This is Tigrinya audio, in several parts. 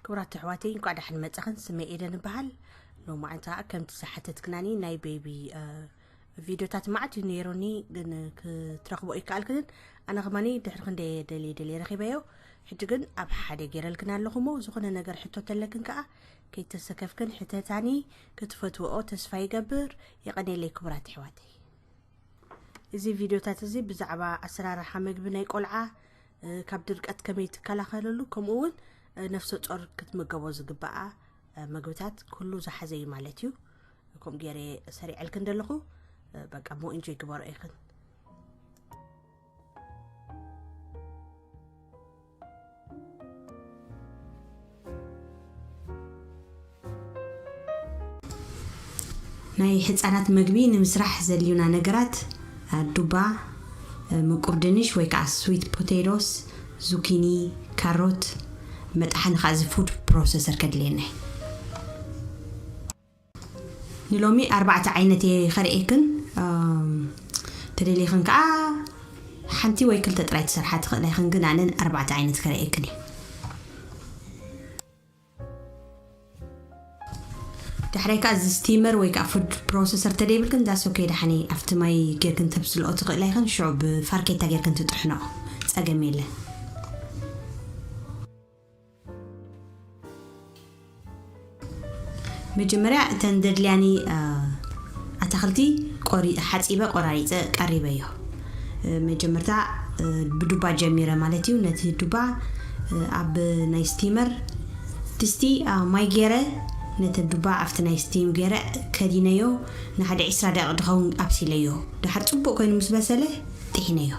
ክቡራት ኣሕዋተይ፣ እንኳዕ ደሓን መጻኽን። ስመይ ኤደን እበሃል። ሎማዓንቲ ከምቲ ዝሓተትክናኒ ናይ ቤቢ ቪድዮታት መዓት እዩ ነይሩኒ፣ ግን ክትረኽቦ ኣይከኣልክንን። ኣነ ከማኒ ድሕሪ ክንደይ ደልየ ደልየ ረኺበዮ። ሕጂ ግን ኣብ ሓደ ገይረልክን ኣለኹ እሞ፣ ዝኾነ ነገር ሕቶ ተለክን ከኣ ከይተሰከፍክን ሕተታኒ። ክትፈትወኦ ተስፋ ይገብር። የቐኔለይ ክቡራት ኣሕዋተይ። እዚ ቪድዮታት እዚ ብዛዕባ ኣሰራርሓ መግቢ ናይ ቆልዓ፣ እ፣ ካብ ድርቀት ከመይ ትከላኸለሉ፣ ከምኡ እውን፣ እ፣ ነፍሰ ጾር ክትምገቦ ዝግባኣ፣ እ፣ መግብታት ኩሉ ዝሓዘ እዩ ማለት እዩ። ከምኡ ገይረ ሰሪዐልክን ዘለኹ፣ እ፣ በቃ እሞ ኢንጆይ ግበሮ ኢኽን። ናይ ህጻናት መግቢ ንምስራሕ ዘድልዩና ነገራት፣ ዱባ፣ ምቁር ድንሽ ወይ ከዓ ስዊት ፖቴቶስ፣ ዙኪኒ፣ ካሮት፣ መጥሓኒ ከዓ እዚ ፉድ ፕሮሰሰር ከድልየና እዩ። ንሎሚ ኣርባዕተ ዓይነት እየ ከርእየክን፣ እም፣ ተደሊኽን ከዓ ሓንቲ ወይ ክልተ ጥራይ ትሰርሓ ትኽእላ ይኽን፣ ግን ኣነን ኣርባዕተ ዓይነት ከርእየክን እየ። ዳሕራይ ከዓ እዚ ስቲመር ወይ ከዓ ፉድ ፕሮሰሰር ተደይብልክን፣ ዳስ ኦኬ፣ ደሓኒ ኣብቲ ማይ ጌርክን ተብስልኦ ትኽእላ ይኽን፣ ሽዑ ብፋርኬታ ጌርክን ትጥሕኖ፣ ጸገም የለን። መጀመርያ እተን ደድልያኒ፣ አ፣ ኣታኽልቲ ቆሪ-፣ ሓጺበ ቆራሪጸ ቀሪበዮ። እ፣ መጀመርታ፣ እ፣ ብዱባ ጀሚረ ማለት እዩ። ነቲ ዱባ፣ እ፣ ኣብ ናይ ስቲመር ድስቲ፣ አ፣ ማይ ገይረ ነቲ ዱባ ኣብቲ ናይ ስቲም ገይረ ከዲነዮ ንሓደ ዕስራ ደቂቕ ድኸውን ኣብሲለዮ። ድሓር ጽቡቕ ኮይኑ ምስ በሰለ ጥሒነዮ።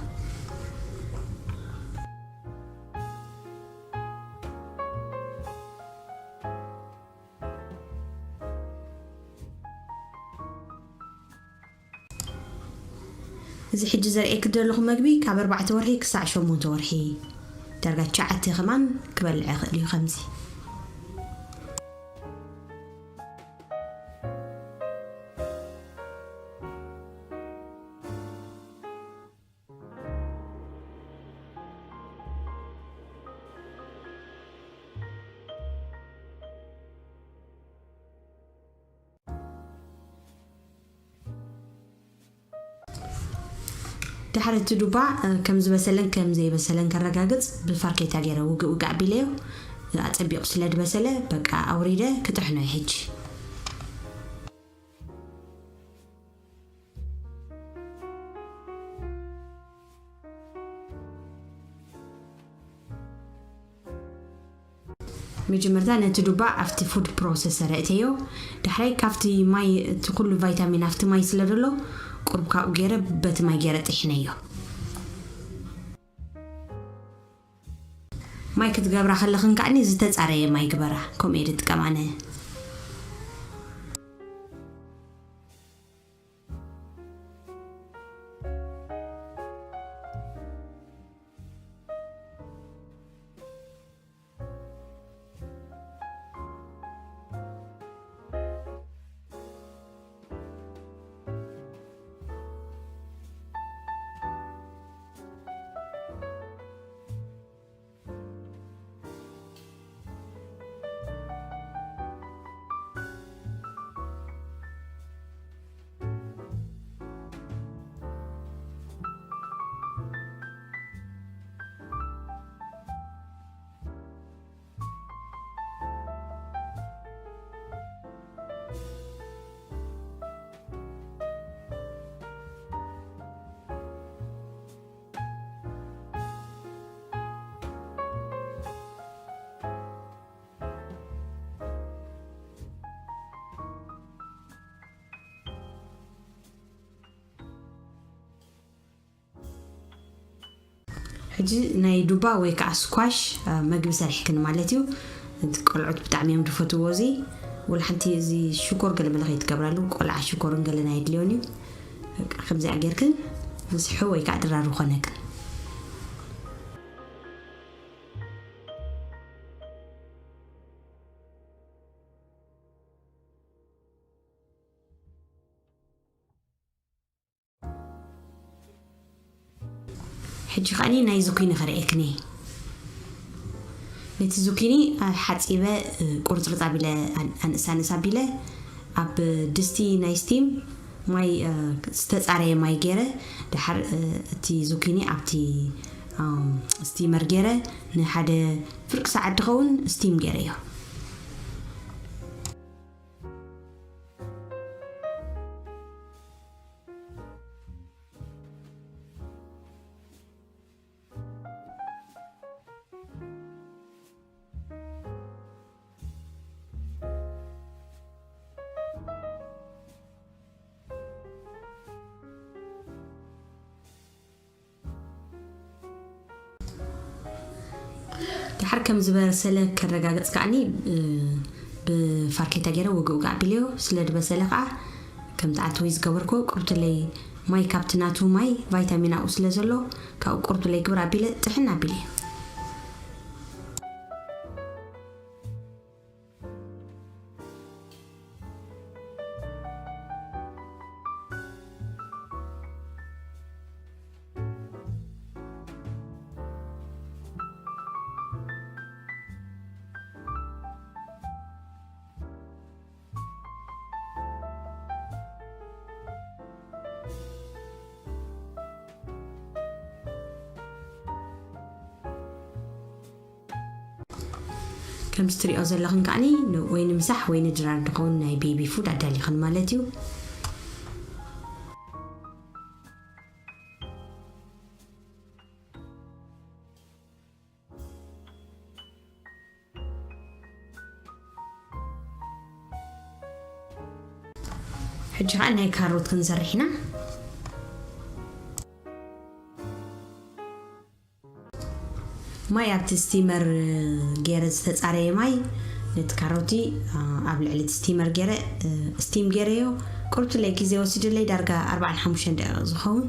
እዚ ሕጂ ዘርእየኪ ዘለኹ መግቢ ካብ ኣርባዕተ ወርሒ ክሳዕ ሸሞንተ ወርሒ፣ ዳርጋ ትሽዓተ ከማን ክበልዕ ይኽእል እዩ። ከምዚ ድሕሪ እቲ ዱባ፣ እ፣ ከም ዝበሰለን ከም ዘይበሰለን ከረጋግጽ ብፋርኬታ ገይረ ውግእ ውግእ ኣቢለዮ። ኣጸቢቑ ስለ ዝበሰለ በቃ ኣውሪደ ክጥሕኖ እየ ሕጂ። መጀመርታ ነቲ ዱባ ኣብቲ ፉድ ፕሮሰሰር እእተዮ። ዳሕራይ ካብቲ ማይ፣ እቲ ኩሉ ቫይታሚን ኣብቲ ማይ ስለ ዘሎ፣ ቁሩብ ካብኡ ገይረ፣ በቲ ማይ ገይረ ጥሒነዮ። ማይ ክትገብራ ከለኽን ከዓኒ ዝተጻረየ ማይ ግበራ፣ ከምኡ እየ ዝጥቀም ኣነ። ሕጂ ናይ ዱባ ወይ ከዓ ስኳሽ፣ አ፣ መግቢ ሰሪሕክን ማለት እዩ። እቲ ቆልዑት ብጣዕሚ እዮም ዝፈትዎ እዚ። ወላ ሓንቲ እዚ ሽኮር ገለ መለ ከይትገብራሉ፣ ቆልዓ ሽኮርን ገለን ኣየድልዮን እዩ። በቃ ከምዚኣ ጌርክን ምስሑ ወይ ከዓ ድራሩ ኮነክን። ሕጂ ከዓኒ ናይ ዙኪኒ ከርእየክኒ። ነቲ ዙኪኒ ሓፂበ ቁርፅርፅ ኣቢለ ኣንእስ ኣንእስ ኣቢለ ኣብ ድስቲ ናይ ስቲም ማይ ዝተፃረየ ማይ ገይረ ድሓር እቲ ዙኪኒ ኣብቲ ስቲመር ገይረ ንሓደ ፍርቂ ሰዓት ድኸውን ስቲም ገይረዮ። ድሓር ከም ዝበሰለ ከረጋግጽ ከዓኒ ብፋርኬታ ገይረ ውግእ ውግእ ኣቢለዮ። ስለ ዝበሰለ ከዓ ከምቲ ዓተወይ ዝገበርኮ ቁርብትለይ ማይ ካብቲ ናቱ ማይ ቫይታሚን ኣብኡ ስለ ዘሎ ካብኡ ቁርብትለይ ግብር ኣቢለ ጥሕን ኣቢለዮ። ከምዚ ትሪኦ ዘለኽን ከዓኒ ወይ ንምሳሕ ወይ ንድራር ዝኸውን ናይ ቤቢ ፉድ ኣዳሊኽን ማለት እዩ። ሕጂ ከዓ ናይ ካሮት ክንሰርሕ ኢና። ማይ ኣብቲ ስቲመር ገይረ ዝተፃረየ ማይ ነቲ ካሮቲ ኣብ ልዕሊ እቲ ስቲመር ገይረ ስቲም ገይረዮ። ቁርብትለይ ግዜ ወሲድለይ ዳርጋ ኣርባዓን ሓሙሽተን ደቂቕ ዝኸውን።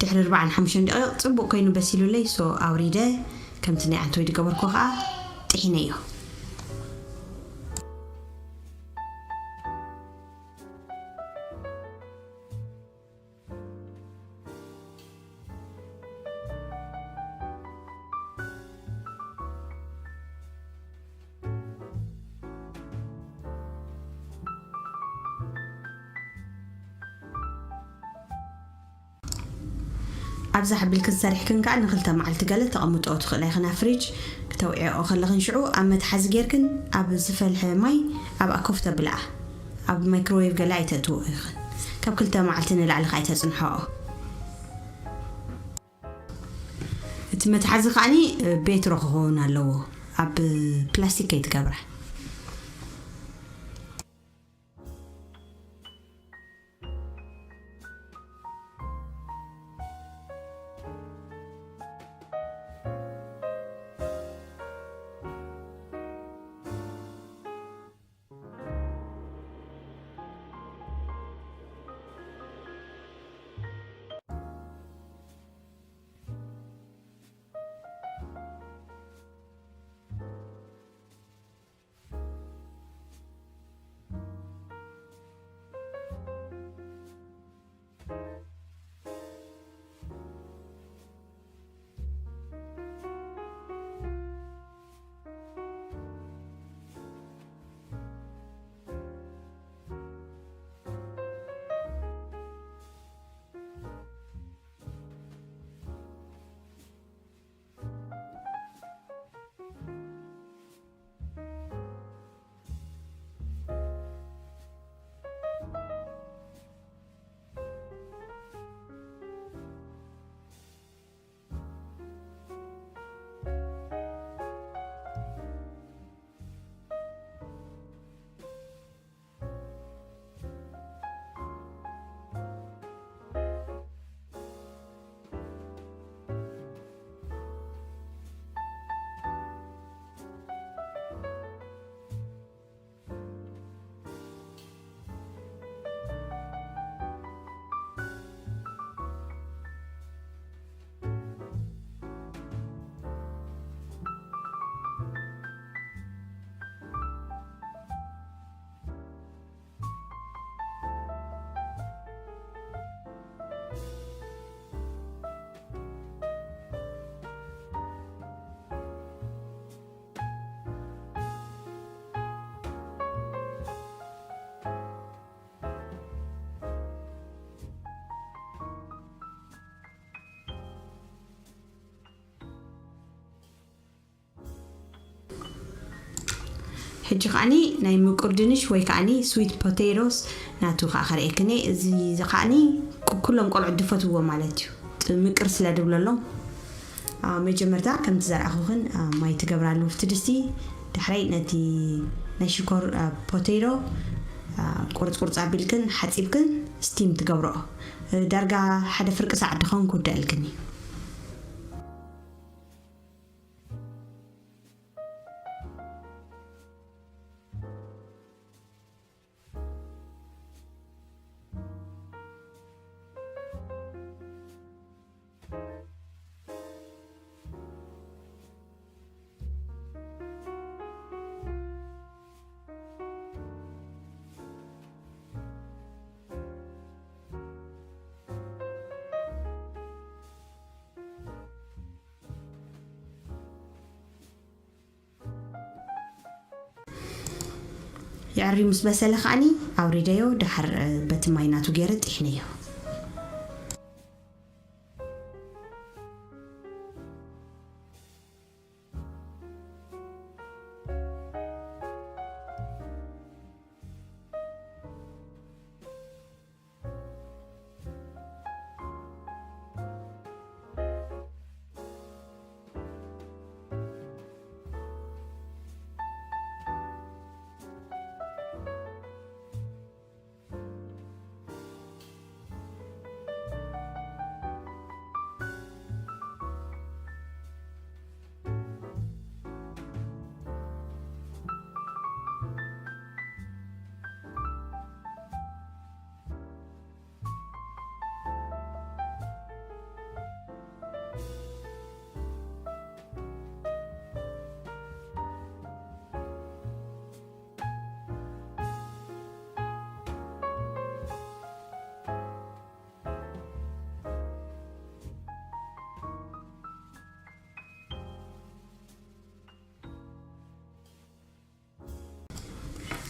ድሕሪ ኣርባዓን ሓሙሽተን ደቂቕ ጽቡቕ ኮይኑ በሲሉለይ። ሶ ኣውሪደ ከምቲ ናይ ዓንተወይ ዝገበርኮ ከዓ ጥሒነዮ። ኣብዛ ሓቢልክን ሰሪሕክን ከዓ ንክልተ መዓልቲ ገለ ተቐምጥኦ ትኽእላ ኢኽን ኣብ ፍሪጅ። ክተውዕኦ ከለኽን ሽዑ ኣብ መትሓዚ ጌርክን ኣብ ዝፈልሐ ማይ ኣብኣ ኮፍ ተብልኣ። ኣብ ማይክሮዌቭ ገለ ኣይተእትዎ ኢኽን። ካብ ክልተ መዓልቲ ንላዕሊ ከዓ ኣይተጽንሖኦ። እቲ መትሓዚ ከዓኒ ቤትሮ ክኸውን ኣለዎ፣ ኣብ ፕላስቲክ ከይትገብራ። ሕጂ ከዓኒ ናይ ምቁር ድንሽ ወይ ከዓኒ ስዊት ፖቴቶስ ናቱ ከዓ ከርእየክኒ። እዚ እዚ ከዓኒ ኩሎም ቆልዑ ድፈትዎ ማለት እዩ። ምቅር ስለ ድብለሎም። መጀመርታ ከምቲ ዘርኣኹኽን ማይ ትገብራሉ ኣብቲ ድስቲ። ድሕረይ ነቲ ናይ ሽኮር ፖቴቶ ቁርፅ ቁርፅ ኣቢልክን ሓፂብክን ስቲም ትገብረኦ። ዳርጋ ሓደ ፍርቂ ሰዓት ድኸውን ክውዳእልክን እዩ። የዕርዩ ምስ በሰለ ከዓኒ ኣውሪደዮ፣ ደሓር በቲ ማይ ናቱ ገይረ ጥሒነዮ።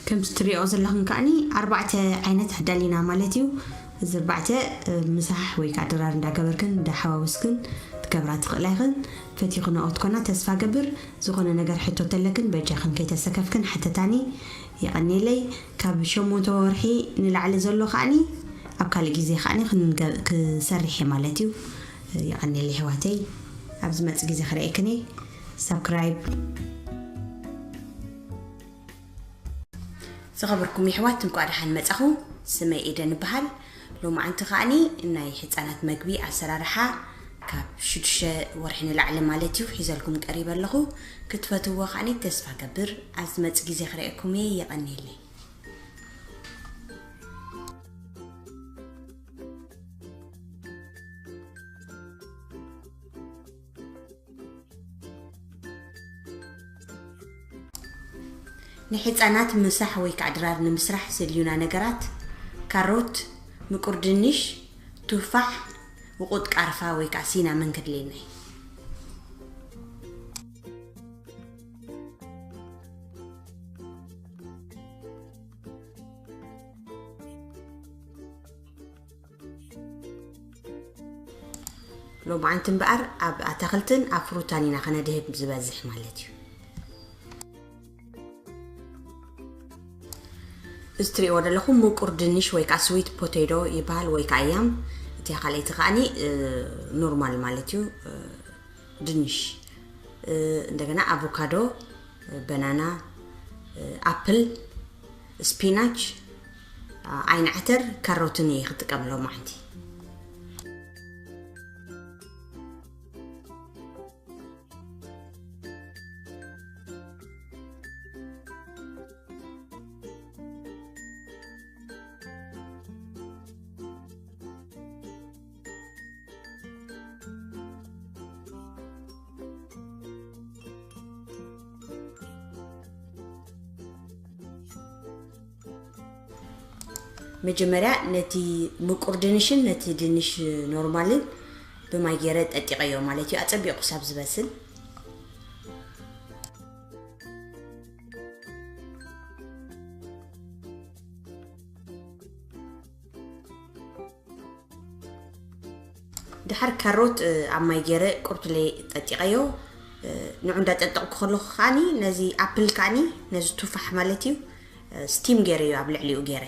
ከምዚ ትሪኦ ዘለኹም ከዓኒ ኣርባዕተ ዓይነት ኣዳሊና ማለት እዩ። እዚ ኣርባዕተ ምሳሕ ወይ ከዓ ድራር እንዳገበርክን እንዳሓዋወስክን ትገብራ ትኽእላ ኢኽን። ፈቲኽንኦ ትኮና ተስፋ ገብር። ዝኾነ ነገር ሕቶ ተለክን በጃኽን ከይተሰከፍክን ሓተታኒ። የቐኔለይ። ካብ ሸሞንተ ወርሒ ንላዕሊ ዘሎ ከዓኒ ኣብ ካልእ ግዜ ከዓኒ ክንገ- ክሰርሕ እየ ማለት እዩ። የቐኔለይ ኣሕዋተይ። ኣብ ዝመጽእ ግዜ ክርእየክን እየ። ሳብስክራይብ ዝኸበርኩም የሕዋት እንኳዕ ደሓን መጻኹም። ስመይ ኤደን እበሃል። ሎማዓንቲ ከዓኒ ናይ ህጻናት መግቢ ኣሰራርሓ ካብ ሽዱሽተ ወርሒ ንላዕሊ ማለት እዩ ሒዘልኩም ቀሪበ ኣለኹ። ክትፈትዎ ከዓኒ ተስፋ ገብር። ኣብ ዝመጽእ ግዜ ክርእየኩም እየ። የቐንየለይ። ንሕፃናት ምሳሕ ወይ ከዓ ድራር ንምስራሕ ዘድልዩና ነገራት ካሮት፣ ምቁር ድንሽ፣ ቱፋሕ፣ ውቁጥ ቃርፋ ወይ ከዓ ሲናመን ከድልየና እዩ። ሎማዓንቲ እምበኣር ኣብ ኣታኽልትን ኣብ ፍሩታን ኢና ከነድህብ ዝበዝሕ ማለት እዩ። እዚ ትሪእዎ ዘለኹም ምቁር ድንሽ ወይ ከዓ ስዊት ፖቴቶ ይበሃል ወይ ከዓ ያም። እቲ ካልኣይቲ ከዓኒ ኖርማል ማለት እዩ። ድንሽ፣ እንደገና ኣቮካዶ፣ በናና፣ ኣፕል፣ ስፒናች፣ ዓይኒ ዓተር፣ ካሮትን እየ ክጥቀም ሎማዓንቲ። መጀመርያ ነቲ ምቁር ድንሽን ነቲ ድንሽ ኖርማልን ብማይ ገይረ ጠጢቐዮ ማለት እዩ። ኣጸቢቑ ክሳብ ዝበስል። ድሓር ካሮት ኣብ ማይ ገይረ ቁርቱለይ ጠጢቐዮ። ንዑ እንዳጠጠቕኩ ከለኹ ከዓኒ ነዚ ኣፕል ከዓኒ ነዚ ቱፋሕ ማለት እዩ፣ ስቲም ገይረዮ ኣብ ልዕሊኡ ገይረ።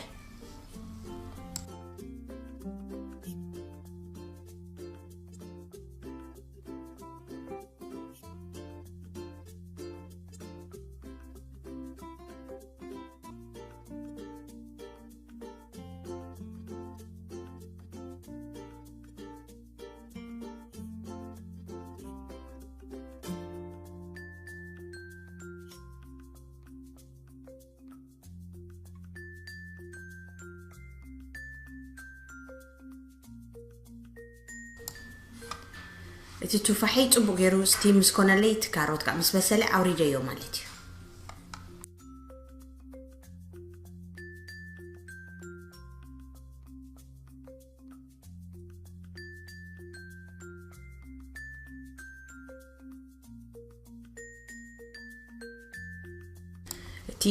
እቲ ቱፋሒ ጽቡቕ ገይሩ ስቲም ምስ ኮነለይ፣ እቲ ካሮት ከኣ ምስ በሰለ ኣውሪደዮ ማለት እዩ። እቲ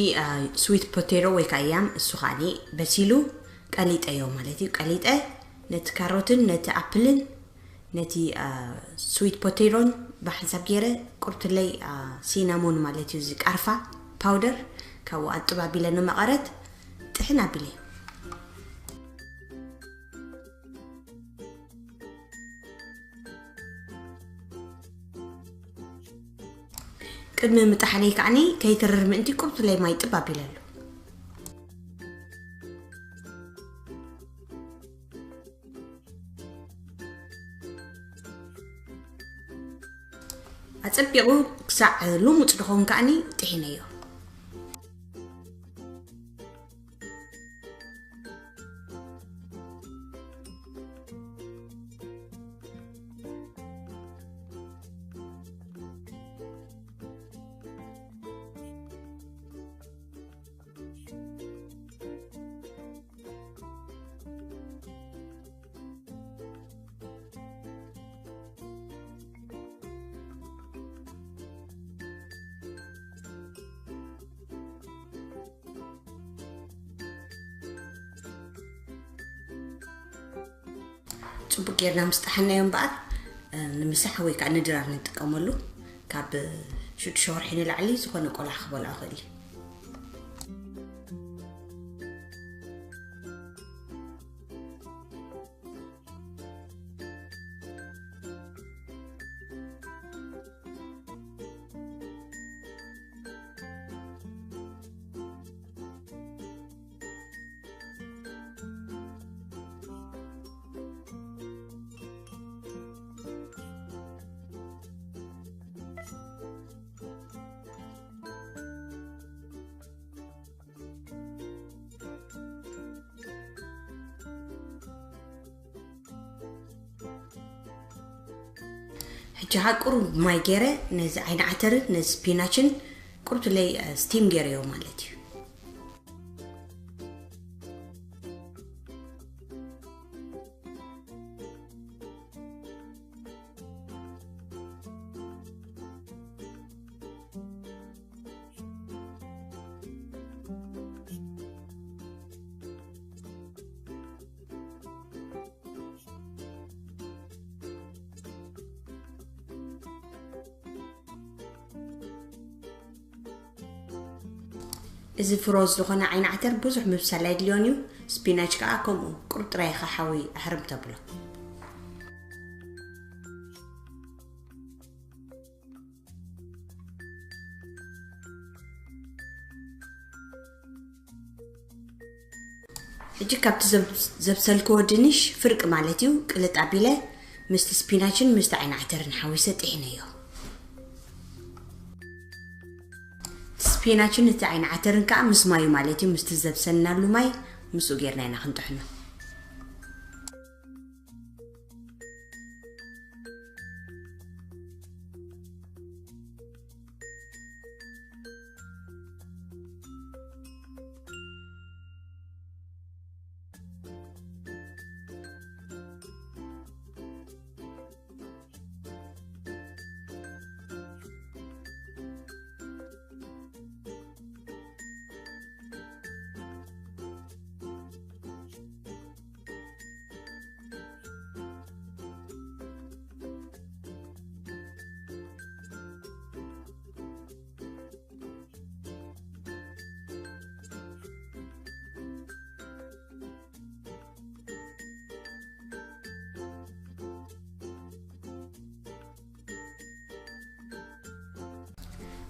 ስዊት ፖቴቶ ወይ ከዓ ያም፣ እሱ ከዓኒ በሲሉ፣ ቀሊጠዮ ማለት እዩ። ቀሊጠ ነቲ ካሮትን ነቲ ኣፕልን ነቲ ስዊት ፖቴቶን ብሓንሳብ ገይረ፣ ቁርትለይ ሲናሞን ማለት እዩ፣ እዚ ቃርፋ ፓውደር፣ ካብኡ ኣጥብ ኣቢለ ንመቐረት ጥሕን ኣቢለ። ቅድሚ ምጥሓነይ ከዓኒ ከይትርር ምእንቲ ቁርትለይ ማይ ጥብ ኣቢለሉ። ኣጸቢቑ ክሳዕ ልሙጽ ድኸውን ከዓኒ ጥሒነዮ። ጽቡቅ ጌርና ምስ ጠሓናዮ እምበኣር፣ እ፣ ንምሳሕ ወይ ከዓ ንድራር ንጥቀመሉ። ካብ ሽዱሽተ ወርሒ ንላዕሊ ዝኾነ ቆልዓ ክበልዖ ይኽእል እዩ። ሕጂ ከዓ ቁሩብ ማይ ገይረ ነዚ ዓይኒ ዓተርን ነዚ ስፒናችን ቁሩብ ትለይ፣ እ፣ ስቲም ገይረዮ ማለት እዩ። እዚ ፍሮዝ ዝኾነ ዓይኒ ዓተር ብዙሕ ምብሳል ኣይድልዮን እዩ። ስፒናች ከዓ ከምኡ ቁሩብ ጥራይ ኢኻ ሓዊ ኣሕርም ተብሎ። ሕጂ ካብቲ ዘብ-፣ ዘብሰልክዎ ድንሽ ፍርቂ ማለት እዩ፣ ቅልጥ ኣቢለ ምስቲ ስፒናችን ምስቲ ዓይኒ ዓተርን ሓዊሰ ጥሒነዮ። ስፒናችን እቲ ዓይኒ ዓተርን ከዓ ምስ ማዩ ማለት እዩ፣ ምስቲ ዘብሰልናሉ ማይ ምስኡ ጌርና ኢና ክንጥሕኖ።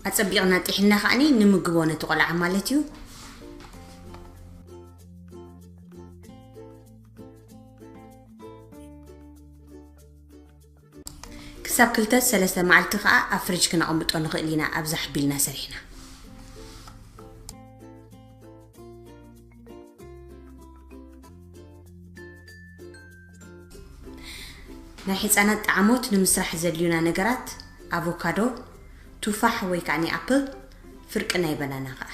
ኣጸቢቕና ጢሕና ከዓኒ ንምግቦ ነቲ ቆልዓ ማለት እዩ። ክሳብ ክልተ ሰለስተ መዓልቲ ከኣ ኣብ ፍሪጅ ክነቐምጦ ንኽእል ኢና፣ ኣብዛ ሕቢልና ሰሪሕና። ናይ ህጻናት ጣዕሞት ንምስራሕ ዘድልዩና ነገራት፣ ኣቮካዶ፣ ቱፋሕ ወይ ከዓኒ ኣፕል፣ ፍርቂ ናይ በናና ከኣ።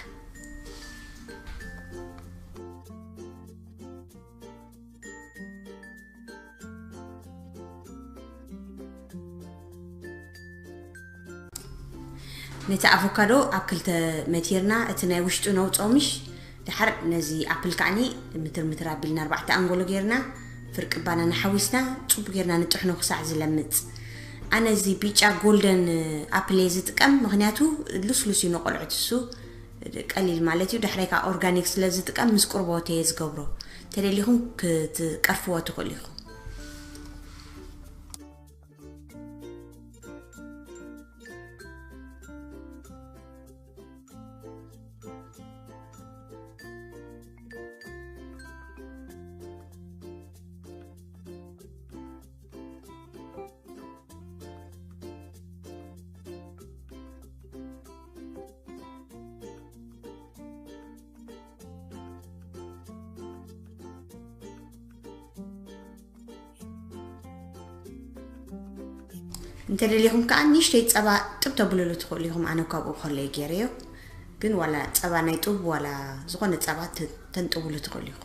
ነቲ ኣቮካዶ ኣብ ክልተ መቲርና፣ እቲ ናይ ውሽጡ ነውጽኦ ምሽ፣ ድሓር ነዚ ኣፕል ከዓኒ ምትር ምትር ኣቢልና ኣርባዕተ ኣንጎሎ ጌርና፣ ፍርቂ ባናና ሓዊስና፣ ጽቡቅ ጌርና ንጥሕኖ ክሳዕ ዝለምጽ። ኣነ እዚ ቢጫ ጎልደን ኣፕል እየ ዝጥቀም፣ ምኽንያቱ ልስሉስ እዩ ንቆልዑት እሱ፣ ቀሊል ማለት እዩ። ዳሕራይ ከዓ ኦርጋኒክ ስለ ዝጥቀም ምስ ቁርቦት እየ ዝገብሮ። ተደሊኹም ክትቀርፍዎ ትኽእሉ ኢኹም። እንተደሊኹም ከዓ ንእሽተይ ፀባ ጥብ ተብልሉ ትኽእሉ ኢኹም። ኣነ ካብኡ ከለይ ገይረዮ፣ ግን ዋላ ፀባ ናይ ጡብ ዋላ ዝኾነ ፀባ ተ- ተንጥብሉ ትኽእሉ ኢኹም።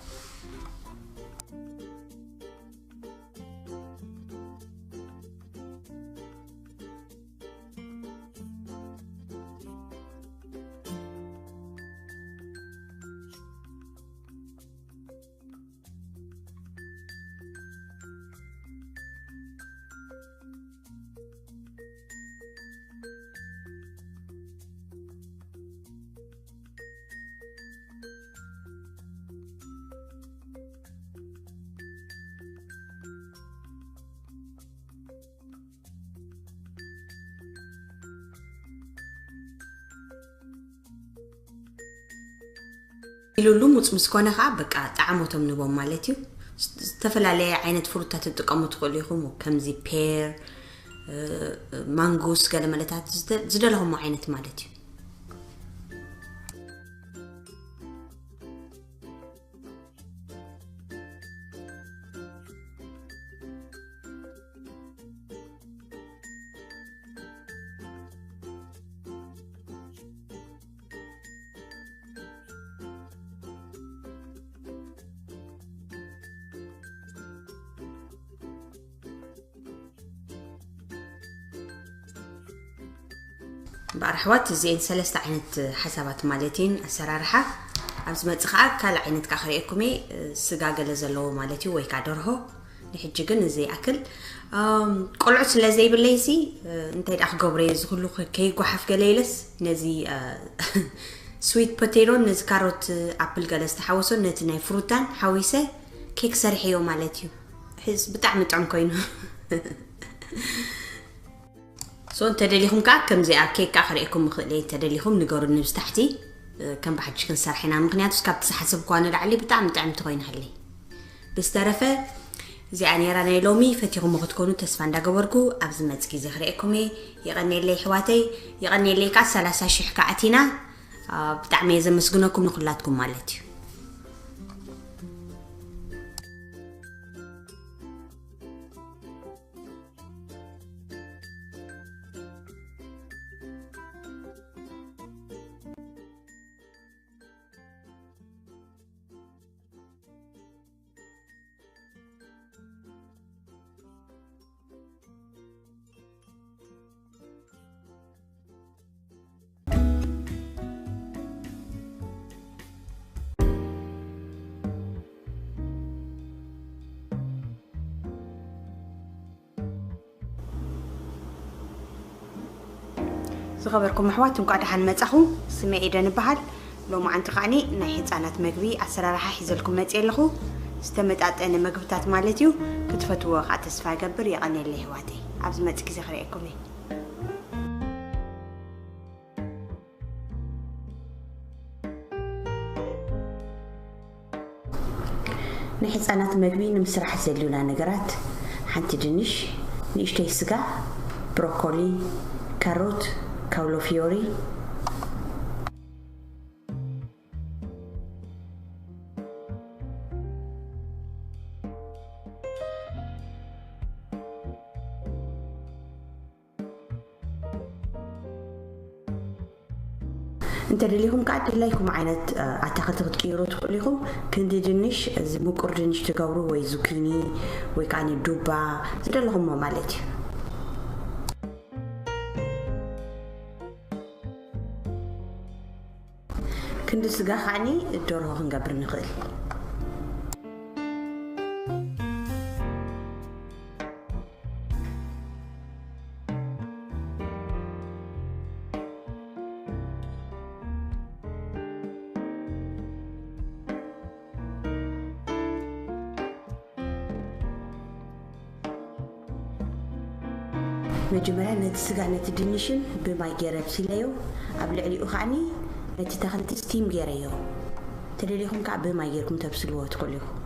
ኢሉ ልሙፅ ምስ ኮነ ከዓ በቃ ጣዕሞቶም ንቦም ማለት እዩ። ዝተፈላለየ ዓይነት ፍሩታ ትጥቀሙ ትኽእሉ ኢኹም፣ ከምዚ ፔር፣ ማንጉስ፣ ገለመለታት ዝደ- ዝደለኹሞ ዓይነት ማለት እዩ። እምበኣር ኣሕዋት፣ እዚአን ሰለስተ ዓይነት ሓሳባት ማለት እየን ኣሰራርሓ። ኣብ ዝመጽእ ከዓ ካልእ ዓይነት ከዓ ክርእየኩም እየ፣ ስጋ ገለ ዘለዎ ማለት እዩ፣ ወይ ከዓ ደርሆ። ንሕጂ ግን እዚ ይኣክል። ኣም፣ ቆልዑ ስለ ዘይብለይ ሲ እንታይ ደኣ ክገብሮ እየ፣ እዚ ኩሉ ከ- ከይጓሓፍ ገለ ኢለስ ነዚ ስዊት ፖቴቶን ነዚ ካሮት ኣፕል ገለ ዝተሓወሶ ነቲ ናይ ፍሩታን ሓዊሰ ኬክ ሰሪሐዮ ማለት እዩ። ሕዝ ብጣዕሚ ጥዑም ኮይኑ። ሶ እንተደሊኹም ከዓ ከምዚኣ ኬክ ከዓ ክርእየኩም ይኽእል እየ። እንተደሊኹም ንገሩኒ ብዝታሕቲ፣ እ፣ ከም ብሓድሽ ክንሰርሕ ኢና። ምኽንያቱ እስካብ ተሳሓሰብኳ ንላዕሊ ብጣዕሚ ጥዕምቲ ኮይና ሃለይ። ብዝተረፈ እዚኣ ነይራ ናይ ሎሚ። ፈቲኹሞ ክትኮኑ ተስፋ እንዳገበርኩ ኣብዚ መጽ ግዜ ክርእየኩም እየ። የቐንየለይ ኣሕዋተይ፣ የቐንየለይ ከዓ ሰላሳ ሽሕ ከዓ ኣቲና። አ፣ ብጣዕሚ እየ ዘመስግነኩም ንኹላትኩም ማለት እዩ። ዝኸበርኩም ኣሕዋት፣ እንኳዕ ደሓን መጻኹም። ስመይ ኤደን እበሃል። ሎማዓንቲ ከዓኒ ናይ ህጻናት መግቢ ኣሰራርሓ ሒዘልኩም መጽየ ኣለኹ። ዝተመጣጠነ መግብታት ማለት እዩ። ክትፈትዎ ከዓ ተስፋ እገብር። የቐንየለይ ኣሕዋተይ። ኣብ ዝመጽእ ግዜ ክርእየኩም እየ። ንሕፃናት መግቢ ንምስራሕ ዘድልዩና ነገራት፣ ሓንቲ ድንሽ፣ ንእሽተይ ስጋ፣ ብሮኮሊ፣ ካሮት፣ ካውሎ ፊዮሪ። እንተደሊኹም ከዓ ድላይኩም ዓይነት ኣታክልቲ ክትቅይሩ ትኽእሉ ኢኹም። ክንዲ ድንሽ፣ እዚ ምቁር ድንሽ ትገብሩ፣ ወይ ዙኪኒ፣ ወይ ከዓ ዱባ፣ ዝደለኹሞ ማለት እዩ። ክንዲ ስጋ ከዓኒ ደርሆ ክንገብር ንኽእል። መጀመርያ ነቲ ስጋ ነቲ ድንሽን ብማይ ገይረ ኣብሲለዮ። ኣብ ልዕሊኡ ከዓኒ ነቲ ተኽልቲ ስቲም ገይረዮ። ተደሊኹም ከዓ ብማይ ገይርኩም ተብስልዎ ትኽእሉ ኢኹም።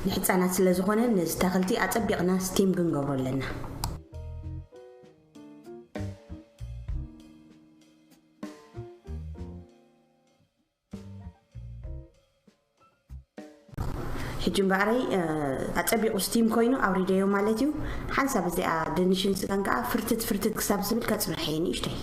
ንሕፃናት ስለ ዝኾነ ነዚ ተኽልቲ ኣፀቢቕና ስቲም ክንገብሮ ኣለና። ሕጂ እምበኣረይ፣ እ፣ ኣጸቢቑ ስቲም ኮይኑ ኣውሪደዮ ማለት እዩ። ሓንሳብ እዚኣ ድንሽን ስጋን ከኣ ፍርትት ፍርትት ክሳብ ዝብል ከጽንሖ እየ ንእሽተይ።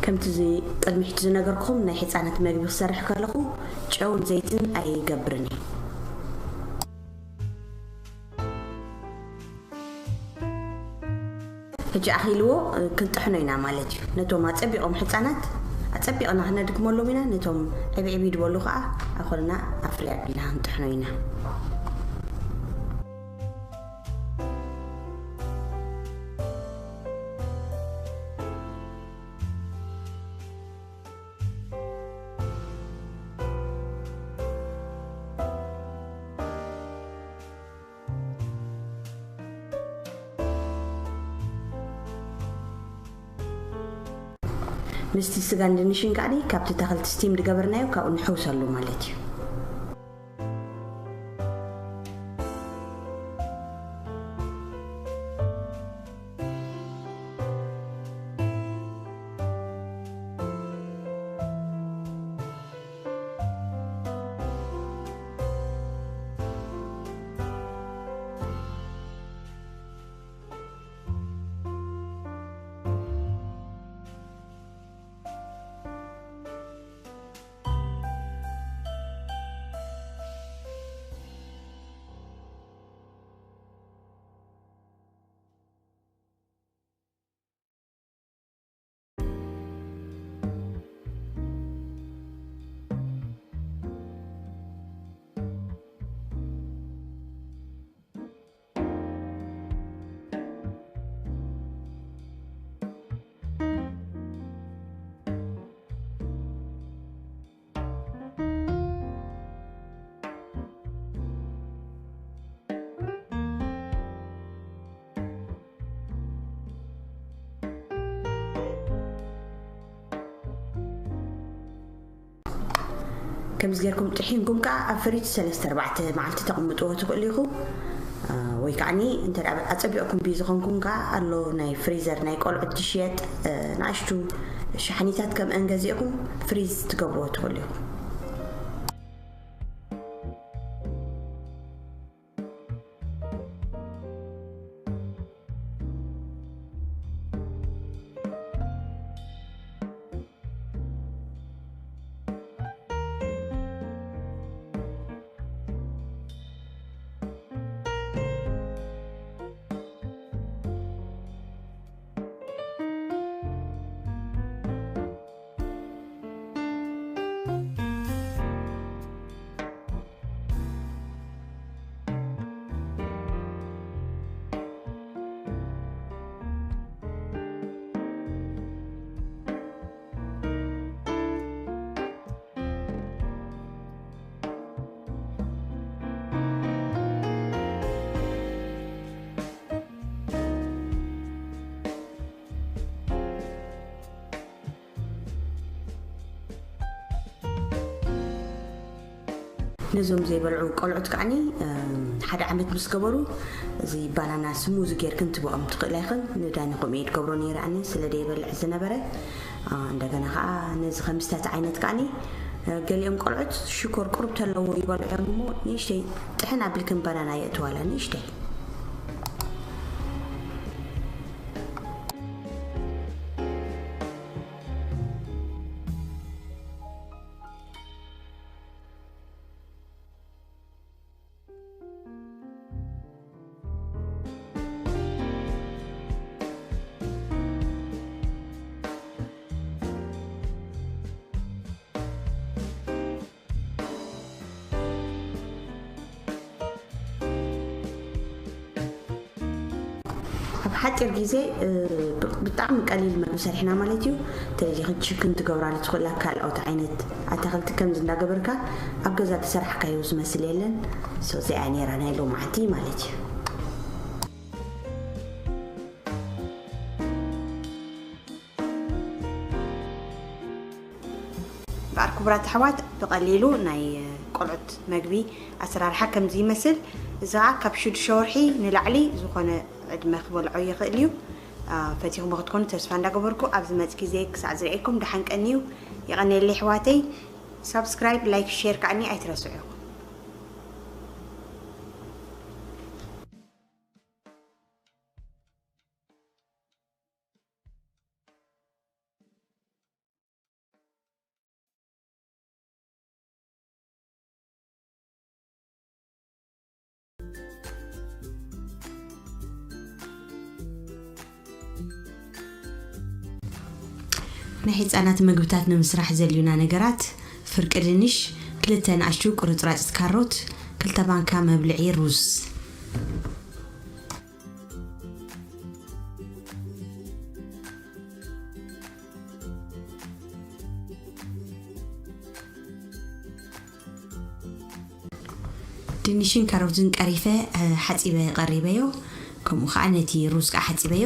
ከምቲ እዚ ቅድሚ ሕጂ ዝነገርኩኹም፣ ናይ ህጻናት መግቢ ክሰርሕ ከለኹ ጨውን ዘይትን ኣይገብርን እየ። ሕጂ ኣኺልዎ ክንጥሕኖ ኢና ማለት እዩ። ነቶም ኣጸቢቖም ህጻናት ኣጸቢቕና ክነድክመሎም ኢና፣ ነቶም ዕብዕብ ድበሉ ከኣ ኣኾልና ኣፍርያ ኣቢልና ክንጥሕኖ ኢና። ምስቲ ስጋን ድንሽን ከኣኒ ካብቲ ተኽልቲ ስቲም ዝገበርናዮ ካብኡ ንሕውሰሉ ማለት እዩ። ከምዚ ጌርኩም ጥሒንኩም ከዓ ኣብ ፍሪጅ ሰለስተ ኣርባዕተ መዓልቲ ተቕምጥዎ ትኽእሉ ኢኹም። እ፣ ወይ ከዓኒ እንተ ደኣ ኣጸቢቕኩም ቢዚ ኾንኩም ከዓ ኣሎ ናይ ፍሪዘር ናይ ቆልዑት ትሽየጥ፣ እ፣ ንኣሽቱ ሸሓኒታት ከምአን ገዚእኹም ፍሪዝ ትገብርዎ ትኽእሉ ኢኹም። ነዞም ዘይበልዑ ቆልዑት ከዓኒ፣ እም፣ ሓደ ዓመት ምስ ገበሩ፣ እዚ ባናና ስሙዚ ጌርክን ትበኦም ትኽእላ ኢኽን። ንዳኒ ከምኡ እየ ትገብሮ ነይረ ኣነ፣ ስለ ደይበልዕ ዝነበረ። አ፣ እንደገና ከዓ ነዚ ከምዝታት ዓይነት ከዓኒ፣ እ፣ ገሊኦም ቆልዑት ሽኮር ቁሩብ ተለዎ ይበልዑ እዮም እሞ፣ ንእሽተይ ጥሕን ኣቢልክን ባናና የእትዋላ፣ ንእሽተይ። ኣብ ሓፂር ግዜ፣ እ፣ ብ-፣ ብጣዕሚ ቀሊል መግቢ ሰሪሕና ማለት እዩ። ተደሊኺ ችክን ትገብራሉ ትኽእላ፣ ካልኦት ዓይነት ኣታኽልቲ ከምዚ እንዳገበርካ ኣብ ገዛ ዝሰራሕካዮ ዝመስል የለን። ሶ እዚኣ ነይራ ናይ ሎማዓንቲ ማለት እዩ። እምበኣር ክቡራት ኣሕዋት፣ ብቐሊሉ ናይ ቆልዑት መግቢ ኣሰራርሓ ከምዚ ይመስል። እዚ ኸዓ ካብ ሽዱሽተ ወርሒ ንላዕሊ ዝኾነ ዕድመ ክበልዖ ይኽእል እዩ። አ፣ ፈቲኹሞ ክትኮኑ ተስፋ እንዳገበርኩ፣ ኣብ ዝመጽእ ግዜ ክሳዕ ዝርእየኩም ደሓን ቀንዩ። የቐንየለይ ኣሕዋተይ። ሳብስክራይብ፣ ላይክ፣ ሼር ከዓኒ ኣይትረስዑ። ናይ ህፃናት ምግብታት ንምስራሕ ዘልዩና ነገራት፣ ፍርቂ ድንሽ፣ ክልተ ንኣሽቱ ቁርፅራፅት ካሮት፣ ክልተ ማንካ መብልዒ ሩዝ። ድንሽን ካሮትን ቀሪፈ፣ እ፣ ሓጺበ ቀሪበዮ። ከምኡ ኸዓ ነቲ ሩዝ ከኣ ሓጺበዮ።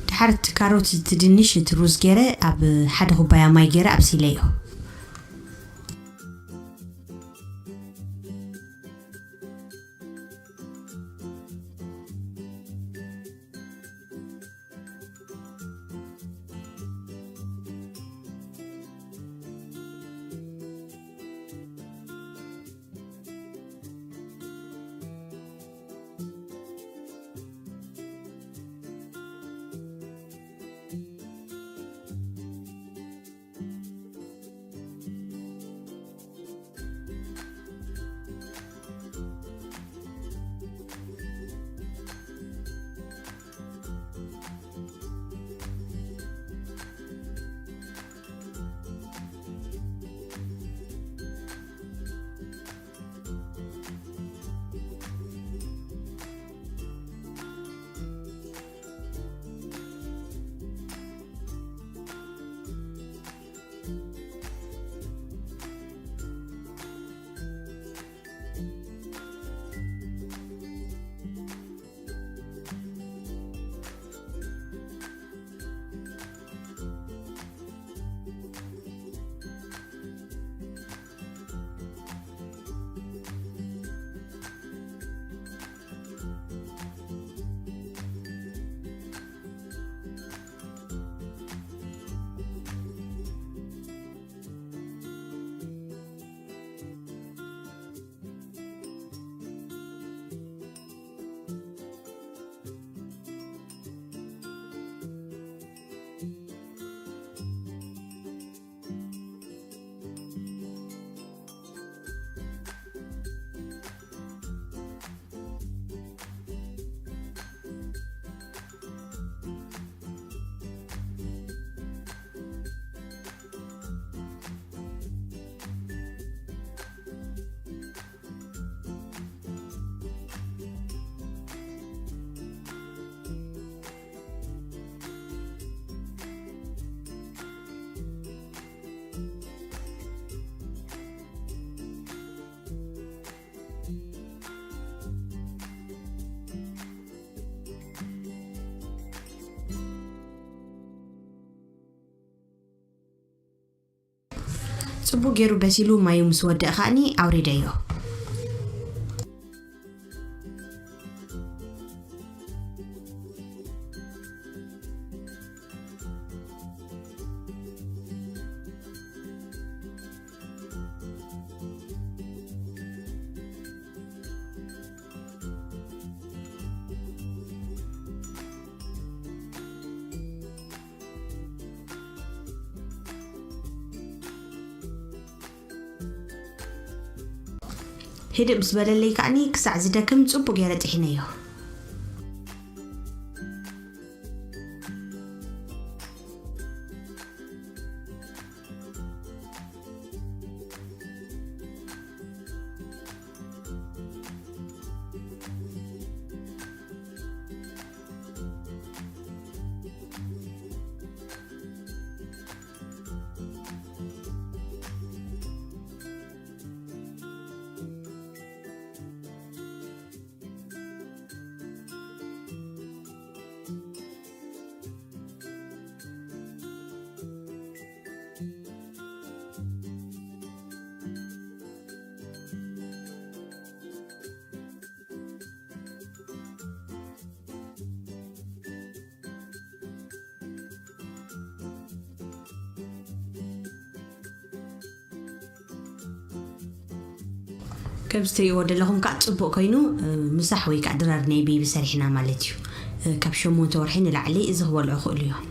ድሓር እቲ ካሮት፣ እቲ ድንሽ፣ እቲ ሩዝ ገይረ ኣብ ሓደ ኩባያ ማይ ገይረ ኣብሲለዮ። ጽቡቕ ገይሩ በሲሉ ማዩ ምስ ወደእ ከኣኒ ኣውሪደዮ። ህድእ ምስ በለለይ ከኣኒ ክሳዕ ዝደክም ጽቡቕ ገይረ ጥሒነዮ። ከምዚ ትሪእዎ ዘለኹም ከዓ ጽቡቕ ኮይኑ፣ እ፣ ምሳሕ ወይ ከዓ ድራር ናይ ቤቢ ሰሪሕና ማለት እዩ። እ፣ ካብ ሸሞንተ ወርሒ ንላዕሊ እዚ ክበልዑ ይኽእሉ እዮም።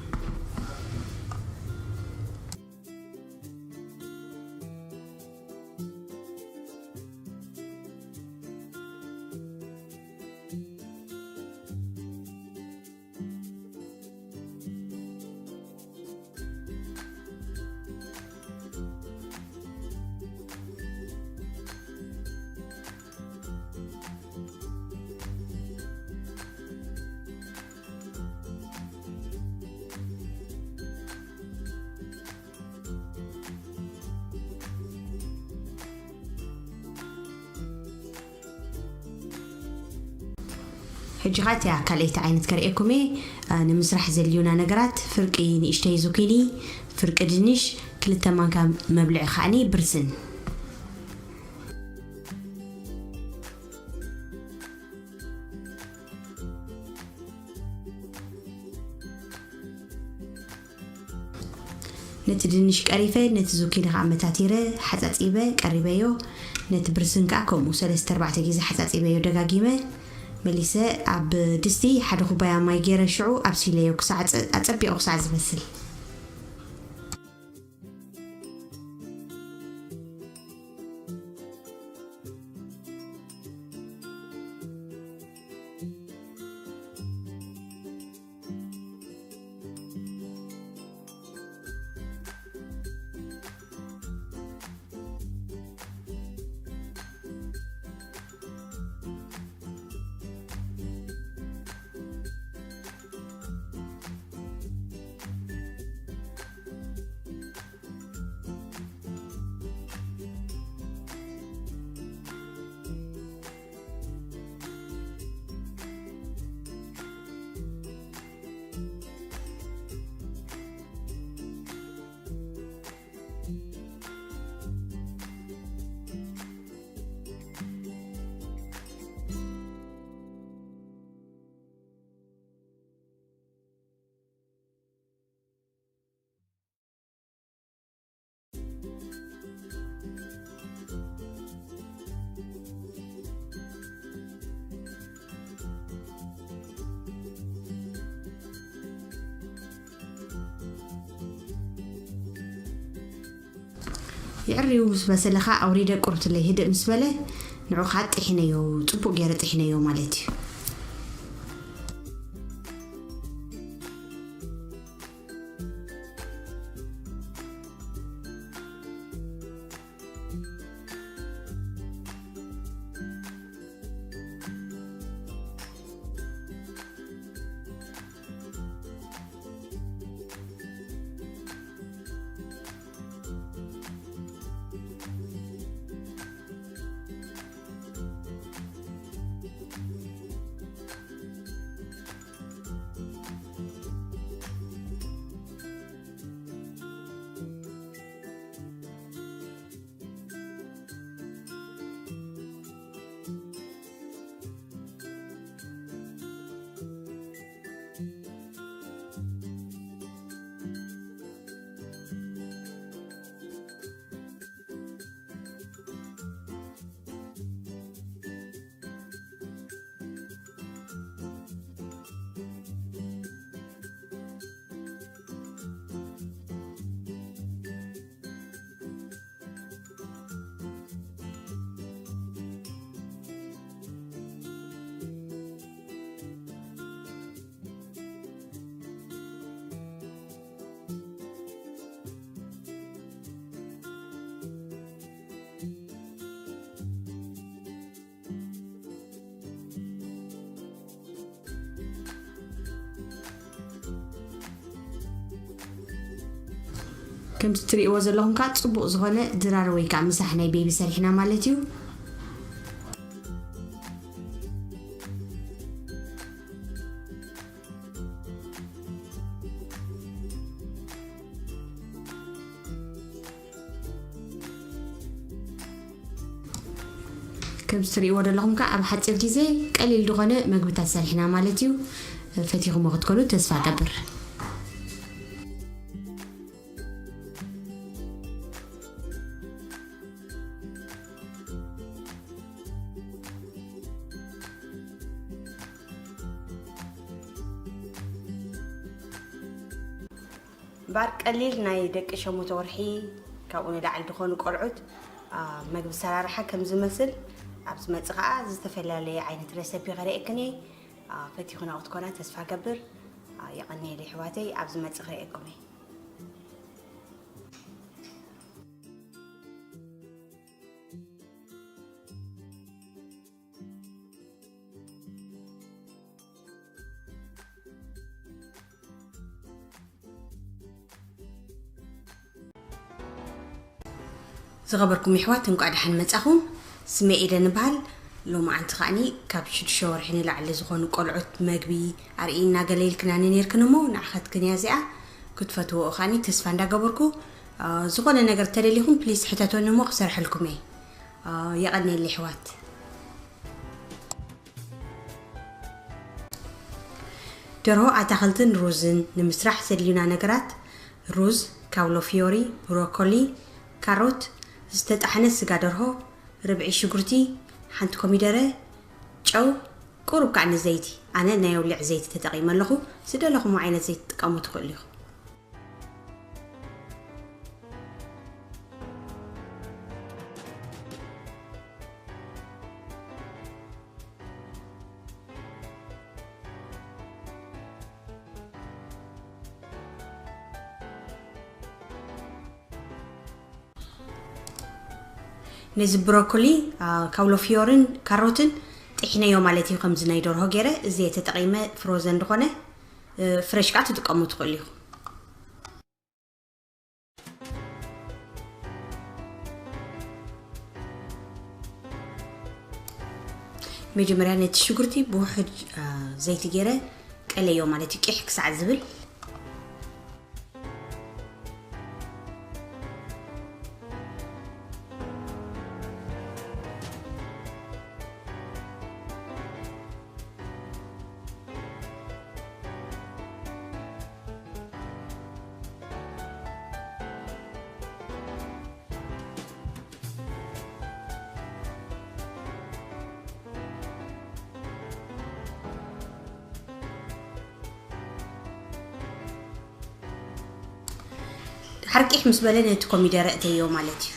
ሕጂ ኸኣ እቲኣ ካልኣይቲ ዓይነት ከርእየኩም እየ። አ፣ ንምስራሕ ዘድልዩና ነገራት፣ ፍርቂ ንእሽተይ ዙኪኒ፣ ፍርቂ ድንሽ፣ ክልተ ማንካ መብልዒ ከኣኒ ብርስን። ነቲ ድንሽ ቀሪፈ፣ ነቲ ዙኪኒ ኸኣ መታቲረ፣ ሓጻጺበ፣ ቀሪበዮ። ነቲ ብርስን ከኣ ከምኡ ሰለስተ ኣርባዕተ ግዜ ሓጻጺበዮ ደጋጊመ። መሊሰ ኣብ ድስቲ ሓደ ኩባያ ማይ ገይረ ሽዑ ኣብሲለዮ ክሳዕ ጸ-፣ ኣጸቢቑ ክሳዕ ዝበስል። የዕርዩ ምስ በሰለ ኸኣ ኣውሪደ ቁርብትለይ ህድእ ምስ በለ ንዑ ኸኣ ጥሒነዮ፣ ጽቡቕ ገይረ ጥሒነዮ ማለት እዩ። ከምቲ ትርእይዎ ዘለኹም ከዓ ጽቡቕ ዝኾነ ድራር ወይ ከዓ ምሳሕ ናይ ቤቢ ሰሪሕና ማለት እዩ። ከምዚ ትርእይዎ ዘለኹም ከዓ ኣብ ሓፂር ግዜ ቀሊል ዝኾነ መግብታት ሰሪሕና ማለት እዩ። ፈቲኹሞ ክትኮኑ ተስፋ ገብር። እምበኣር ቀሊል ናይ ደቂ ሸሞንተ ወርሒ ካብኡ ንላዕሊ ዝኾኑ ቆልዑት፣ አ፣ መግቢ ሰራርሓ ከም ዝመስል ኣብ ዝመጽእ ኸኣ ዝተፈላለየ ዓይነት ረሰፒ ኸርእየክን እየ። አ፣ ፈቲኹና ክትኮና ተስፋ ገብር። አ፣ የቐንየለይ ኣሕዋተይ፣ ኣብ ዝመጽእ ክርእየኩም እየ። ዝኸበርኩም የሕዋት፣ እንቋዕ ደሓን መጻኹም። ስመይ ኤደን እበሃል። ሎማዓንቲ ከኣኒ ካብ ሽዱሽተ ወርሒ ንላዕሊ ዝኾኑ ቆልዑት መግቢ ኣርእይና ገለ ኢልክናኒ ነይርክን እሞ፣ ንዓኻትክን እያ እዚኣ። ክትፈትዎኦ ከኣኒ ተስፋ እንዳገበርኩ፣ አ፣ ዝኾነ ነገር ተደሊኹም ፕሊስ ሕተቶኒ እሞ ክሰርሐልኩም እየ። አ፣ የቐንየለይ የሕዋት። ደርሆ፣ ኣታኽልትን ሩዝን ንምስራሕ ዘድልዩና ነገራት፣ ሩዝ፣ ካውሎ ፊዮሪ፣ ብሮኮሊ፣ ካሮት፣ ዝተጣሕነ ስጋ ደርሆ፣ ርብዒ ሽጉርቲ፣ ሓንቲ ኮሚደረ፣ ጨው፣ ቁሩብ ከዓ ንዘይቲ። ኣነ ናይ ኣውሊዕ ዘይቲ ተጠቒመ ኣለኹ። ዝደለኹሞ ዓይነት ዘይቲ ትጥቀሙ ትኽእሉ ኢኹም። ነዚ ብሮኮሊ፣ አ፣ ካውሎ ፊዮርን ካሮትን ጥሒነዮ ማለት እዩ። ከምዚ ናይ ደርሆ ገይረ እዚ ተጠቒመ ፍሮዘን ዝኾነ፣ እ፣ ፍሬሽ ከዓ ትጥቀሙ ትኽእሉ ኢኹም። መጀመርያ ነቲ ሽጉርቲ ብውሑድ፣ አ፣ ዘይቲ ገይረ ቀለዮ ማለት እዩ፣ ቂሕ ክሳዕ ዝብል። ሓርቂሕ ምስ በለ ነቲ ኮሚደረ እተዮ ማለት እዩ።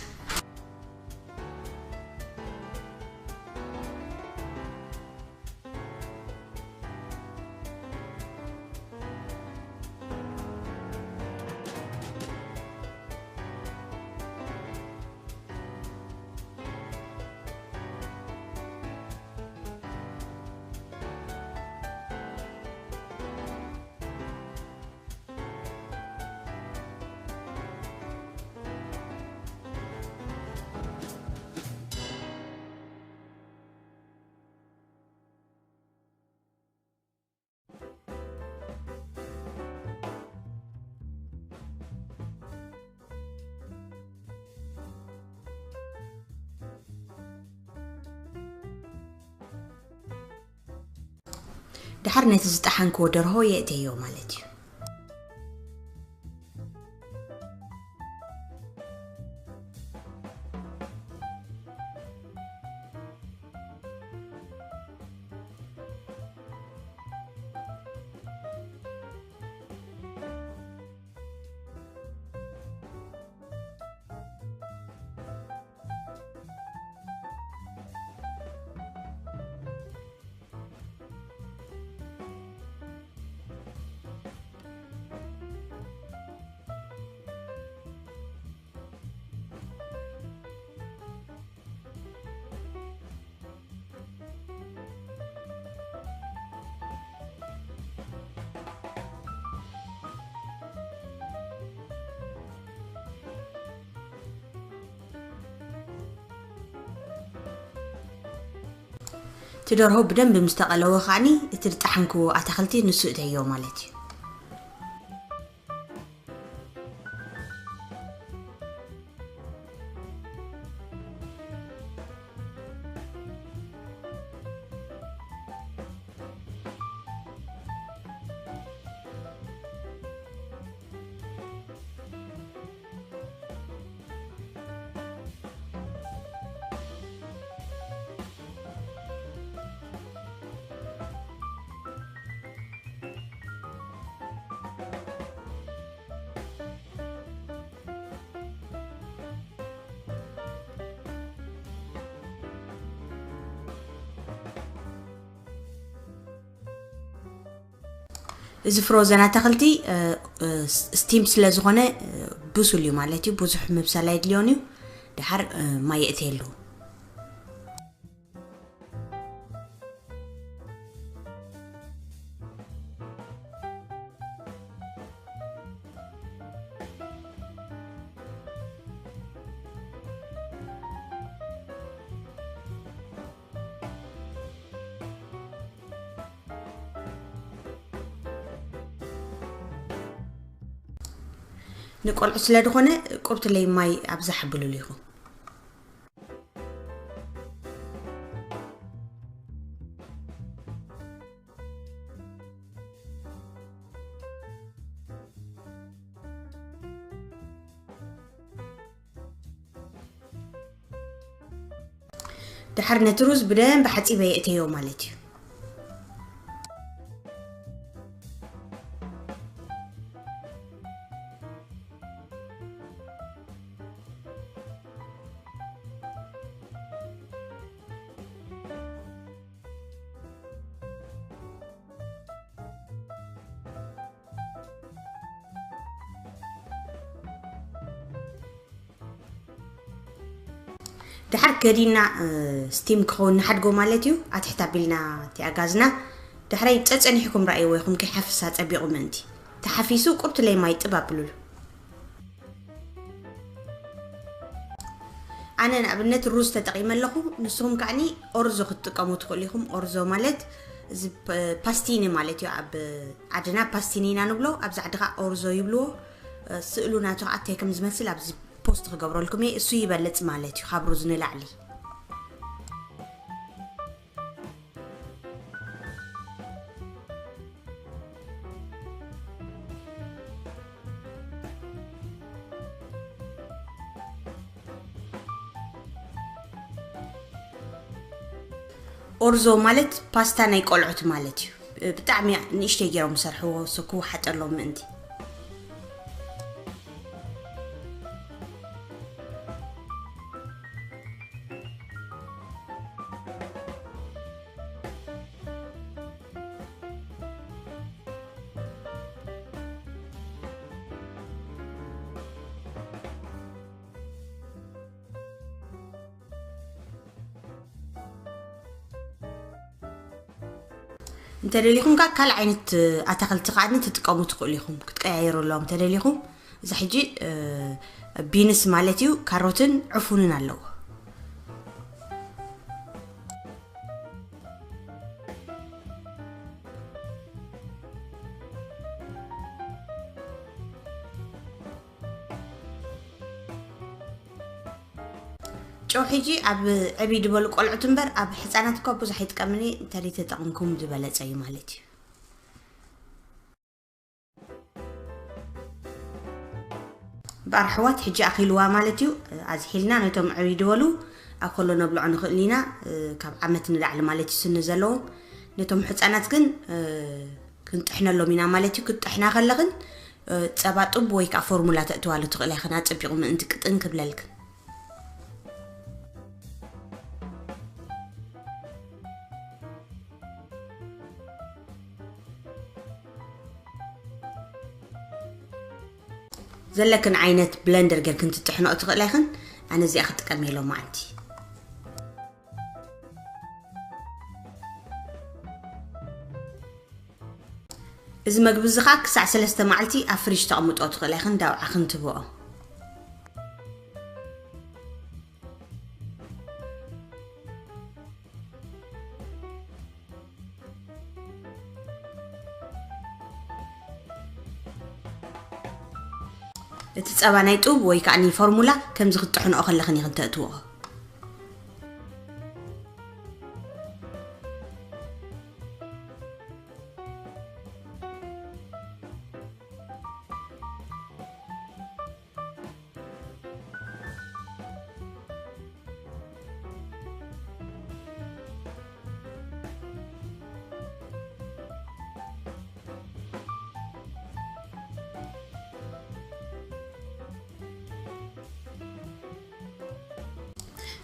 ድሓር ነቲ ዝጠሓንክዎ ደርሆ የእተዮ ማለት እዩ። እቲ ደርሆ ብደንብ ምስ ተቐለወ ከዓኒ እቲ ዝጠሓንክዎ ኣታኽልቲ ንሱ እተዮ ማለት እዩ። እዚ ፍሮዘን ኣታኽልቲ ስቲም ስለ ዝኾነ ብሱል እዩ ማለት እዩ። ብዙሕ ምብሳል ኣይድልዮን እዩ። ድሓር ማይ የእተየሉ። ንቆልዑ ስለ ዝኾነ ቁብትለይ ማይ ኣብዛሕ ኣብሉሉ ኢኹም። ድሓር ነቲ ሩዝ ብደንብ ሓጺበ የእተዮ ማለት እዩ። ድሓር ከዲና ስቲም ክኸውን ንሓድጎ ማለት እዩ። ኣትሕት ኣቢልና እቲ ኣጋዝና ድሕረይ ጸጸኒሕኩም ረኣይዎ ኢኹም ከይሓፍስ ኣጸቢቑ ምእንቲ ተሓፊሱ ቁርትለይ ማይ ጥብ ኣብሉሉ። ኣነ ንኣብነት ሩዝ ተጠቒመ ኣለኹ። ንስኹም ከዓኒ ኦርዞ ክትጥቀሙ ትኽእሉ ኢኹም። ኦርዞ ማለት እዚ ፓስቲኒ ማለት እዩ። ኣብ ዓድና ፓስቲኒ ኢና ንብሎ፣ ኣብዚ ዓዲ ከዓ ኦርዞ ይብልዎ። ስእሉ ናቱ ከዓ እንታይ ከም ዝመስል ኣብዚ ፖስት ክገብረልኩም እየ። እሱ ይበልፅ ማለት እዩ ካብ ሩዝ ንላዕሊ። ኦርዞ ማለት ፓስታ ናይ ቆልዑት ማለት እዩ። ብጣዕሚ ንእሽተይ ገይሮም ዝሰርሕዎ፣ እሱ ክወሓጠሎም ምእንቲ። እንተደሊኹም ከዓ ካልእ ዓይነት ኣታኽልቲ ከዓ ትጥቀሙ ትኽእሉ ኢኹም፣ ክትቀያየሩ ኣለዎም እንተደሊኹም። እዚ ሕጂ ቢንስ ማለት እዩ፣ ካሮትን ዕፉንን ኣለዎ። ጨው ሕጂ ኣብ ዕብይ ዝበሉ ቆልዑት እምበር ኣብ ሕፃናት እኳ ብዙሕ ኣይጥቀምን እየ። እንተደይ ተጠቕምኩም ዝበለፀ እዩ ማለት እዩ። እምበኣር ኣሕዋት ሕጂ ኣኺልዋ ማለት እዩ። ኣዝሒልና ነቶም ዕብይ ዝበሉ ኣብ ከሎ ነብልዖ ንኽእል ኢና። ካብ ዓመት ንላዕሊ ማለት እዩ ስኒ ዘለዎም። ነቶም ሕፃናት ግን ክንጥሕነሎም ኢና ማለት እዩ። ክትጥሕና ከለኽን ጸባ ጡብ ወይ ከዓ ፎርሙላ ተእትዋሉ ትኽእላ ኢኽን፣ ኣጸቢቑ ምእንቲ ቅጥን ክብለልክን። ዘለክን ዓይነት ብለንደር ጌርክን ትጥሕንኦ ትኽእላ ኢኽን። ኣነ እዚኣ ክጥቀም እየ ሎማዓንቲ። እዚ መግቢ እዚ ኸዓ ክሳዕ ሰለስተ መዓልቲ ኣብ ፍሪጅ ተቕምጦ ትኽእላ ኢኽን፣ ዳውዓኽን ትብኦ። እቲ ጸባ ናይ ጡብ ወይ ከዓኒ ፎርሙላ ከምዚ ክትጥሕንኦ ከለኽን ኢኽን ተእትውኦ።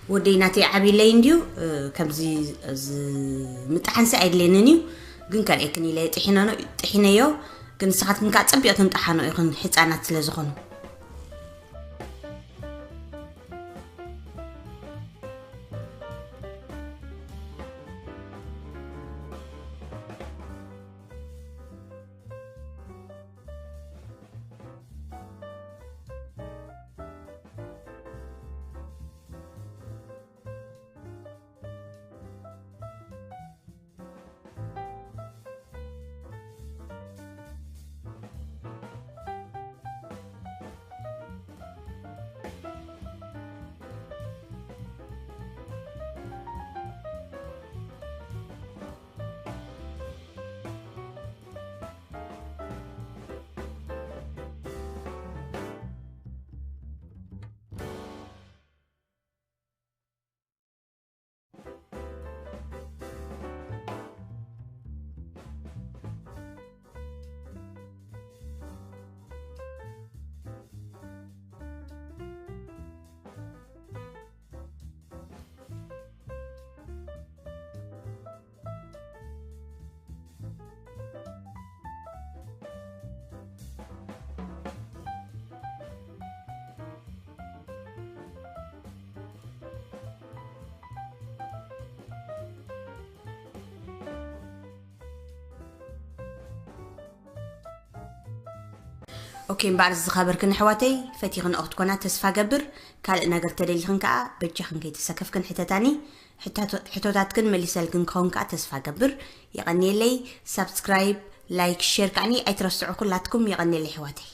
ወደይ ናተይ ዓብይለይ እንድዩ። ከምዚ ምጣሓንሲ ኣይድለየንን እዩ፣ ግን ከርእየክን ኢለ ጥሒነዮ። ግን ንስኻትክን ከዓ ፀቢቕክን ጥሓኖ ኢኽን፣ ህፃናት ስለ ዝኾኑ። ኦኬ፣ እምበኣር ዝኸበርክን ኣሕዋተይ፣ ፈቲኽንኦ ክትኮና ተስፋ ገብር። ካልእ ነገር ተደሊኽን ከኣ በጃኽን ከይተሰከፍክን ሕተታኒ። ሕታቶ-፣ ሕቶታትክን መሊሰልክን ክኸውን ከኣ ተስፋ ገብር። የቐንየለይ። ሳብስክራይብ፣ ላይክ፣ ሼር ከዓኒ ኣይትረስዑ ኩላትኩም። የቐንየለይ ኣሕዋተይ።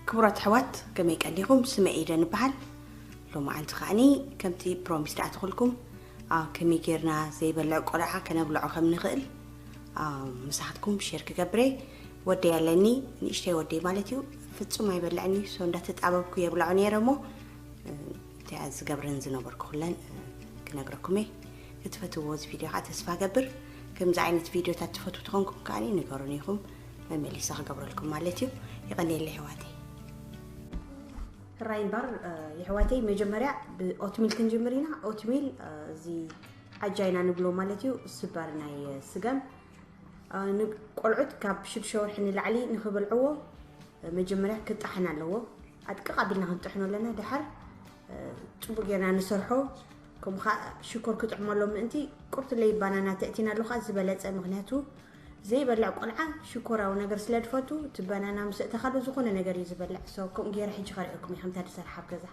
ክቡራት ኣሕዋት፣ ከመይ ቀኒኹም? ስመይ ኢደን እበሃል። ሎማዓንቲ ከዓኒ ከምቲ ፕሮሚስ ዝኣተኹልኩም፣ አ፣ ከመይ ጌርና ዘይበልዕ ቆልዓ ከነብልዖ ከም ንኽእል፣ አ፣ ምሳኻትኩም ሼር ክገብር እየ። ወደይ ኣለኒ፣ ንእሽተይ ወደይ ማለት እዩ። ፍጹም ኣይበልዕን እዩ። ሶ እንዳተጣበብኩ የብልዖ ነይረ እሞ፣ እ፣ እንታይ እየ ዝገብረን ዝነበርኩ ኩለን፣ እ፣ ክነግረኩም እየ። ክትፈትውዎ እዚ ቪድዮ ከዓ ተስፋ ገብር። ከምዚ ዓይነት ቪድዮታት ትፈትዉ ተኾንኩም ከዓኒ ንገሩኒ ኢኹም፣ መመሊሳ ክገብረልኩም ማለት እዩ። የቐንየለይ ኣሕዋተይ። ሕራይ እምበር፣ እ፣ የሕዋተይ መጀመርያ ብኦትሚል ክንጅምር ኢና። ኦትሚል፣ እ፣ እዚ ዓጃ ኢና ንብሎ ማለት እዩ። ስባር ናይ፣ እ፣ ስገም፣ እ፣ ንቆልዑት ካብ ሽዱሽተ ወርሒ ንላዕሊ ንኽበልዕዎ፣ እ፣ መጀመርያ ክጣሕን ኣለዎ። ኣድቅቕ ኣቢልና ክንጥሕኖ ኣለና። ደሓር፣ እ፣ ጽቡቕ ጌርና ንሰርሖ። ከምኡ ኸኣ ሽኮር ክጥዕመሎም ምእንቲ ቁርትለይ ባናና ተእቲና ኣለኹ። ዝበለጸ፣ ምኽንያቱ ዘይበልዕ ቆልዓ ሽኮራዊ ነገር ስለ ዝፈቱ፣ እቲ ባናና ምስ እተኻሉ ዝኾነ ነገር እዩ ዝበልዕ። ሶ፣ ከምኡ ገይረ ሕጂ ከርእየኩም እየ ከምታ ዝሰርሓ ኣብ ገዛ።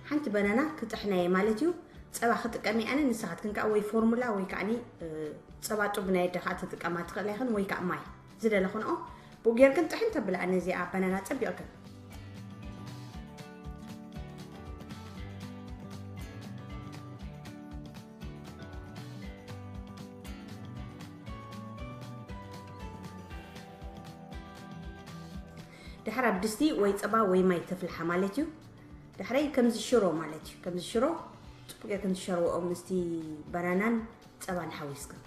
ሓንቲ ባናና ክጥሕና እየ ማለት እዩ። ጸባ ክጥቀም እየ ኣነ፣ ንስኻትክን ከኣ ወይ ፎርሙላ ወይ ከዓኒ፣ እ፣ ጸባ ጡብ ናይ ኣደ ከኣ ትጥቀማ ትኽእላ ኢኽን ወይ ከኣ ማይ ዝደለኽንኦ። ብኡ ጌርክን ጥሕን ተብላ ነዚኣ ባናና ጸቢቕክን። ድሓር ኣብ ድስቲ ወይ ጸባ ወይ ማይ ተፍልሓ ማለት እዩ። ድሕረይ ከምዚ ሽሮ ማለት እዩ። ከምዚ ሽሮ ጽቡቅ ጌርክን ትሸርወኦ ምስቲ ባናናን ጸባን ሓዊስክን።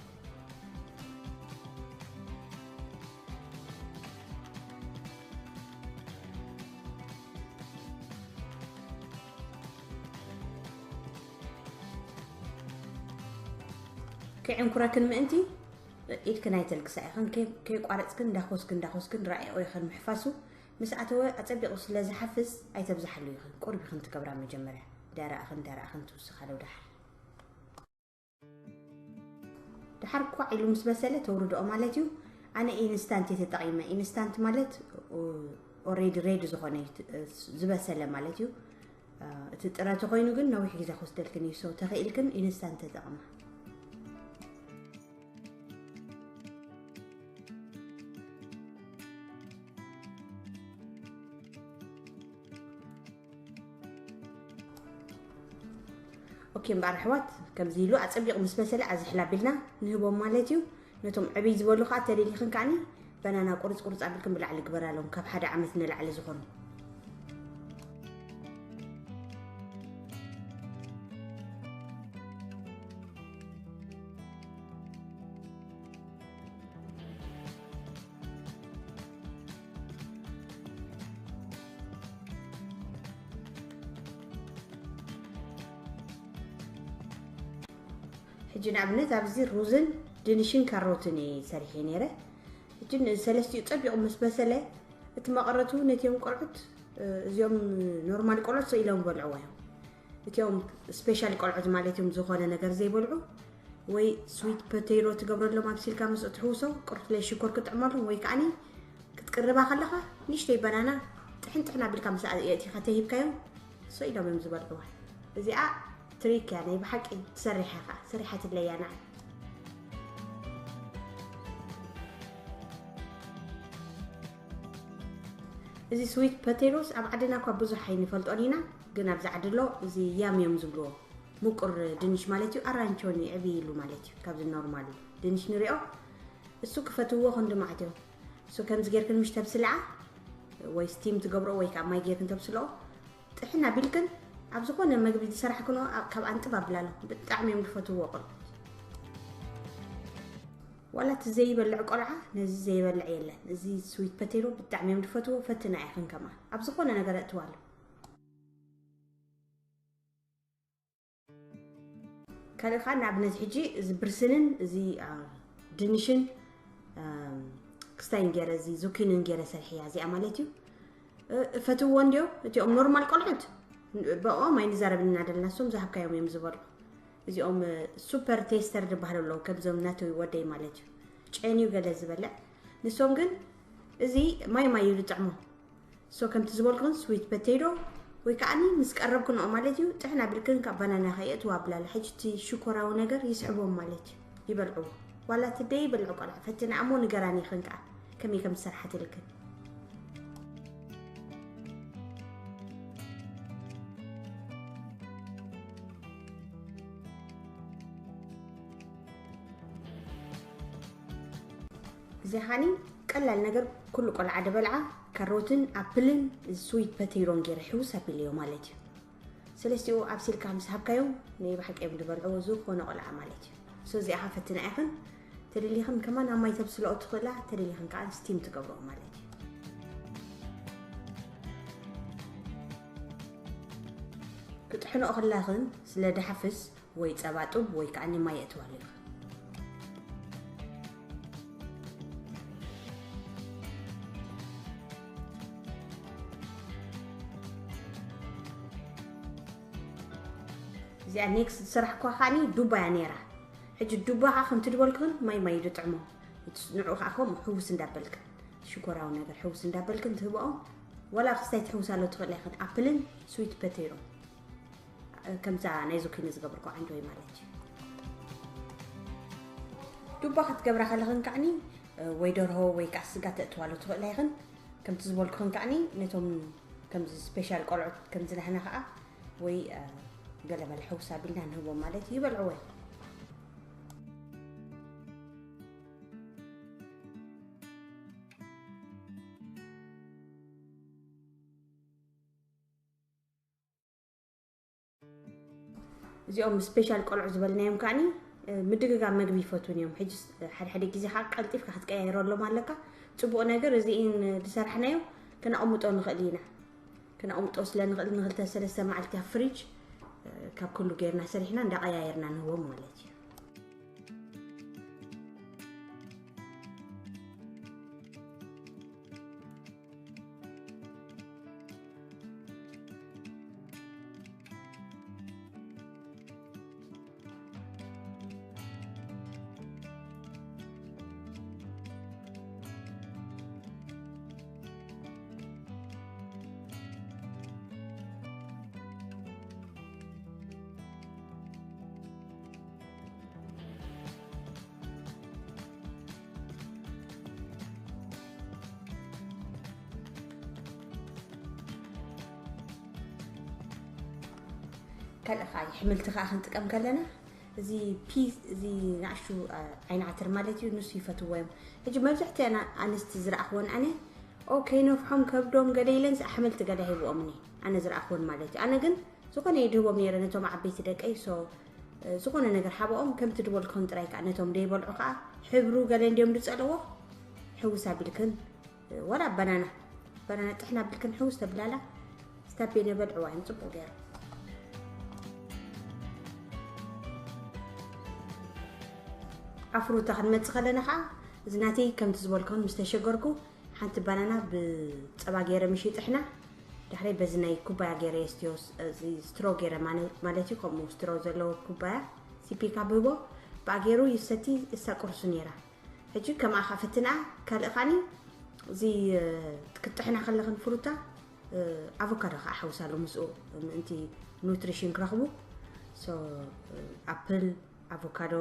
ከይዕንኩረክን ምእንቲ ኢድክን ኣይተልግሳ ኢኽን። ከይ-፣ ከይቋረጽክን እንዳኾስክን እንዳኾስክን ራኢኦ ኢኽን ምሕፋሱ። ምስ ኣተወ ኣጸቢቑ ስለ ዝሓፍስ ኣይተብዝሓሉ ኢኽን። ቁሩብ ኢኽን ትገብራ መጀመርያ። ደራእኽን ደራእኽን ትውስኻሉ ደሓር። ደሓር ኳዕ ኢሉ ምስ በሰለ ተውርድኦ ማለት እዩ። ኣነ ኢንስታንት እየ ተጠቒመ። ኢንስታንት ማለት ኦሬዲ ሬዲ ዝኾነ እዩ፣ ዝበሰለ ማለት እዩ። እቲ ጥረ ተኾይኑ ግን ነዊሕ ግዜ ክወስደልክን እዩ። ሶ ተኽኢልክን ኢንስታንት ተጠቕማ። ኦኬ እምበኣር ኣሕዋት፣ ከምዚ ኢሉ ኣጸቢቑ ምስ በሰለ ኣዝሕል ኣቢልና ንህቦም ማለት እዩ። ነቶም ዕብይ ዝበሉ ከዓ ተደሊኽን ከዓኒ በናና ቁርፅ ቁርፅ ኣቢልክን ብላዕሊ ግበራሎም፣ ካብ ሓደ ዓመት ንላዕሊ ዝኾኑ። ሕጂ ንኣብነት ኣብዚ ሩዝን ድንሽን ካሮትን እየ ሰሪሐ ነይረ። ሕጂ ንሰለስቲኡ ጸቢቑ ምስ በሰለ እቲ መቐረቱ ነቲኦም ቆልዑት፣ እዚኦም ኖርማል ቆልዑት ስኢሎም በልዕዎ እዮም። እቲኦም ስፔሻል ቆልዑት ማለት እዮም ዝኾነ ነገር ዘይበልዑ ወይ ስዊት ፖቴቶ ትገብረሎም ኣብሲልካ ምስ እትሕውሶ ቁርጥለይ ሽኮር ክጥዕመሎም ወይ ከዓኒ ክትቅርባ ከለኻ ንእሽተይ በናና ጥሕን ጥሕን ኣቢልካ ምስ የእቲኻ ተሂብካዮም ስኢሎም እዮም ዝበልዕዋ። እዚኣ ትሪክ እያ፣ ናይ ብሓቂ ትሰርሕ ኢኻ፣ ሰሪሓትለይ እያ ንዓይ። እዚ ስዊት ፖቴቶስ ኣብ ዓድና እኳ ብዙሕ ኣይንፈልጦን ኢና፣ ግን ኣብዚ ዓዲ ኣሎ። እዚ ያም እዮም ዝብልዎ፣ ምቁር ድንሽ ማለት እዩ። ኣራንቾ ይዕብይ ኢሉ ማለት እዩ። ካብዚ ኖርማል ድንሽ ንሪኦ እሱ ክፈትዎ ክንዲ ማዕት እዮም። እሱ ከምዚ ጌርክን ምሽ ተብስልዓ ወይ ስቲም ትገብሮ ወይ ካብ ማይ ጌርክን ተብስልኦ ጥሕን ኣቢልክን ኣብ ዝኾነ መግቢ ዝሰራሕክንኦ ካብ ኣንጥብ ኣብላሎ። ብጣዕሚ እዮም ዝፈትዎ ቆልዑት። ዋላ እቲ ዘይበልዕ ቆልዓ ነዚ ዘይበልዕ የለን። እዚ ስዊት ፖቴቶ ብጣዕሚ እዮም ዝፈትዎ። ፈትና ኢኽን ከማን ኣብ ዝኾነ ነገር ኣእትዋሉ። ካልእ ከዓ ንኣብነት ሕጂ እዚ ብርስንን እዚ ድንሽን ክስታይን ገይረ እዚ ዙኪንን ገይረ ሰርሕያ እዚኣ ማለት እዩ። እፈትዎ እንዲዮ እቲኦም ኖርማል ቆልዑት ብኦም ኣይንዛረብን እናደለና እሶም ዝሃብካዮም እዮም ዝበልዑ። እዚኦም ሱፐር ቴስተር ዝበሃሉ ኣለዉ፣ ከምዞም ናተይ ወደይ ማለት እዩ። ጨንዩ ገለ ዝበልዕ። ንሶም ግን እዚ ማይ ማይ እዩ ዝጥዕሞም። ሶ ከምቲ ዝበልኩን ስዊት ፖቴቶ ወይ ከዓኒ ምስ ቀረብክንኦ ማለት እዩ፣ ጥሕን ኣቢልክን ካብ ባናና ከየእትዋ ኣብላላ። ሕጂ እቲ ሽኮራዊ ነገር ይስሕቦም ማለት እዩ፣ ይበልዕዎ። ዋላ እቲ ደይበልዕ ቆልዓ ፈትና እሞ ንገራኒ ይኽን ከኣ ከመይ ከም ዝሰርሓትልክን። እዚ ኻኒ ቀላል ነገር ኩሉ ቆልዓ ደበልዓ ካሮትን ኣፕልን ስዊት ፖቴቶን ገይረ ሕውስ ኣቢለዮ ማለት እዩ። ሰለስቲኡ ኣብሲልካ ምስ ሃብካዮም ናይ ብሓቂ እዮም ዝበልዕዎ ዝኾነ ቆልዓ ማለት እዩ። ሶ እዚኣ ኸ ፈትና ኢኽን ተደሊኽን ከማን ኣብ ማይ ተብስልኦ ትኽእላ፣ ተደሊኽን ከዓ ስቲም ትገብርኦ ማለት እዩ። ክጥሕንኦ ከላኽን ስለ ድሓፍስ ወይ ጸባ ጡብ ወይ ከዓ ማይ የእትዋሉ ኢኻ። እዚኣ ኔክስት ዝሰራሕኳ ከዓኒ ዱባ እያ ነይራ። ሕጂ ዱባ ከዓ ከምቲ ድበልክን ማይ ማይ ድጥዕሞ። ንዑ ከዓ ከምኡ ሕውስ እንዳበልክን ሽኮራዊ ነገር ሕውስ እንዳበልክን ትህብኦም። ዋላ ክስታይ ትሕውሳሎ ትኽእል ኢኽን ኣፕልን ስዊት ፖቴቶን። ከምዛ ናይ ዙኪኒ ዝገብርኩ ዓንጆይ ማለት እዩ። ዱባ ክትገብራ ከለኽን ከዓኒ ወይ ደርሆ ወይ ከዓ ስጋ ተእትዋሉ ትኽእላ ኢኽን። ከምቲ ዝበልኩኽን ከዓኒ ነቶም ከምዚ ስፔሻል ቆልዑት ከምዚ ናህና ከዓ ወይ ገለመለ ሕውስ ኣቢልና ንህቦም ማለት እዩ፣ ይበልዕዎ እዮም። እዚኦም ስፔሻል ቆልዑ ዝበልናዮም ከዓኒ ምድግጋም መግቢ ይፈትውን እዮም። ሕጂ ሓደ ሓደ ግዜ ከዓ ቀልጢፍካ ክትቀያየረሎም ኣለካ። ፅቡቕ ነገር እዚኢን ዝሰራሕናዮ ክነቐምጦ ንኽእል ኢና። ክነቐምጦ ስለ ንኽእል ንክልተ ሰለስተ መዓልቲ ኣብ ፍሪጅ ካብ ኩሉ ጌርና ሰሪሕና እንዳቐያየርና ንህቦም ማለት እዩ። ካልእ ከዓ ኣሕምልቲ ከዓ ክንጥቀም ከለና፣ እዚ ፒስ፣ እዚ ንኣሽቱ፣ አ፣ ዓይኒ ዓተር ማለት እዩ፣ ንሱ ይፈትዎ እዮም። ሕጂ መብዛሕትኣን ኣንስቲ ዝረኣኽወን ኣነ፣ ኦኬ፣ ነፍሖም፣ ከብዶም ገለ ኢለን ኣሕምልቲ ገለ ሂብኦምኒ፣ ኣነ ዝረኣኽወን ማለት እዩ። ኣነ ግን ዝኾነ እየ ድህቦም ነይረ ነቶም ዓበይቲ ደቀይ። ሶ፣ እ፣ ዝኾነ ነገር ሓብኦም፣ ከምቲ ድበልክኹም ጥራይ ከዓ ነቶም ደይበልዑ ከዓ ሕብሩ ገለ እንዲዮም ዝጸልዎ፣ ሕውስ ኣቢልክን፣ እ፣ ወላ ባናና፣ ባናና ጥሕና ኣቢልክን ሕውስ ተብላላ፣ ስታቤነ በልዕዋ እዮም ጽቡቕ ገይሩ። ኣብ ፍሩታ ክንመጽእ ከለና ከዓ፣ እዚ ናተይ ከምቲ ዝበልኩን ምስ ተሸገርኩ፣ ሓንቲ ባናና ብጸባ ገይረ ምሽ ይጥሕና፣ ድሕረይ በዚ ናይ ኩባያ ገይረ የስትዮ፣ እዚ ስትሮ ገይረ ማነ-፣ ማለት እዩ፣ ከምኡ ስትሮ ዘለዎ ኩባያ፣ ሲፒካ ብህቦ፣ ብኣ ገይሩ ይሰቲ፣ እሳ ቁርሱ ነይራ። ሕጂ ከምኣ ኸኣ ፈትንኣ፣ ካልእ ኸኣኒ፣ እዚ፣ እ፣ ክትጥሕና ከለኽን ፍሩታ፣ እ፣ ኣቮካዶ ኸኣ ሓውሳሉ ምስኡ፣ ምእንቲ ኑትሪሽን ክረኽቡ። ሶ፣ እ፣ ኣፕል፣ ኣቮካዶ፣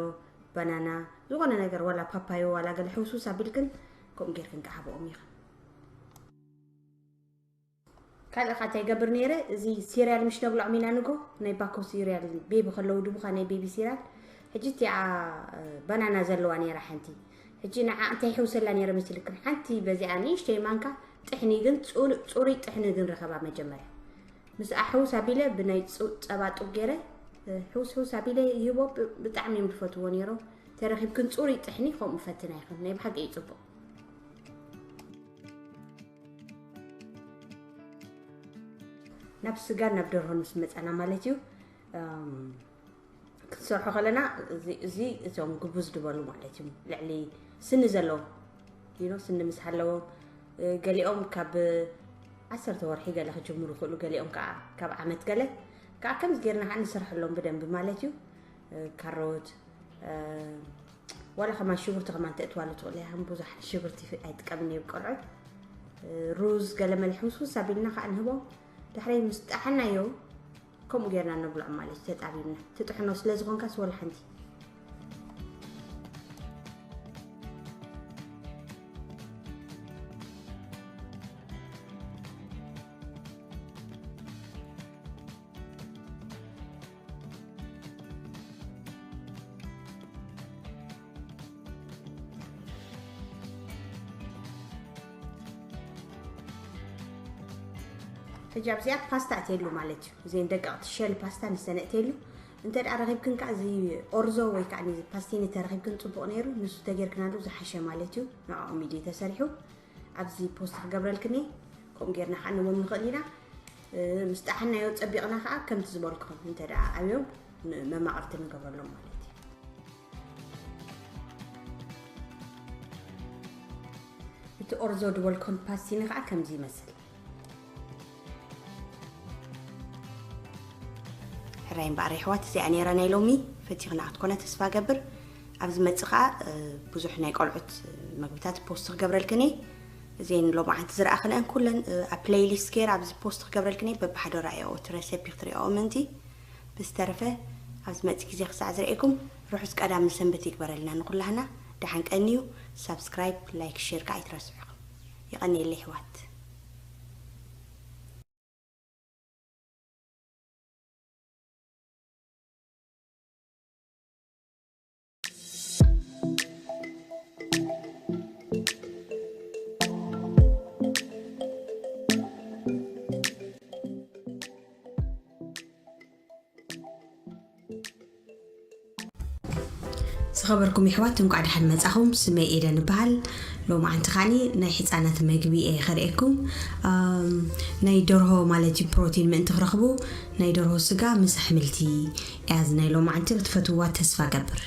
ባናና፣ ዝኾነ ነገር፣ ዋላ ፓፓዮ፣ ዋላ ገለ ሕውስውስ ኣቢልክን፣ ከምኡ ጌርክን ክዓ ሃብኦም ኢኽን። ካልእ ኸኣ እንታይ ይገብር ነይረ፣ እዚ ሲርያል ምሽ ነብልዖም ኢና ንጎ፣ ናይ ባኮ ሲርያል፣ ቤቢ ከለዉ ድቡኻ ናይ ቤቢ ሲርያል። ሕጂ እቲኣ፣ እ፣ ባናና ዘለዋ ነይራ ሓንቲ። ሕጂ ንዓ እንታይ ይሕውሰላ ነይረ መሲልክን? ሓንቲ በዚኣ ንእሽተይ ማንካ ጥሕኒ ግን፣ ጽሩ-፣ ጽሩይ ጥሕኒ ግን ረኸባ መጀመርያ። ምስ ኣሕውስ ኣቢለ ብናይ ጹ-፣ ጸባ ጡብ ገይረ፣ እ፣ ሕውስ ሕውስ ኣቢለ ይህቦ። ብ-፣ ብጣዕሚ እዮም ዝፈትዎ ነይሮም። ተረኺብክን ጽሩይ ጥሕኒ ከምኡ ፈትና ኢኽን። ናይ ብሓቂ እዩ ጽቡቕ። ናብ ስጋን ናብ ደርሆን ምስ መጻና ማለት እዩ። እም፣ ክንሰርሖ ከለና እዚ፣ እዚ እዞም ግቡዝ ዝበሉ ማለት እዩ። ልዕሊ ስኒ ዘለዎም፣ you know፣ ስኒ ምስ ሃለዎም፣ እ፣ ገሊኦም ካብ ዓሰርተ ወርሒ ገለ ክጅምሩ ይኽእሉ፣ ገሊኦም ከዓ ካብ ዓመት ገለ። ከዓ ከምዚ ጌርና ከዓ ንሰርሐሎም ብደንቢ ማለት እዩ። እ፣ ካሮት፣ እ፣ ዋላ ከማን ሽጉርቲ ከማን ተእትዋሉ ትኽእሉ ኢኹም። ብዙሕ ሽጉርቲ ኣይጥቀምን እየ ቆልዑ። እ፣ ሩዝ ገለ መለ ሕውስውስ ኣቢልና ከዓ ንህቦም። ድሕረይ ምስ ጠዓናዮ ከምኡ ጌርና ነብልዖም ማለት እዩ፣ ተጣቢብና። ትጥሕኖ ስለ ዝኾንካስ ወላ ሓንቲ። ሕጂ ኣብዚኣ ፓስታ እትየሉ ማለት እዩ። እዘን ደቀቕቲ ሸል ፓስታ ንሰን እትየሉ። እንተ ደኣ ረኺብክን ከኣ እዚ ኦርዞ ወይ ከኣ እዚ ፓስቲኒ ተረኺብክን ጽቡቕ ነይሩ። ንሱ ተጌርክናሉ ዝሓሸ ማለት እዩ። ንዕኦም ኢሉ እዩ ተሰሪሑ። ኣብዚ ፖስት ክገብረልክን እየ። ከምኡ ጌርና ከኣ ንቦም ንኽእል ኢና። እ፣ ምስ ጠዓናዮ ጸቢቕና ከኣ ከምቲ ዝበልኩኹም እንተ ደኣ ኣብዮም ን-፣ መማቕርቲ ንገብረሎም ማለት እዩ። እቲ ኦርዞ ዝበልኩኹም ፓስቲኒ ከኣ ከምዚ ይመስል። ሕራይ እምበኣር የሕዋት፣ እዚኣ ነይራ ናይ ሎሚ። ፈቲኽና ክትኮነ ተስፋ ገብር። ኣብ ዝመጽእ ከኣ፣ እ፣ ብዙሕ ናይ ቆልዑት መግብታት ፖስት ክገብረልክን እየ። እዘን ሎማዓንቲ ዝረኣኽንአን ኩለን፣ እ፣ ኣብ ፕሌይሊስት ገይረ ኣብዚ ፖስት ክገብረልክን እየ። በብሓደ ረኣየኦ እቲ ረሴፒ ክትሪኦ ምእንቲ። ብዝተረፈ፣ ኣብ ዝመጽእ ግዜ ክሳዕ ዝርእየኩም፣ ርሑስ ቀዳም ሰንበት ይግበረልና ንኹላህና። ደሓን ቀንዩ። ሳብስክራይብ፣ ላይክ፣ ሼር ከኣ ኣይትረስዑ። የቐንየለይ ኣሕዋት። ዝኸበርኩም የሕዋት፣ እንቋዕ ደሓን መጻኹም። ስመይ ኤደን እበሃል። ሎማዓንቲ ኸኣኒ ናይ ሕጻናት መግቢ እየ ኸርእየኩም። ኣም፣ ናይ ደርሆ ማለት እዩ፣ ፕሮቲን ምእንቲ ክረኽቡ ናይ ደርሆ ስጋ ምስ ኣሕምልቲ እያ እዚ ናይ ሎማዓንቲ። ክትፈትውዋ ተስፋ ገብር።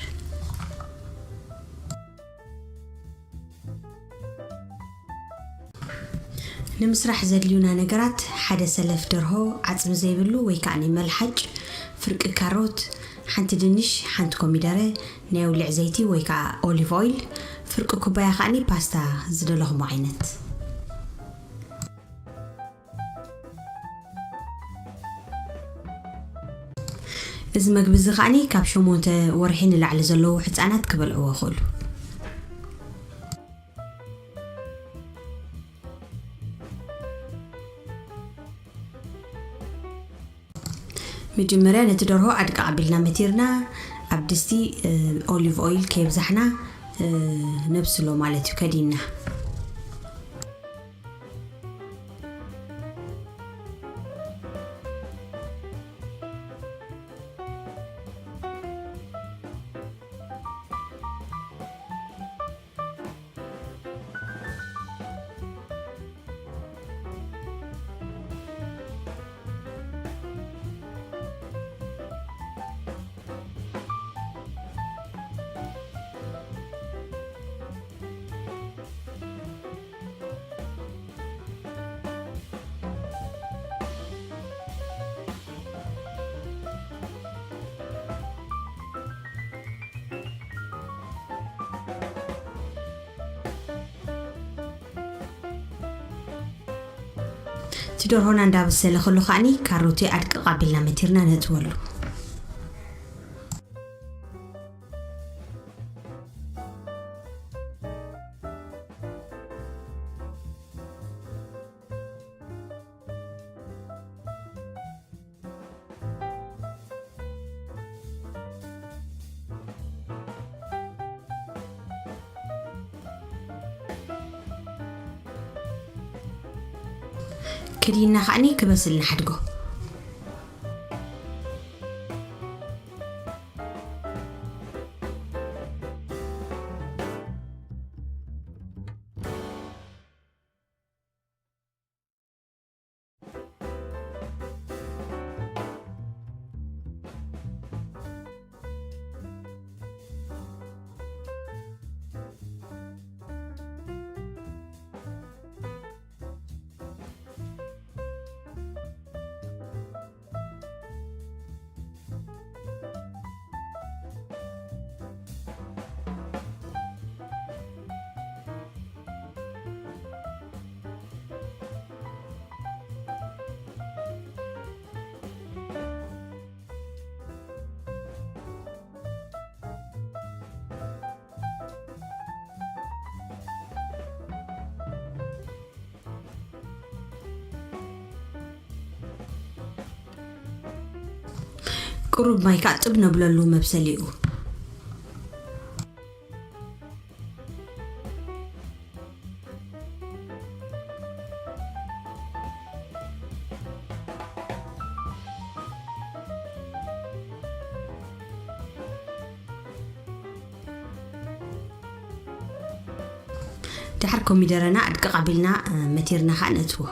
ንምስራሕ ዘድልዩና ነገራት፣ ሓደ ሰለፍ ደርሆ፣ ዓጽሚ ዘይብሉ ወይ ከኣ መልሓጭ፣ ፍርቂ ካሮት፣ ሓንቲ ድንሽ፣ ሓንቲ ኮሚደረ፣ ናይ ኣውሊዕ ዘይቲ ወይ ከኣ ኦሊቭ ኦይል፣ ፍርቂ ኩባያ ከኣ ፓስታ ዝደለኹሞ ዓይነት። እዚ መግቢ እዚ ከኣ ካብ ሸሞንተ ወርሒ ንላዕሊ ዘለዉ ሕጻናት ክበልዕዎ ይኽእሉ። መጀመርያ ነቲ ደርሆ ኣድቅቕ ኣቢልና መቲርና ኣብ ድስቲ ኦሊቭ ኦይል ከየብዛሕና ነብስሎ ማለት እዩ። ከዲና እቲ ደርሆና እንዳበሰለ ከሎ ከዓኒ ካሮቲ ኣድቅቕ ኣቢልና መቲርና ነእትወሉ። ክዲና ከዓኒ ክበስል ንሓድጎ። ቁሩብ ማይ ከዓ ጥብ ነብለሉ መብሰሊኡ። ድሓር ኮሚደረና ኣድቅቕ ኣቢልና መቲርና ከዓ ነእትዎ።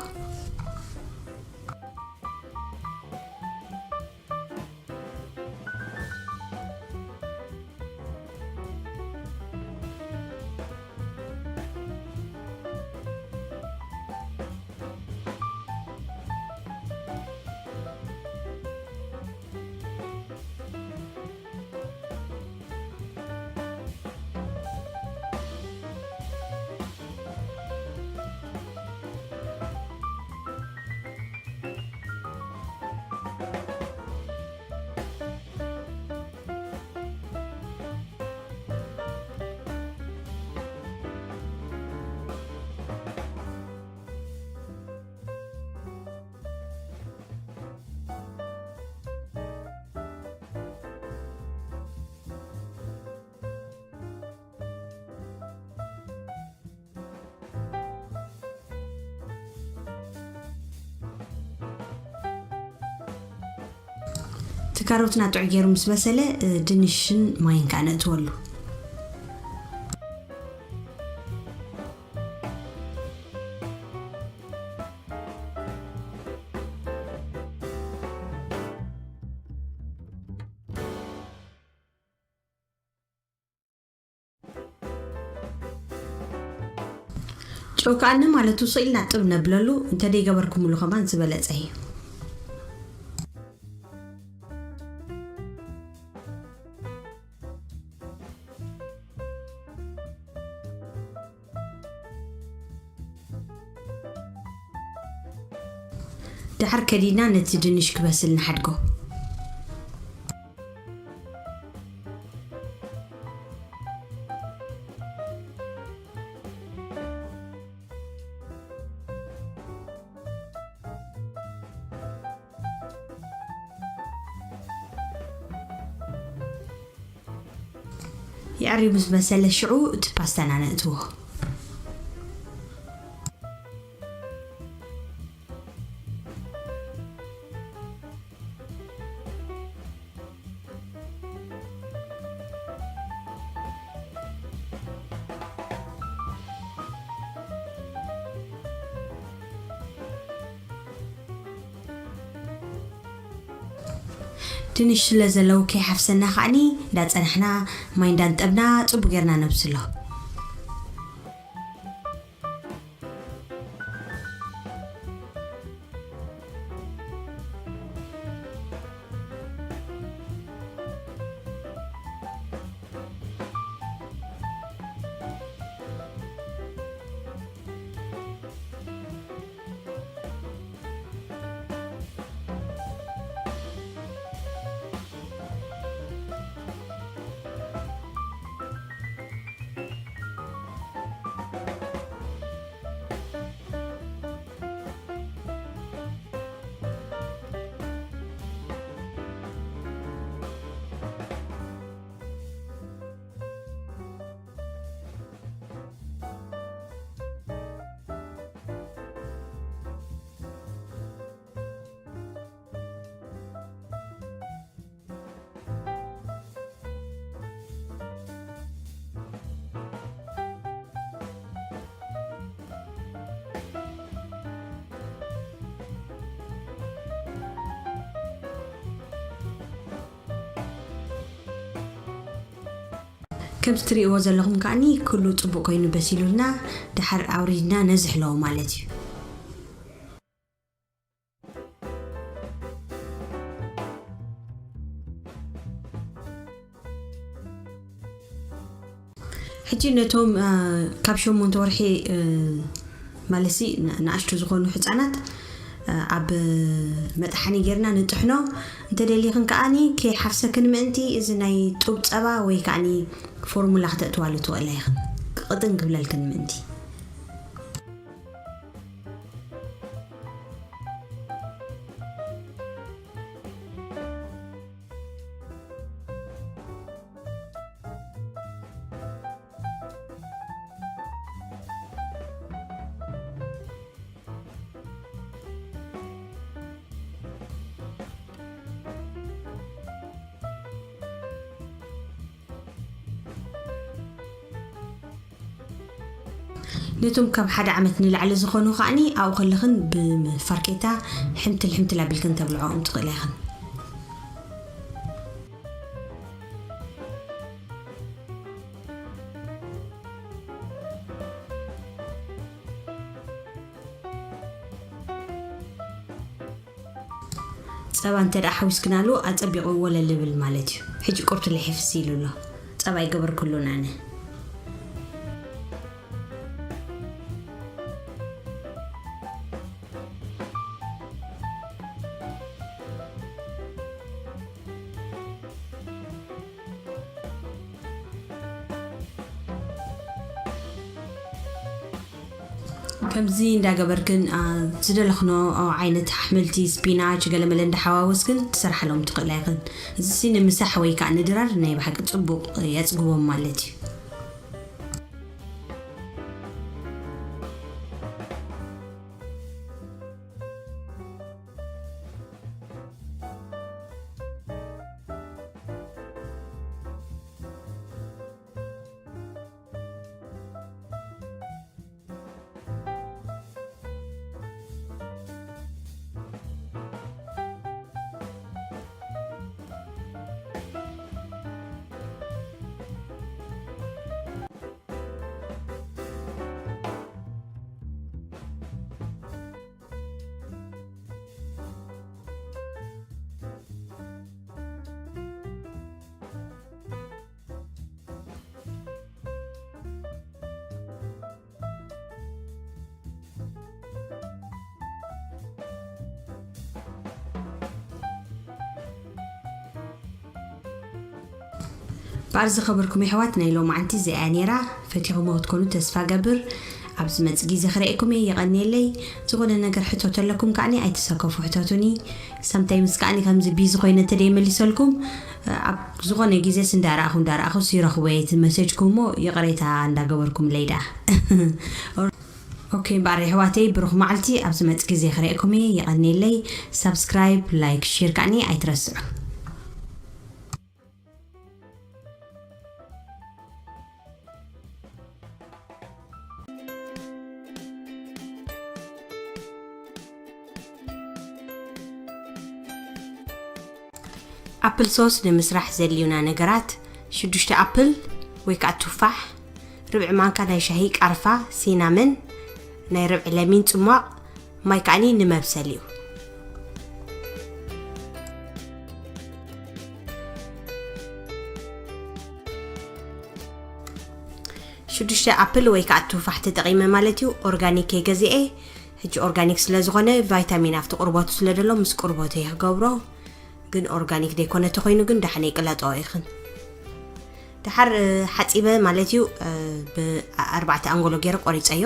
እቲ ካሮትና ጥዑይ ገይሩ ምስ በሰለ ድንሽን ማይን ከዓ ነእትወሉ። ጨው ከኣነ ማለት ውስቕ ኢልና ጥብ ነብለሉ፣ እንተደይገበርኩምሉ ከማን ዝበለጸ እዩ። ድሓር ከዲና ነቲ ድንሽ ክበስል ንሓድጎ። የዕርዩ ምስ በሰለ ሽዑ እቲ ፓስታና ነእትዎ። ድንሽ ስለ ዘለዉ ከይሓፍሰና ከዓኒ እንዳጸናሕና ማይ እንዳንጠብና ጽቡቅ ጌርና ነብስሎ። ከምቲ ትርእይዎ ዘለኹም ከዓኒ ኩሉ ጽቡቕ ኮይኑ በሲሉልና፣ ድሓር ኣውሪድና ነዝሕሎ ማለት እዩ። ሕጂ ነቶም፣ እ፣ ካብ ሸሞንተ ወርሒ፣ እ፣ ማለትሲ ን-፣ ንኣሽቱ ዝኾኑ ህጻናት፣ እ፣ ኣብ መጥሓኒ ጌርና ንጥሕኖ። እንተደሊኽን ከዓኒ ከይሓፍሰክን ምእንቲ እዚ ናይ ጡብ ጸባ ወይ ከዓኒ ፎርሙላ ክተእትዋሉ ትኽእላ ኢኽን። ቅጥን ክብለልክን ምእንቲ። ነቶም ካብ ሓደ ዓመት ንላዕሊ ዝኾኑ ከዓኒ ኣብኡ ከለኽን ብፋርኬታ ሕምትል ሕምትል ኣቢልክን ተብልዖኦም ትኽእላ ኢኽን። ጸባ እንተ ደኣ ሓዊስክናሉ ኣጸቢቑ ወለል ይብል ማለት እዩ። ሕጂ ቁርቱ ልሒፍስ ኢሉ ኣሎ። ጸባ ኣይገበርኩሉን ኣነ። ከምዚ እንዳገበርክን፣ አ፣ ዝደለኽኖ፣ አ፣ ዓይነት ኣሕምልቲ፣ ስፒናች፣ ገለመለ እንዳሓዋወስክን ትሰርሓሎም ትኽእላ ኢኽን። እዚ ንምሳሕ ወይ ከዓ ንድራር ናይ ብሓቂ ጽቡቕ የጽግቦም ማለት እዩ። በኣር ዝኸበርኩም የሕዋት፣ ናይ ሎማዓንቲ እዚኣ እያ ነይራ። ፈቲኹሞ ክትኮኑ ተስፋ ገብር። ኣብ ዝመጽእ ግዜ ክርእየኩም እየ። የቐንየለይ። ዝኾነ ነገር ሕቶ ተለኩም ከዓኒ ኣይትሰከፉ፣ ሕተቱኒ። ሳምታይምስ ከዓኒ ከምዚ ቢዚ ኮይነ እንተ ደይመሊሰልኩም፣ ኣብ ዝኾነ ግዜስ እንዳረኣኹ እንዳረኣኹስ ይረኽቦ እየ እቲ መሴጅኩም እሞ ይቕሬታ እንዳገበርኩምለይ ደኣ። ኦኬ እምበኣር የሕዋተይ፣ ብሩኽ መዓልቲ። ኣብ ዝመጽእ ግዜ ክርእየኩም እየ። የቐንየለይ። ሳብስክራይብ፣ ላይክ፣ ሼር ከዓኒ ኣይትረስዑ። ኣፕል ሶስ ንምስራሕ ዘድልዩና ነገራት፣ ሽዱሽተ ኣፕል ወይ ከዓ ቱፋሕ፣ ርብዒ ማንካ ናይ ሻሂ ቃርፋ፣ ሲናመን፣ ናይ ርብዒ ለሚን ጽሟቕ፣ ማይ ከዓኒ ንመብሰል እዩ። ሽዱሽተ ኣፕል ወይ ከዓ ቱፋሕ ተጠቒመ ማለት እዩ። ኦርጋኒክ እየ ገዚኤ። ሕጂ ኦርጋኒክ ስለ ዝኾነ ቫይታሚን ኣብቲ ቁርበቱ ስለ ደሎ ምስ ቁርበቱ እየ ክገብሮ። ግን ኦርጋኒክ ዘይኮነ ተኾይኑ ግን ደሓን ይቅለጦ ኢኽን። ደሓር፣ እ፣ ሓጺበ ማለት እዩ፣ እ፣ ብኣርባዕተ ኣንጎሎ ገይረ ቆሪጸዮ።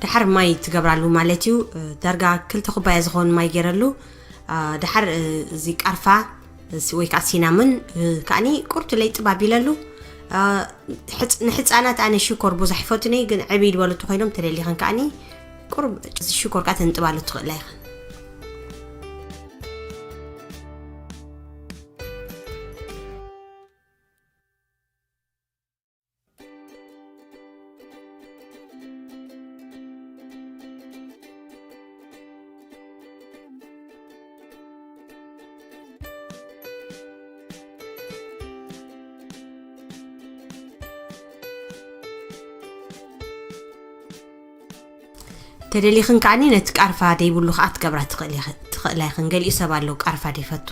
ደሓር ማይ ትገብራሉ ማለት እዩ። ዳርጋ ክልተ ኩባያ ዝኸውን ማይ ገይረሉ። አ፣ ደሓር፣ እ፣ እዚ ቃርፋ፣ እ፣ ሲ-፣ ወይ ከዓ ሲናምን፣ እ፣ ከዓኒ ቁርቱ ለይ ጥባብ ኢለሉ። አ፣ ሕጽ-፣ ንሕፃናት ኣነ ሽኮር ብዙሕ ይፈቱን እየ፣ ግን ዕብይ ዝበሉ እንተኾይኖም ተደሊኸን ከዓኒ ቁሩብ እዚ ሽኮር ከዓ ተንጥባሉ ትኽእላ ኢኽን። ተደሊኽን ከዓኒ ነቲ ቃርፋ ደይብሉ ከዓ ትገብራ ትኽእል ኢኽን፣ ትኽእላ ኢኽን። ገሊኡ ሰብ ኣሎ ቃርፋ ደይፈቱ።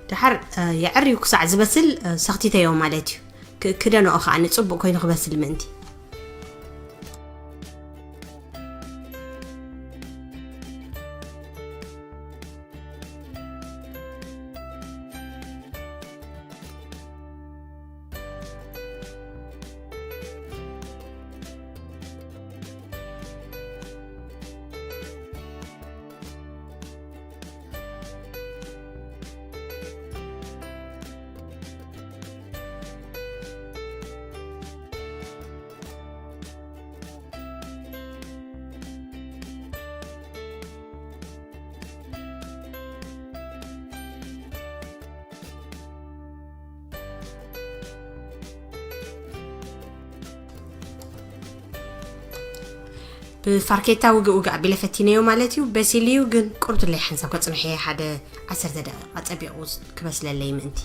ደሓር፣ እ፣ የዕርዩ ክሳዕ ዝበስል፣ እ፣ ሰኽቲተዮ ማለት እዩ። ክ-፣ ክደንኦ ከዓ ንጽቡቕ ኮይኑ ክበስል ምእንቲ። ብፋርኬታ ውግእ ውግእ ኣቢለ ፈቲነዮ ማለት እዩ። በሲሉ እዩ፣ ግን ቁርብትለይ ሓንሳብ ከጽንሖ እየ፣ ሓደ ዓሰርተ ደቂቓ ጸቢቑ ክበስለለይ ምእንቲ።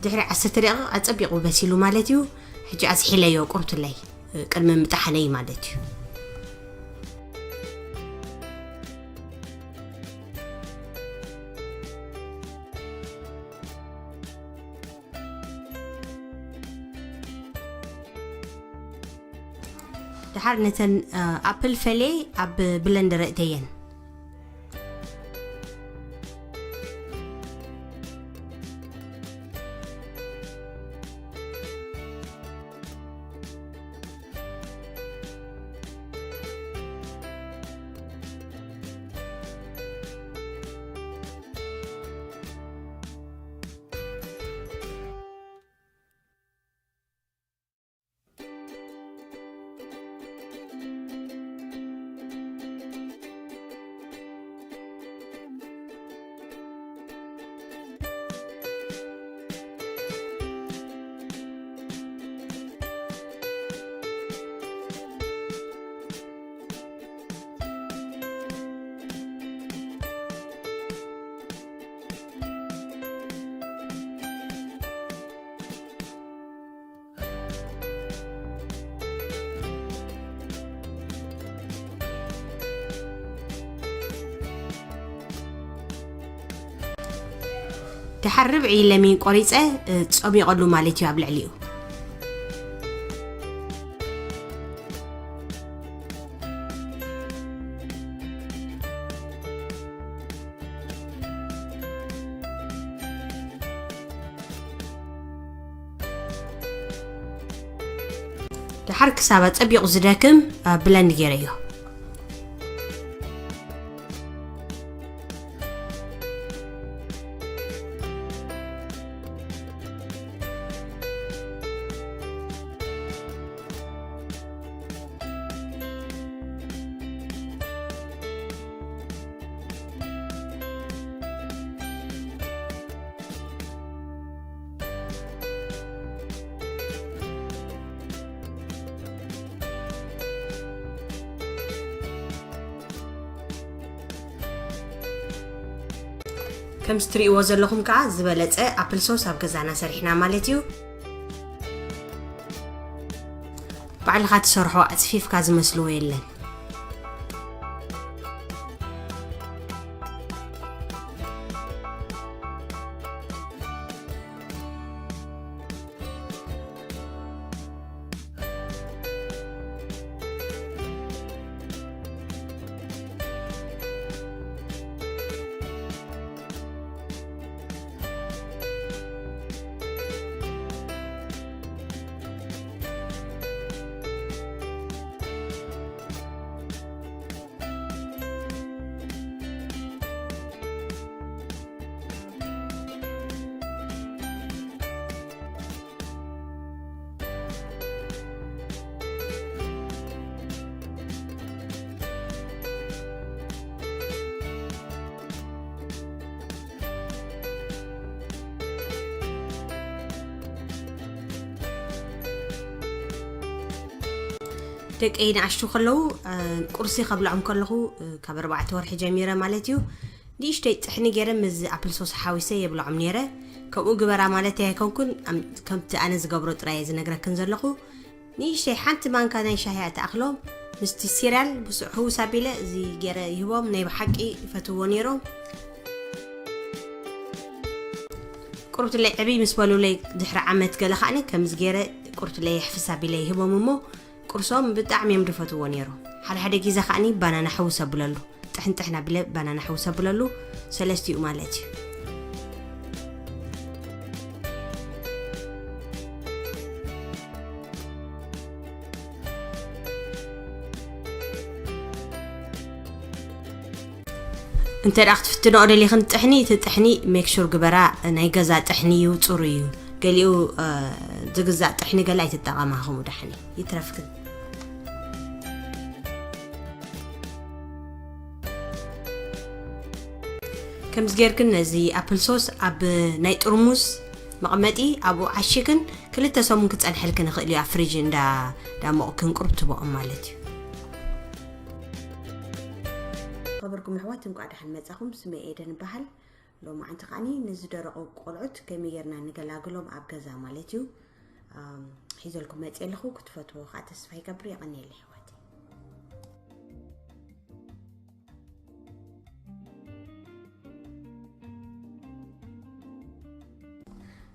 ድሕሪ ዓሰርተ ደቂቕ ኣጸቢቑ በሲሉ ማለት እዩ። ሕጂ ኣዝሒለዮ ቁርብትለይ ቅድሚ ምጥሓነይ ማለት እዩ። ድሓር ነተን ኣፕል ፈሌ ኣብ ብለንደር እእተየን። ድሓር ርብዒ ለሚን ቆሪጸ ጸሚቐሉ ማለት እዩ ኣብ ልዕሊኡ። ድሓር ክሳብ ኣጸቢቑ ዝደክም ብለንድ ገይረዮ። ከምዚ ትርእይዎ ዘለኹም ከዓ ዝበለፀ ኣፕል ሶስ ኣብ ገዛና ሰሪሕና ማለት እዩ። ባዕልኻ ትሰርሖ ኣፅፊፍካ ዝመስልዎ የለን። ደቀይ ንኣሽቱ ከለዉ ቁርሲ ከብልዖም ከለኹ ካብ ኣርባዕተ ወርሒ ጀሚረ ማለት እዩ፣ ንእሽተይ ጥሕኒ ገይረ ምስ ኣፕል ሶስ ሓዊሰ የብልዖም ነይረ። ከምኡ ግበራ ማለት ኣይኮንኩን፣ ከምቲ ኣነ ዝገብሮ ጥራይ ዝነግረክን ዘለኹ። ንእሽተይ ሓንቲ ማንካ ናይ ሻሂ እያ ትኣኽሎም። ምስቲ ሲርያል ብስዕ ህውስ ኣቢለ እዚ ገይረ ይህቦም። ናይ ብሓቂ ይፈትዎ ነይሮም። ቁርብትለይ ዕብይ ምስ በሉለይ ድሕሪ ዓመት ገለ ከዓኒ ከምዚ ገይረ ቁርብትለይ ሕፍስ ኣቢለ ይህቦም እሞ ቁርሶም ብጣዕሚ እዮም ዝፈትዎ ነይሮም። ሓደ ሓደ ግዜ ከዓኒ ባናና ሕውስ ኣብለሉ። ጥሕን ጥሕን ኣቢለ ባናና ሕውስ ኣብለሉ። ሰለስቲኡ ማለት እዩ። እንተ ደኣ ክትፍትንኦ ደሊኽን ጥሕኒ፣ እቲ ጥሕኒ ሜክሹር ግበራ፣ ናይ ገዛ ጥሕኒ እዩ፣ ጽሩይ እዩ። ገሊኡ ዝግዛእ ጥሕኒ ገለ ኣይትጠቐማ፣ ከምኡ ዳሕኒ ይትረፍክን። ከምዚ ጌርክን ነዚ ኣፕል ሶስ ኣብ ናይ ጥርሙስ መቐመጢ ኣብኡ ዓሺክን ክልተ ሰሙን ክጸንሐልክን ይኽእል እዩ፣ ኣብ ፍሪጅ እንዳ ዳሞቕክን ቁሩብ ትበኦም ማለት እዩ። ከበርኩም ኣሕዋት፣ እንቋዕ ደሓን መጻኹም። ስመይ ኤደን ይበሃል። ሎማዓንቲ ከዓኒ ንዝደረቑ ቆልዑት ከመይ ጌርና ንገላግሎም ኣብ ገዛ ማለት እዩ። ኣም፣ ሒዘልኩም መፅእ ኣለኹ። ክትፈትዎ ከዓ ተስፋ ይገብር። የቐንየለይ ኣሕዋተይ።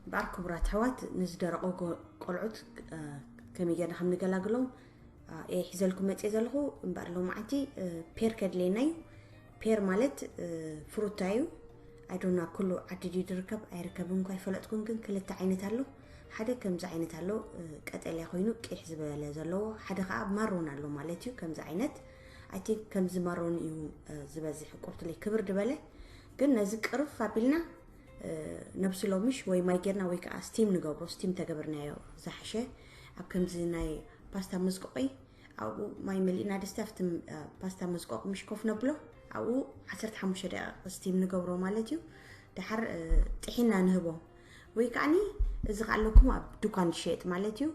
እምበኣር ክቡራት ኣሕዋት፣ ንዝደረቑ ጎ- ቆልዑት እ፣ ከመይ ጌርና ከም ንገላግሎም እ፣ እየ ሒዘልኩም መፅእ ዘለኹ። እምበኣር ሎማዓንቲ እ፣ ፔር ከድልየና እዩ። ፔር ማለት እ፣ ፍሩታ እዩ። ኣይዶና ኩሉ ዓዲ ድዩ ዝርከብ ኣይርከብን እኳ ኣይፈለጥኩን፣ ግን ክልተ ዓይነት ኣሎ። ሓደ ከምዚ ዓይነት ኣሎ እ፣ ቀጠልያ ኮይኑ ቂሕ ዝበለ ዘለዎ፣ ሓደ ከዓ ማሮን ኣሎ ማለት እዩ። ከምዚ ዓይነት ኣይ ቲንክ ከምዚ ማሮን እዩ እ፣ ዝበዝሕ ቁርትለይ ክብር ዝበለ። ግን ነዚ ቅርፍ ኣቢልና እ፣ ነብሲ ሎምሽ ወይ ማይ ጌርና ወይ ከዓ ስቲም ንገብሮ። ስቲም ተገብርናዮ ዝሓሸ። ኣብ ከምዚ ናይ ፓስታ መዝቆቂ ኣብኡ ማይ መሊእና ድስቲ ኣብቲ እ፣ ፓስታ መዝቆቂ ምሽ ኮፍ ነብሎ። ኣብኡ ዓሰርተ ሓሙሽተ ደቂቕ ስቲም ንገብሮ ማለት እዩ። ደሓር እ፣ ጥሒና ንህቦ። ወይ ከዓኒ እዚ ከኣለኩም ኣብ ድኳን ዝሸየጥ ማለት እዩ።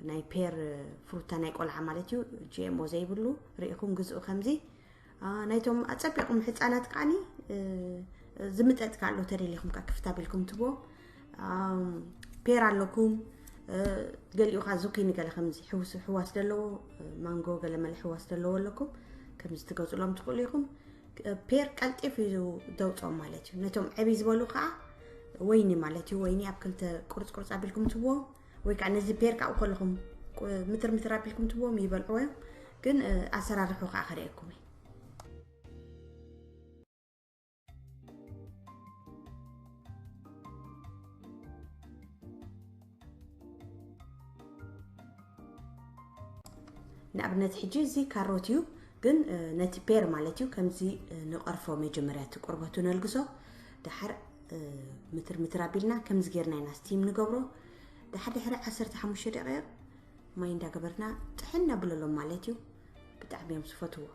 ናይ ፔር እ፣ ፍሩታ ናይ ቆልዓ ማለት እዩ። ጂ ኤም ኦ ዘይብሉ ርኢኹም ግዝኡ። ከምዚ ኣ፣ ናይቶም ኣጸቢቕኩም ሕጻናት ከዓኒ እ፣ ዝምጠጥ ከኣ ኣሎ፣ ተደሊኹም ከኣ ክፍት ኣቢልኩም ትቦ። ኣም፣ ፔር ኣለኩም እ፣ ገሊኡ ከኣ ዙኪኒ ገለ ከምዚ ሕውስ ሕዋስ ዘለዎ እ፣ ማንጎ ገለ መለ ሕዋስ ዘለዎ ኣለኩም። ከምዚ ትገዝእሎም ትኽእሉ ኢኹም። እ፣ ፔር ቀልጢፍ እዩ ዘውፅኦም ማለት እዩ። ነቶም ዕብይ ዝበሉ ከኣ ወይኒ ማለት እዩ። ወይኒ ኣብ ክልተ ቁርፅ ቁርፅ ኣቢልኩም ትቦ ወይ ከዓ ነዚ ፔር ካብኡ ከለኹም ቁ- ምትር ምትር ኣቢልኩም ትቦም ይበልዕዎ እዮም። ግን እ፣ ኣሰራርሑ ከዓ ከርእየኩም እየ። ንኣብነት ሕጂ እዚ ካሮት እዩ። ግን እ፣ ነቲ ፔር ማለት እዩ ከምዚ እ፣ ንቐርፎ። መጀመርያ እቲ ቆርበቱ ነልግሶ። ደሓር እ፣ ምትር ምትር ኣቢልና ከምዚ ጌርና ኢና ስቲም ንገብሮ። ደሓር ድሕሪ ዓሰርተ ሓሙሽተ ደቂቕ ማይ እንዳገበርና ጥሕን ነብለሎም ማለት እዩ። ብጣዕሚ እዮም ዝፈትዎ።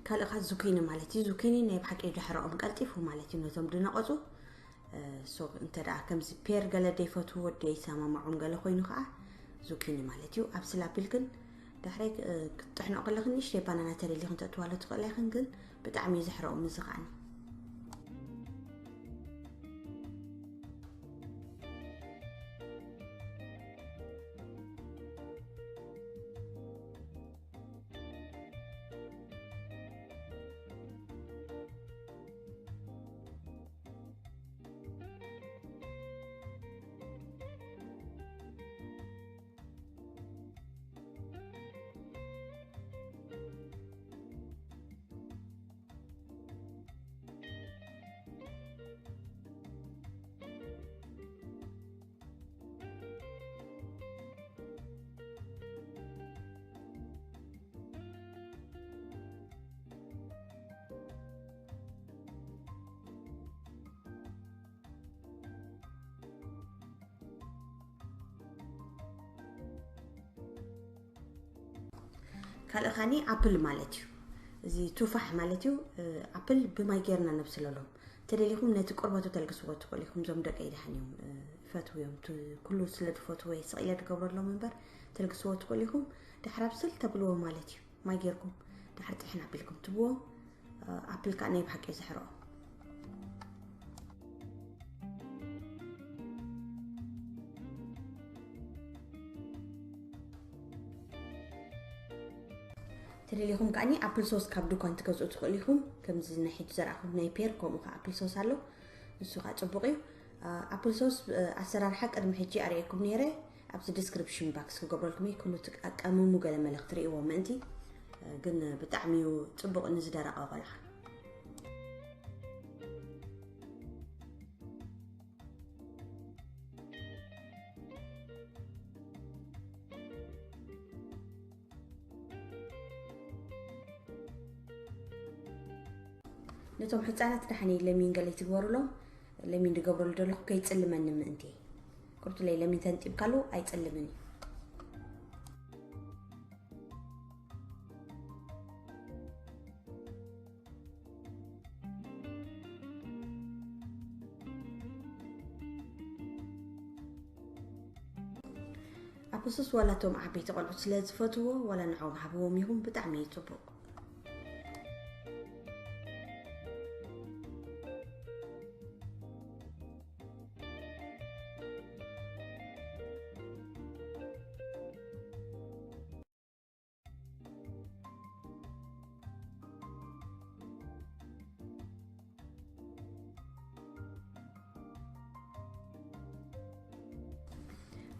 ካልእ ኸዓ ዙኪኒ ማለት እዩ። ዙኪኒ ናይ ብሓቂ እዩ ዳሕረኦም ቀልጢፉ ማለት እዩ ነቶም ድነቐፁ። እ፣ ሶ እንተ ደኣ ከምዚ ፔር ገለ ደይፈትዎ ደይሰማምዖም ገለ ኮይኑ ኸዓ ዙኪኒ ማለት እዩ። ኣብ ስላቢል ግን ዳሕረይ እ፣ ክትጥሕኖ ከለኽን ንእሽተይ ባናና ተደሊኽን ተእትዋሉ ትኽእላ ኢኽን፣ ግን ብጣዕሚ እዩ ዘሕረኦም እዚ ኸዓኒ። ካልእ ኻኒ ኣፕል ማለት እዩ። እዚ ቱፋሕ ማለት እዩ። እ፣ ኣፕል ብማይ ጌርና ነብስለሎም። ተደሊኹም ነቲ ቆርበቱ ተልግስዎ ትኽእሉ ኢኹም። እዞም ደቀይ ደሓን እዮም፣ እ፣ ይፈትዉ እዮም። ቱ-፣ ኩሉ ስለ ዝፈትዎ እየ ስቕ ኢለ ዝገብረሎም እምበር ተልግስዎ ትኽእሉ ኢኹም። ድሕር ኣብስል ተብልዎ ማለት እዩ። ማይ ጌርኩም ድሕር ጥሕን ኣቢልኩም ትብዎ። ኣፕል ከዓ ናይ ብሓቂ ዘሕርኦ። ተደሊኹም ከዓኒ ኣፕል ሶስ ካብ ድኳን ትገዝኡ ትኽእሉ ኢኹም። ከምዚ ናይ ሕጂ ዘርኣኹም ናይ ፔር፣ ከምኡ ከዓ ኣፕል ሶስ ኣሎ። ንሱ ከዓ ጽቡቕ እዩ። ኣፕል ሶስ ኣሰራርሓ ቅድሚ ሕጂ ኣርእየኩም ነይረ። ኣብዚ ዲስክሪፕሽን ባክስ ክገብረልኩም እዩ። ኩሉ ትቃቀምሙ ገለ መለ ክትርእይዎ ምእንቲ። ግን ብጣዕሚ እዩ ጽቡቕ ንዝደረቐ ቆልዓ። ነቶም ሕጻናት ደሓነይ ለሚን ገለ ትግበሩሎም። ለሚን ድገብረሉ ዘለኹ ከይጽልመኒ ምእንቲ። ቁርጥለይ ለሚን ተንጢብካሉ ኣይጽልምን እዩ። ኣፕል ሶስ ዋላ እቶም ዓበይቲ ቆልዑት ስለ ዝፈትዎ ዋላ ንዕኦም ሃብዎም ይኹን ብጣዕሚ እዩ ጽቡቕ።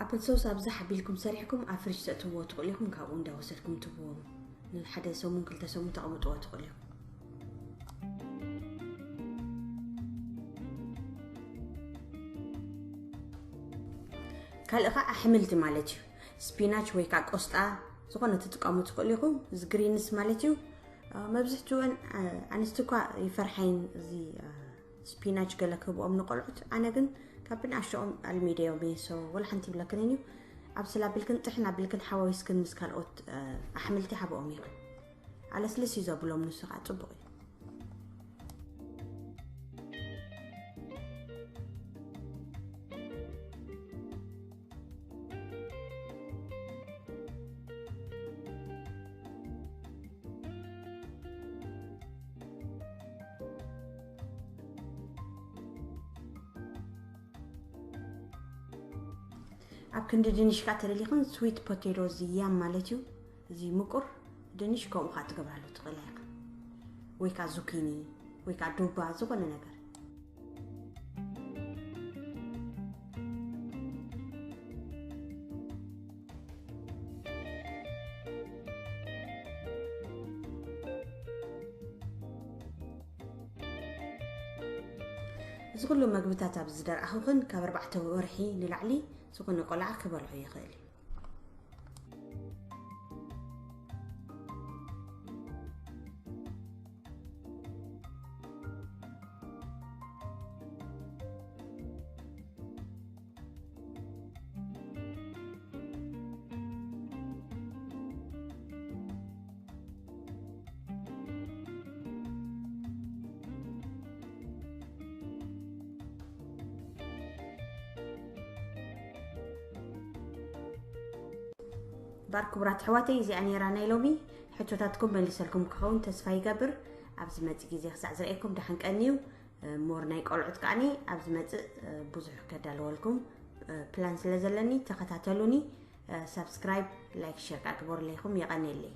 ኣፕል ሶስ ኣብዛ ሓቢልኩም ሰሪሕኩም ኣብ ፍሪጅ ተእትውዎ ትኽእሉ ኢኹም። ካብኡ እንዳወሰድኩም ትብዎም ንሓደ ሰሙን ክልተ ሰሙን ተቐምጥዎ ትኽእሉ ኢኹም። ካልእ ከዓ ኣሕምልቲ ማለት እዩ። ስፒናች ወይ ከዓ ቆስጣ ዝኾነ ትጥቀሙ ትኽእሉ ኢኹም። እዚ ግሪንስ ማለት እዩ። መብዝሕትኡ ኣንስቲ እኳ ይፈርሓይን እዚ ስፒናች ገለ ክህብኦም ንቆልዑት። ኣነ ግን ካብ ብንኣሽኦም ኣልሚደዮም እየ። ሶ ወላ ሓንቲ ይብለክንን እዩ። ኣብ ስላ ኣቢልክን ጥሕን ኣቢልክን ሓዋዊስክን ምስ ካልኦት ኣሕምልቲ ሃብኦም ኢኽን። ኣለስልስ እዩ ዘብሎም፣ ንሱ ከዓ ጽቡቕ እዩ። ኣብ ክንዲ ድንሽ ከዓ ተደሊኹም ስዊት ፖቴቶ ዝያም ማለት እዩ። እዚ ምቁር ድንሽ ከምኡ ከዓ ትገብራሉ ትኽእላ ኢኻ። ወይ ከዓ ዙኪኒ ወይ ከዓ ዱባ ዝኾነ ነገር። እዚ ኩሉ መግብታት ኣብ ዝደርኣኹኽን ካብ ኣርባዕተ ወርሒ ንላዕሊ ዝኾነ ቆልዓ ክበልዖ ይኽእል እዩ። ባር ክቡራት ኣሕዋተይ፣ እዚኣ ነይራ ናይ ሎሚ። ሕቶታትኩም መሊሰልኩም ክኸውን ተስፋ ይገብር። ኣብ ዝመጽእ ግዜ ክሳዕ ዝርእየኩም ደሓን ቀንዩ። ሞር ናይ ቆልዑት ከዓኒ ኣብ ዝመጽእ ብዙሕ ከዳልወልኩም ፕላን ስለ ዘለኒ ተኸታተሉኒ። ሳብስክራይብ፣ ላይክ፣ ሼር ከዓ ግበሩለይኹም። የቐንየለይ።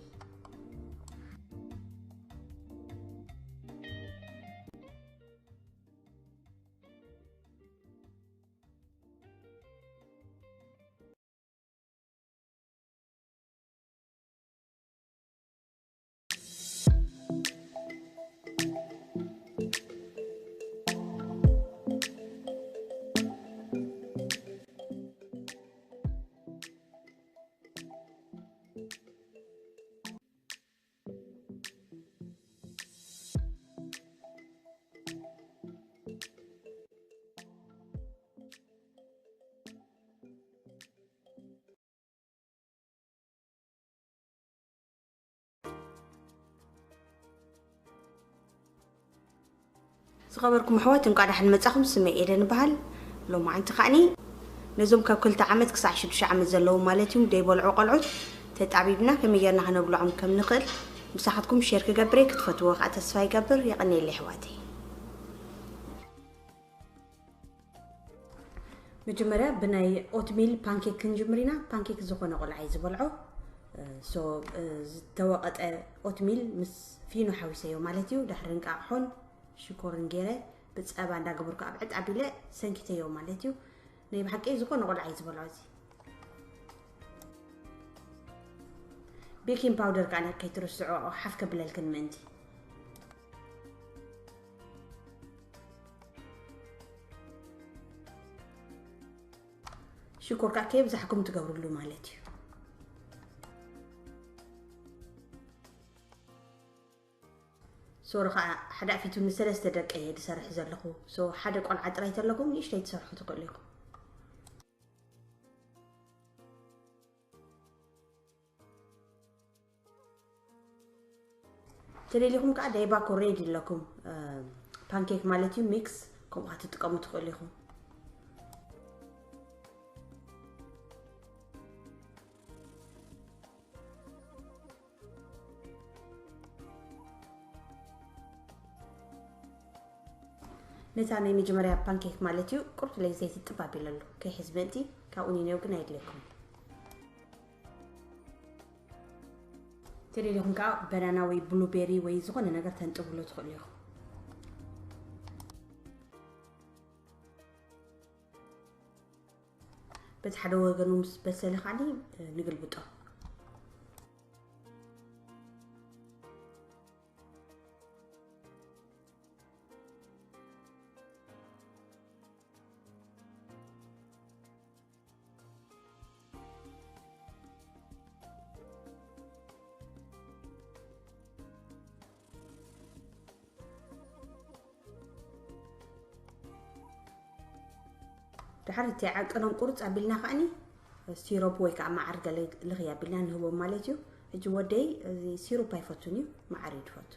ዝኸበርኩም ኣሕዋት፣ እንኳዕ ደሓን መጻኹም። ስመይ ኤደን እበሃል። ሎማዓንቲ ከዓኒ ነዞም ካብ ክልተ ዓመት ክሳዕ ሽዱሽተ ዓመት ዘለዉ ማለት እዩ፣ ዘይበልዑ ቆልዑት ተጣቢብና ከመይ ጌርና ከነብልዖም ከም ንኽእል ምሳኻትኩም ሼር ክገብር እየ። ክትፈትዎ ከዓ ተስፋ ይገብር። የቐንየለይ ኣሕዋተይ። መጀመርያ ብናይ ኦትሚል ፓንኬክ ክንጅምር ኢና። ፓንኬክ ዝኾነ ቆልዓ እዩ ዝበልዖ። ሶ ዝተወቐጠ ኦትሚል ምስ ፊኖ ሓዊሰዮ ማለት እዩ። ድሕሪ እንቃቕሖን ሽኮርን ገይረ ብፀባ እንዳገበርኩ ኣብ ዕጥ ኣቢለ ሰንኪተዮ ማለት እዩ። ናይ ብሓቂ ዝኾነ ቆልዓ እዩ ዝበልዖ። እዚ ቤኪንግ ፓውደር ከዓ ከይትርስዖ፣ ሓፍ ከብለልክን ምእንቲ። ሽኮር ከዓ ከየብዛሕኩም ትገብርሉ ማለት እዩ። ሶሪ ከዓ ሓደ ኣፊቱ ንሰለስተ ደቂ እየ ዝሰርሕ ዘለኹ። ሶ ሓደ ቆልዓ ጥራይ ተለኩም ንእሽተይ ትሰርሑ ትኽእሉ ኢኹም። ተደሊኹም ከዓ ዳይባኮ ሬዲ ኣለኩም። ፓንኬክ ማለት እዩ፣ ሚክስ ከምኡ ክትጥቀሙ ትኽእሉ ኢኹም። ነታ ናይ መጀመርያ ፓንኬክ ማለት እዩ፣ ቁርጥ ለይ ዘይቲ ጥብ ኣቢለሉ ከይሕዝ ምእንቲ። ካብኡ ኒነው ግን ኣይድለኩም። ተደሊኹም ከዓ በናና ወይ ብሉቤሪ ወይ ዝኾነ ነገር ተንጥብሉ ትኽእሉ ኢኹም። በቲ ሓደ ወገኑ ምስ በሰለ ከዓ ንግልብጦ። ድሓር እቲ ዓቀኖም ቁርፅ ኣቢልና ከዓኒ ሲሮፕ ወይ ከዓ መዓር ገለ ልኽይ ኣቢልና ንህቦም ማለት እዩ። ሕጂ ወደይ እዚ ሲሮፕ ኣይፈቱን እዩ፣ መዓር እዩ ዝፈቱ።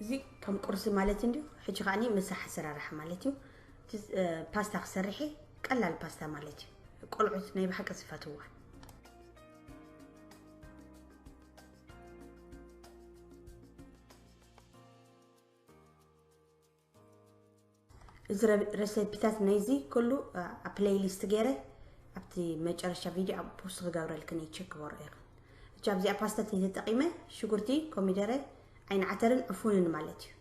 እዚ ከም ቁርሲ ማለት እንድዩ። ሕጂ ከዓኒ ምሳሕ ኣሰራርሓ ማለት እዩ። እቲ፣ እ፣ ፓስታ ክሰርሕ እየ። ቀላል ፓስታ ማለት እዩ። ቆልዑት ናይ ብሓቂ ዝፈትዋ። እዚ ረ-፣ ረሰፒታት ናይዚ ኩሉ፣ እ፣ ኣብ ፕሌይሊስት ገይረ ኣብቲ መጨረሻ ቪድዮ ኣብ ፖስት ክገብረልክን እየ፣ ቸክ ክበሮ ኢኽን። እቻ ኣብዚኣ ፓስታ ተጠቂመ ሽጉርቲ፣ ኮሚደረ፣ ዓይኒ ዓተርን ዕፉንን ማለት እዩ።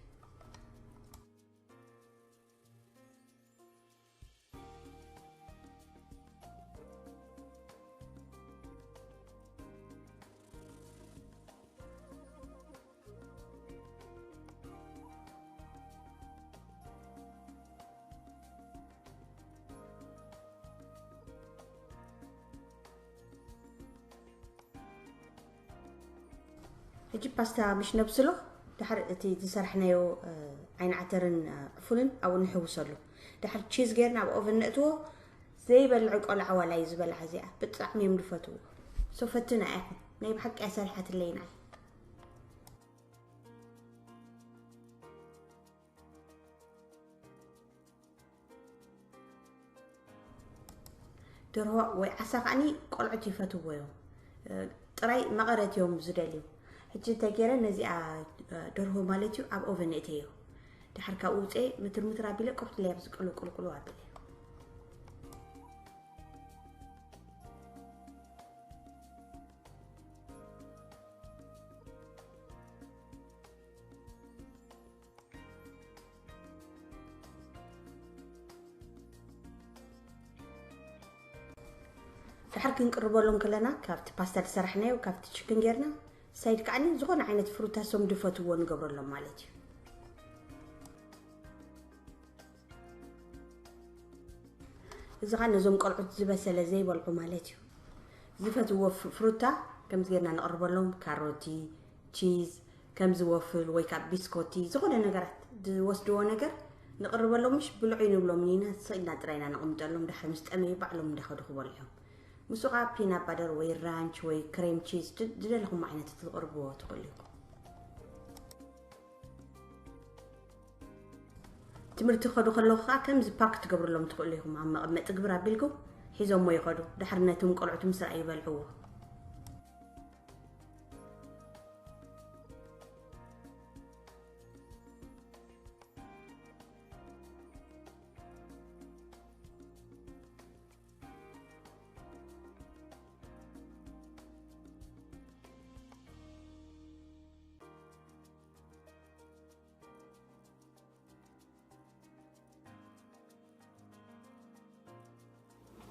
ሕጂ ፓስታ ምሽ ነብስሎ፣ ድሓር እቲ ዝሰርሕናዮ፣ እ፣ ዓይኒ ዓተርን፣ እ፣ ዕፉንን ኣብኡ ንሕውሰሉ። ድሓር ቺዝ ጌርና ኣብ ኦቨን ነእትዎ። ዘይበልዕ ቆልዓ ዋላ እዩ ዝበልዓ እዚኣ። ብጣዕሚ እዮም ዝፈትዎ። ሶ ፈትና ኢኹም። ናይ ብሓቂ እያ ሰሪሓትለይ ንዓይ። ደርሆ ወይ ዓሳ ከዓኒ ቆልዑት ይፈትዎ እዮም። እ፣ ጥራይ መቐረት እዮም ዝደልዩ። ሕጂ እንታይ ገይረ ነዚኣ፣ እ፣ ደርሆ ማለት እዩ ኣብ ኦቨን እእተዮ። ድሓር ካብኡ ውፅኤ ምትር ምትር ኣቢለ ቁርጥለይ ኣብዚ ቅሉ ቅልቅሉ ኣቢለ። ድሓር ክንቅርበሎም ከለና ካብቲ ፓስታ ዝሰራሕናዮ ካብቲ ችክን ጌርና ሳይድ ከዓኒ ዝኾነ ዓይነት ፍሩታ ሶም ዝፈትዎ ንገብረሎም ማለት እዩ። እዚ ኸዓ ነዞም ቆልዑት ዝበሰለ ዘይበልዑ ማለት እዩ። ዝፈትዎ ፍ-፣ ፍሩታ ከምዚ ጌርና ንቕርበሎም፣ ካሮቲ፣ ቺዝ፣ ከምዚ ወፍል ወይ ካብ ቢስኮቲ፣ ዝኾነ ነገራት ዝወስድዎ ነገር ንቕርበሎም፣ ምሽ ብልዑ ይንብሎም ኢና፣ ስቕ ኢልና ጥራይ ኢና ነቕምጠሎም፣ ድሓር ምስ ጠመዩ ባዕሎም እንዳኸዱ ክበልዑ እዮም። ምስኡ ኸዓ ፒናት ባደር ወይ ራንች ወይ ክሬም ቺዝ፣ ድ-፣ ዝደለኹም ዓይነት ክትቕርብዎ ትኽእሉ ኢኹም። ትምህርቲ ክኸዱ ከለኹ ከዓ ከምዚ ፓክ ትገብርሎም ትኽእሉ ኢኹም። ኣብ መቐመጢ ግብር ኣቢልኩም ሒዞሞ ይኸዱ። ድሕሪ ነቶም ቆልዑት ምስ ረኣዩ ይበልዕዎ።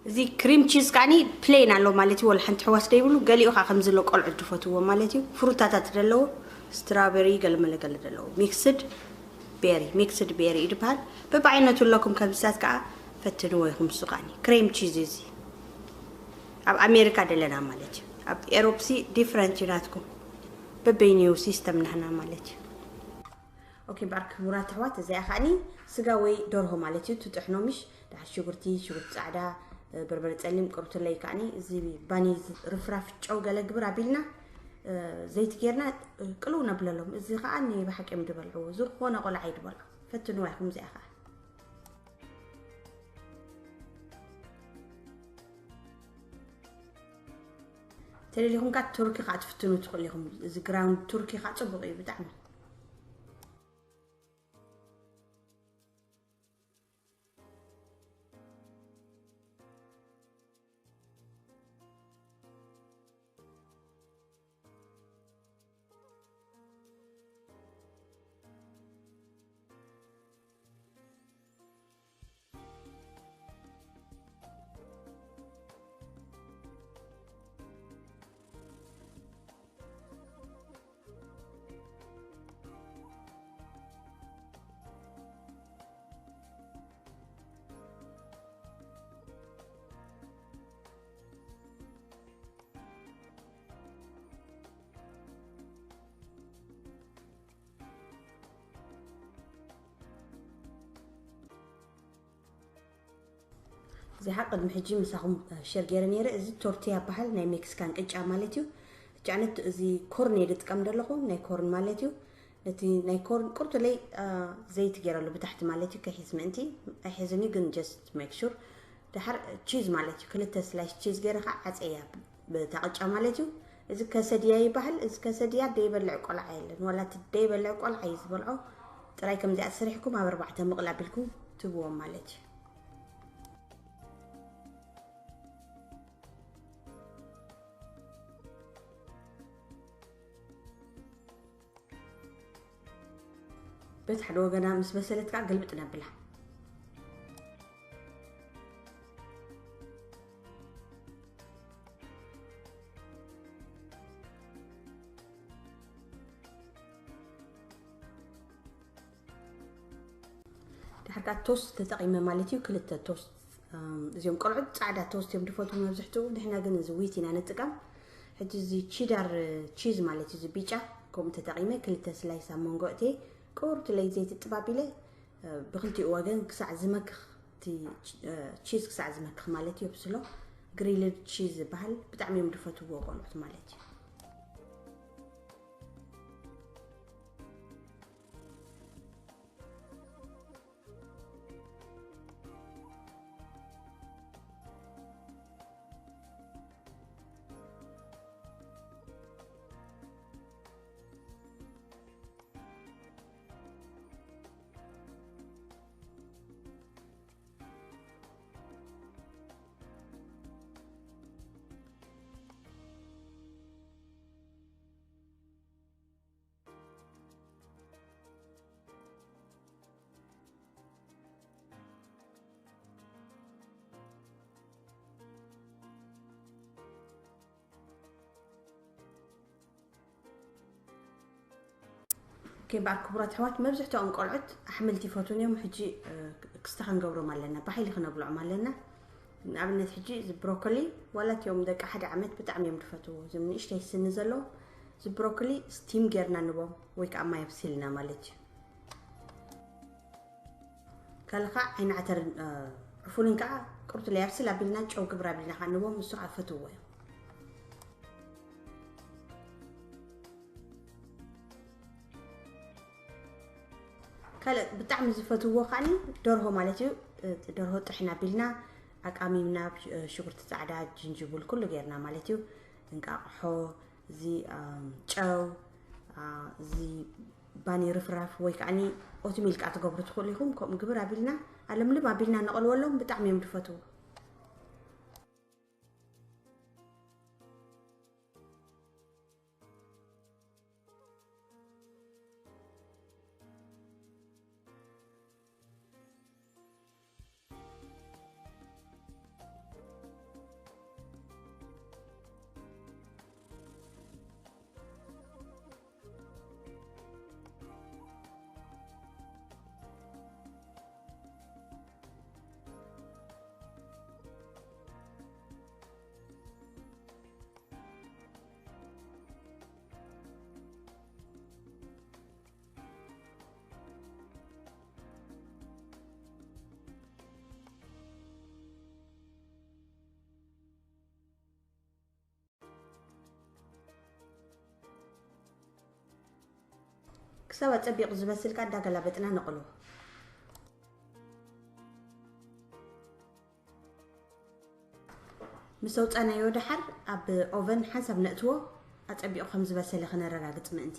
እዚ ክሪም ቺዝ ከዓኒ ፕሌን ኣሎ ማለት እዩ፣ ወላ ሓንቲ ሕዋስ ደይብሉ። ገሊኡ ከዓ ከምዚ ኣሎ፣ ቆልዑት ዝፈትዎ ማለት እዩ። ፍሩታታት ዘለዎ፣ ስትራበሪ፣ ገለመለ ገለ ዘለዎ፣ ሚክስድ ቤሪ፣ ሚክስድ ቤሪ እዩ ዝበሃል። በብዓይነቱ ኣለኩም፣ ከምዚታት ከዓ ፈትንዎ ኢኹም። እሱ ከዓኒ ክሬም ቺዝ እዩ እዚ። ኣብ ኣሜሪካ ደለና ማለት እዩ። ኣብ ኤሮፕሲ ዲፍረንት እዩ ናትኩም። በበይኑ እዩ ሲስተም ናህና ማለት እዩ። ኦኬ፣ እምበኣር ክቡራት ኣሕዋት፣ እዚኣ ከዓኒ ስጋ ወይ ደርሆ ማለት እዩ። ትጥሕኖ ምሽ፣ ደሓር ሽጉርቲ፣ ሽጉርቲ ጻዕዳ፣ እ፣ በርበረ ጸሊም፣ ቁርትለይ ከዓኒ፣ እዚ ባኒ፣ እዚ ርፍራፍ ጨው ገለ ግብር ኣቢልና፣ እ፣ ዘይቲ ጌርና፣ እ፣ ቅልው ነብለሎም። እዚ ከኣ ናይ ብሓቂ እዮም ድበልዕዎ። ዝኾነ ቆልዓ እዩ ድበልዖ። ፈትንዋ ኢኹም እዚኣ ከኣ። ተደሊኹም ከኣ ቱርኪ ከኣ ትፍትኑ ትኽእሉ ኢኹም። እዚ ግራውንድ ቱርኪ ከኣ ጽቡቕ እዩ ብጣዕሚ። እዚ ሓቅ ቅድሚ ሕጂ ምሳኹም ሸር ገይረ ነይረ። እዚ ቶርቲያ ይበሃል፣ ናይ ሜክሲካን ቅጫ ማለት እዩ። ብቻ ዓይነት እዚ ኮርን እየ ዝጥቀም ዘለኹ፣ ናይ ኮርን ማለት እዩ። ነቲ ናይ ኮርን ቁርቱለይ፣ አ፣ ዘይቲ ገይረሉ ብታሕቲ ማለት እዩ፣ ከሒዝ ምእንቲ። ኣይሕዝን እዩ ግን just make sure። ደሓር ቺዝ ማለት እዩ፣ ክልተ ስላይስ ቺዝ ገይረ ከዓ ዓፀያ ብታ ቅጫ ማለት እዩ። እዚ ከሰድያ ይበሃል። እዚ ከሰድያ ደይበልዕ ቆልዓ የለን፣ ዋላ እቲ ደይበልዕ ቆልዓ እዩ ዝበልዖ። ጥራይ ከምዚኣ ሰሪሕኩም ኣብ ኣርባዕተ ምቕል ኣቢልኩም ትብዎም ማለት እዩ። በቲ ሓደ ወገና ምስ በሰለት ከዓ ግልብጥ ነብላ። ድሓር ከዓ ቶስት ተጠቒመ ማለት እዩ፣ ክልተ ቶስት። እም፣ እዚኦም ቆልዑት ጻዕዳ ቶስት እዮም ዝፈትዉ መብዝሕትኡ፣ ንሕና ግን እዚ ዊት ኢና ንጥቀም። ሕጂ እዚ ቺዳር ቺዝ ማለት እዩ፣ እዚ ቢጫ፣ ከምኡ ተጠቒመ ክልተ ስላይስ ኣብ መንጎ እቴ ቁርቱለይ ዘይቲ ጥብ ኣቢለ፣ እ፣ ብክልቲኡ ወገን ክሳዕ ዝመክኽ፣ እቲ ቺ-፣ እ፣ ቺዝ ክሳዕ ዝመክኽ ማለት እዩ። ብስሎ ግሪልድ ቺዝ ዝበሃል ብጣዕሚ እዮም ዝፈትውዎ ቆልዑት ማለት እዩ። ኦኬ፣ እምበኣር ክቡራት ኣሕዋት፣ መብዝሕትኦም ቆልዑት ኣሕምልቲ ይፈትዉን እዮም። ሕጂ፣ እ፣ ክስተ ክንገብሮም ኣለና፣ ብሓይሊ ክነብልዖም ኣለና። ንኣብነት፣ ሕጂ እዚ ብሮኮሊ፣ ዋላ እቲኦም ደቂ ሓደ ዓመት ብጣዕሚ እዮም ዝፈትውዎ። እዞም ንእሽተይ ስኒ ዘለዎም፣ እዚ ብሮኮሊ ስቲም ጌርና ንቦም፣ ወይ ከዓ ማይ ኣብሲልና ማለት እዩ። ካልእ ከዓ ዓይኒ ዓተር፣ እ፣ ዕፉንን ከዓ ቁርቱለይ ኣብስል ኣቢልና ጨው ግብር ኣቢልና ከዓ ንቦም፣ ንሱ ከዓ ፈትዎ እዮም። ካልእ ብጣዕሚ ዝፈትዎ ከዓኒ ደርሆ ማለት እዩ። እ፣ ደርሆ ጥሕን ኣቢልና ኣቃሚምና፣ እ፣ ሽጉርቲ ጻዕዳ፣ ጅንጅብል ኩሉ ጌርና ማለት እዩ። እንቃቕሖ፣ እዚ፣ ኣም፣ ጨው፣ ኣ፣ እዚ ባኒ ርፍራፍ ወይ ከዓኒ ኦትሚል ከኣ ትገብሩ ትኽእሉ ኢኹም። ከምኡ ግብር ኣቢልና ኣለምልም ኣቢልና ነቐልወሎም፣ ብጣዕሚ እዮም ዝፈትዉ። ክሳብ ኣጸቢቑ ዝበስል ከኣ እንዳገላበጥና ነቕሎ። ምስ ኣውጻናዮ ደሓር ኣብ ኦቨን ሓንሳብ ነእትዎ፣ ኣጸቢቑ ከም ዝበሰለ ከነረጋግጽ ምእንቲ።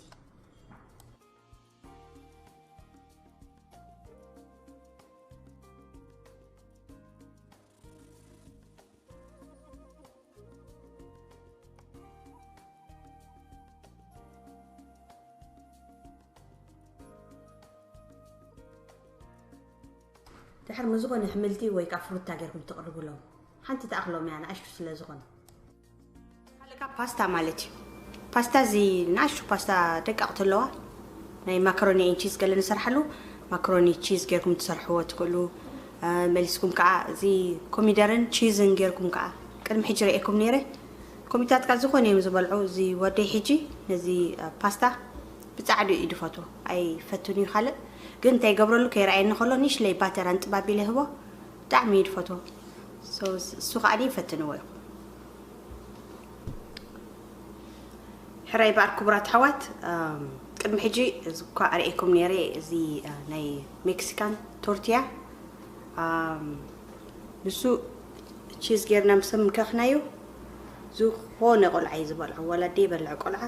ድሕር ምስ ዝኾነ ኣሕምልቲ ወይ ከዓ ፍሩታ ጌርኩም ትቕርብሎም። ሓንቲ ትኣኽሎም እያ፣ ንኣሽቱ ስለ ዝኾነ። ካልእ ካብ ፓስታ ማለት እዩ። ፓስታ እዚ ንኣሽቱ ፓስታ ደቃቕቲ ኣለዋ። ናይ ማካሮኒ ኤን ቺዝ ገለ ንሰርሓሉ። ማካሮኒ ቺዝ ጌርኩም ትሰርሕዎ ትኽእሉ። እ፣ መሊስኩም ከዓ እዚ ኮሚደርን ቺዝን ጌርኩም ከዓ ቅድሚ ሕጂ ርእየኩም ነይረ። ኮሚታትካ ዝኾነ እዮም ዝበልዑ። እዚ ወደይ ሕጂ ነዚ፣ እ፣ ፓስታ ብጻዕዱ እዩ ዝፈትዎ። ኣይፈቱን እዩ ካልእ። ግን እንታይ ይገብረሉ ከይረኣየኒ ከሎ ንእሽለይ ባተር ኣንጥባቢለ ይህቦ። ብጣዕሚ እዩ ዝፈትዎ። So፣ እሱ ከዓ ይፈትንዎ እዩ። ሕራይ በኣር ክቡራት ኣሕዋት፣ ኣም፣ ቅድሚ ሕጂ እዚ እኳ ኣርእየኩም ነይረ፣ እዚ፣ እ፣ ናይ ሜክሲካን ቶርቲያ፣ ኣም፣ ንሱ ቺዝ ጌርና ምስ ምከኽናዮ፣ ዝኾነ ቆልዓ እዩ ዝበልዖ፣ ዋላ ደይበልዕ ቆልዓ፣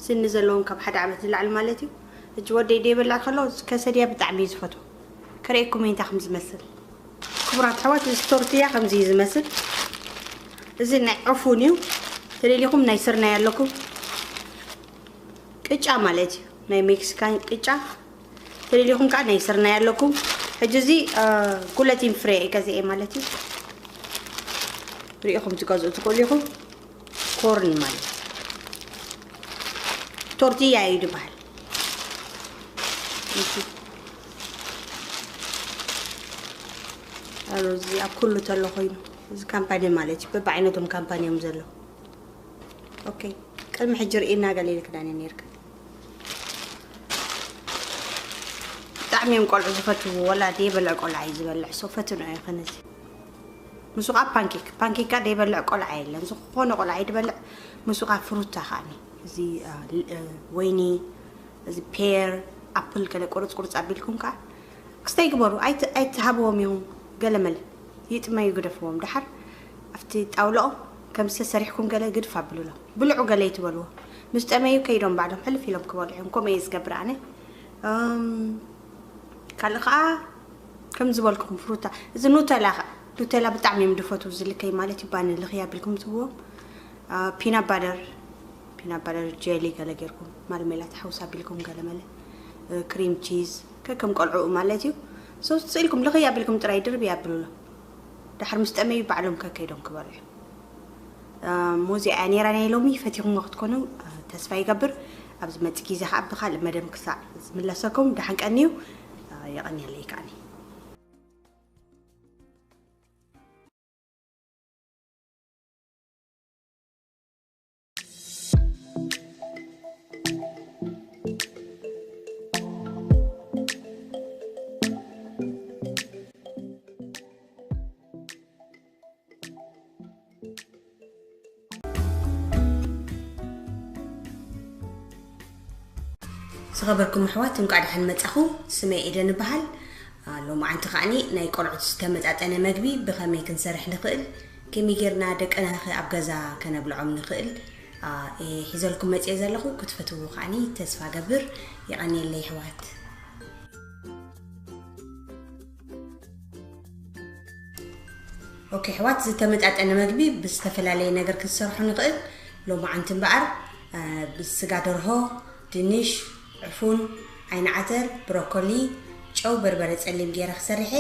ስኒ ዘለዎም ካብ ሓደ ዓመት ንላዕሊ ማለት እዩ። ሕጂ ወደይ ደይበልዕ ከሎ፣ ከሰድያ ብጣዕሚ እዩ ዝፈትዎ። ከርእየኩም እንታይ ከም ዝመስል። ክቡራት ኣሕዋት፣ እዚ ቶርቲያ ከምዚ እዩ ዝመስል። እዚ ናይ ዕፉን እዩ። ተደሊኹም ናይ ስርናይ ኣለኩም። ቅጫ ማለት እዩ። ናይ ሜክሲካን ቅጫ። ተደሊኹም ከዓ ናይ ስርናይ ኣለኩም። ሕጂ እዚ፣ እ፣ ጉለቲን ፍሬ እየ ገዚኤ ማለት እዩ። ርኢኹም ትገዝኡ ትኽእሉ ኢኹም። ኮርን ማለት ቶርቲያ እዩ ዝበሃል። እሺ። ኣሎ፣ እዚ ኣብ ኩሉ ተሎ ኮይኑ፣ እዚ ካምፓኒ ማለት እዩ። በብዓይነቶም ካምፓኒ እዮም ዘለዉ። ኦኬ፣ ቅድሚ ሕጂ ርኢና ገለ ኢልክናኒ ነይርካ። ብጣዕሚ እዮም ቆልዑ ዝፈትዉ፣ ወላ ደይበልዕ ቆልዓ እዩ ዝበልዕ። ሶ ፈትኖ እዩ ኸነዚ። ምስኡ ከዓ ፓንኬክ፣ ፓንኬክ ከዓ ደይበልዕ ቆልዓ የለን። ዝኾነ ቆልዓ እዩ ዝበልዕ። ምስኡ ከዓ ፍሩታ ከዓኒ፣ እዚ፣ እ፣ ል-፣ እ፣ ወይኒ፣ እዚ ፔር፣ ኣፕል ገለ ቁርጽ ቁርጽ ኣቢልኩም ከዓ ክስታይ ግበሩ። ኣይት-፣ ኣይትሃብዎም ኢኹም። ገለ መለ ይጥመዩ፣ ግደፍዎም። ደሓር ኣብቲ ጣውላኦም ከም ዝተሰሪሕኩም ገለ ግድፍ ኣብሉሎም። ብልዑ ገለ ይትበልዎ። ምስ ጠመዩ ከይዶም ባዕሎም ሕልፍ ኢሎም ክበልዑ እዮም። ከምኡ እየ ዝገብር ኣነ። እም፣ ካልእ ከዓ ከም ዝበልኩኹም ፍሩታ፣ እዚ ኑተላ ከ-፣ ኑተላ ብጣዕሚ እዮም ዝፈትዉ፣ ዝልከይ ማለት እዩ። ባኒ ልኽይ ኣቢልኩም ትህብዎም። አ፣ ፒናት ባደር፣ ፒናት ባደር ጀሊ ገለ ጌርኩም፣ ማርሜላ ተሓውስ ኣቢልኩም ገለ መለ፣ እ፣ ክሪም ቺዝ፣ ከከም ቆልዕኡ ማለት እዩ። ሶ ስኢልኩም ልኽይ ኣቢልኩም ጥራይ ድርብ ኣቢሉሎም። ደሓር ምስ ጠመዩ ባዕሎም ከከይዶም ክበልዑ። እ፣ እሞ እዚኣ እያ ነይራ ናይ ሎሚ፣ ፈቲኹሞ ክትኮኑ፣ እ፣ ተስፋ ይገብር። ኣብ ዝመጽእ ግዜ ከኣ ብኻልእ መደብ ክሳዕ ዝምለሰኩም ደሓን ቀንዩ። እ፣ የቐንየለይ ከኣኒ። ዝኸበርኩም ኣሕዋት፣ እንቋዕ ደሓን መጻኹም። ስመይ ኤደን እበሃል። ሎማዓንቲ ከዓኒ ናይ ቆልዑት ዝተመጣጠነ መግቢ ብኸመይ ክንሰርሕ ንኽእል፣ ከመይ ጌርና ደቅና ኸ ኣብ ገዛ ከነብልዖም ንኽእል፣ እየ ሒዘልኩም መፅየ ዘለኹ። ክትፈትዉ ከዓኒ ተስፋ ገብር። የቐንየለይ ኣሕዋት። ኦኬ ኣሕዋት፣ ዝተመጣጠነ መግቢ ብዝተፈላለየ ነገር ክንሰርሖ ንኽእል። ሎማዓንቲ እምበኣር ብስጋ ደርሆ፣ ድንሽ፣ ዕፉን፣ ዓይኒ ዓተር፣ ብሮኮሊ፣ ጨው፣ በርበረ ፀሊም ገይረ ክሰርሐ።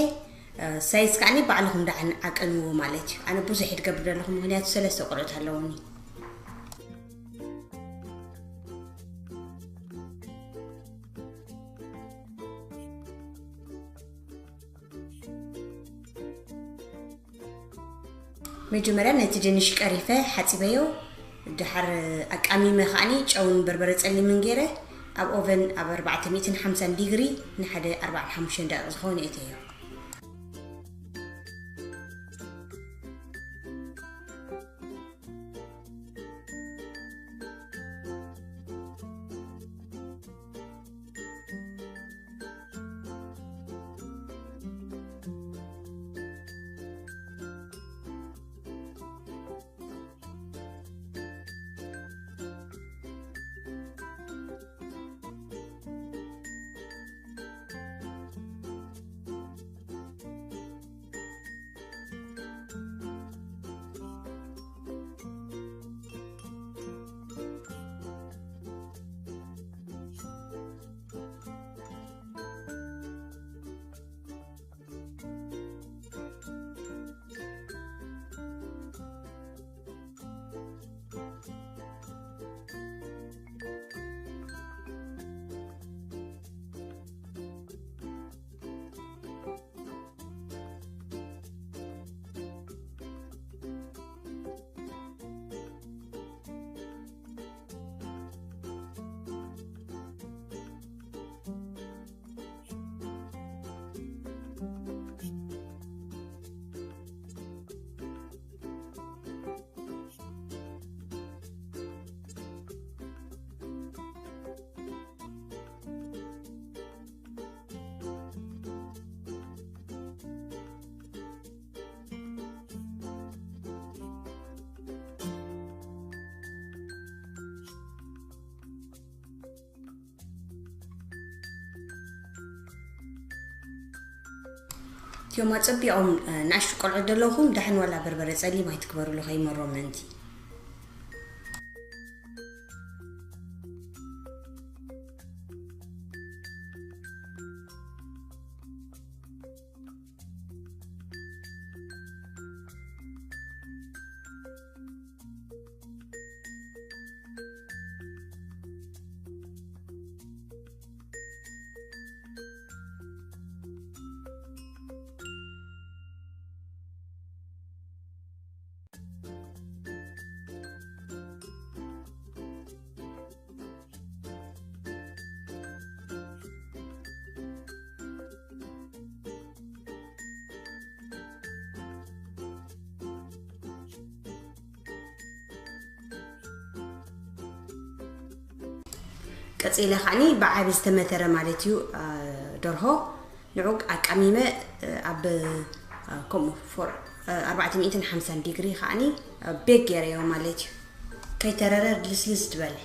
ሳይዝ ከዓኒ ባዕልኹም ደዓን ኣቀንዎ ማለት እዩ። ኣነ ብዙሕ እየ ድገብር ዘለኹ፣ ምኽንያቱ ሰለስተ ቆልዑት ኣለውኒ። መጀመርያ ነቲ ድንሽ ቀሪፈ ሓፂበዮ። ድሓር ኣቃሚመ ከዓኒ ጨውን በርበረ ፀሊምን ገይረ ኣብ ኦቨን ኣብ ኣርባዕተ ሚእትን ሓምሳን ዲግሪ ንሓደ ኣርባዓን ሓሙሽተን ደቂቕ ዝኾነ እተዮ። እቲኦም ኣጸቢቖም ንኣሽቱ ቆልዑ ዘለኹም ዳሕን ዋላ በርበረ ጸሊም ኣይትግበሩሉ፣ ከይመሮም ምእንቲ። ቀጺለ ከዓኒ ብዓቢ ዝተመተረ ማለት እዩ ደርሆ ንዑ ኣቃሚመ ኣብ ከምኡ ፎር ኣርባዕተ ሚእትን ሓምሳን ዲግሪ ከዓኒ ቤክ ገይረዮ ማለት እዩ። ከይተረረ ልስልስ ዝበለ።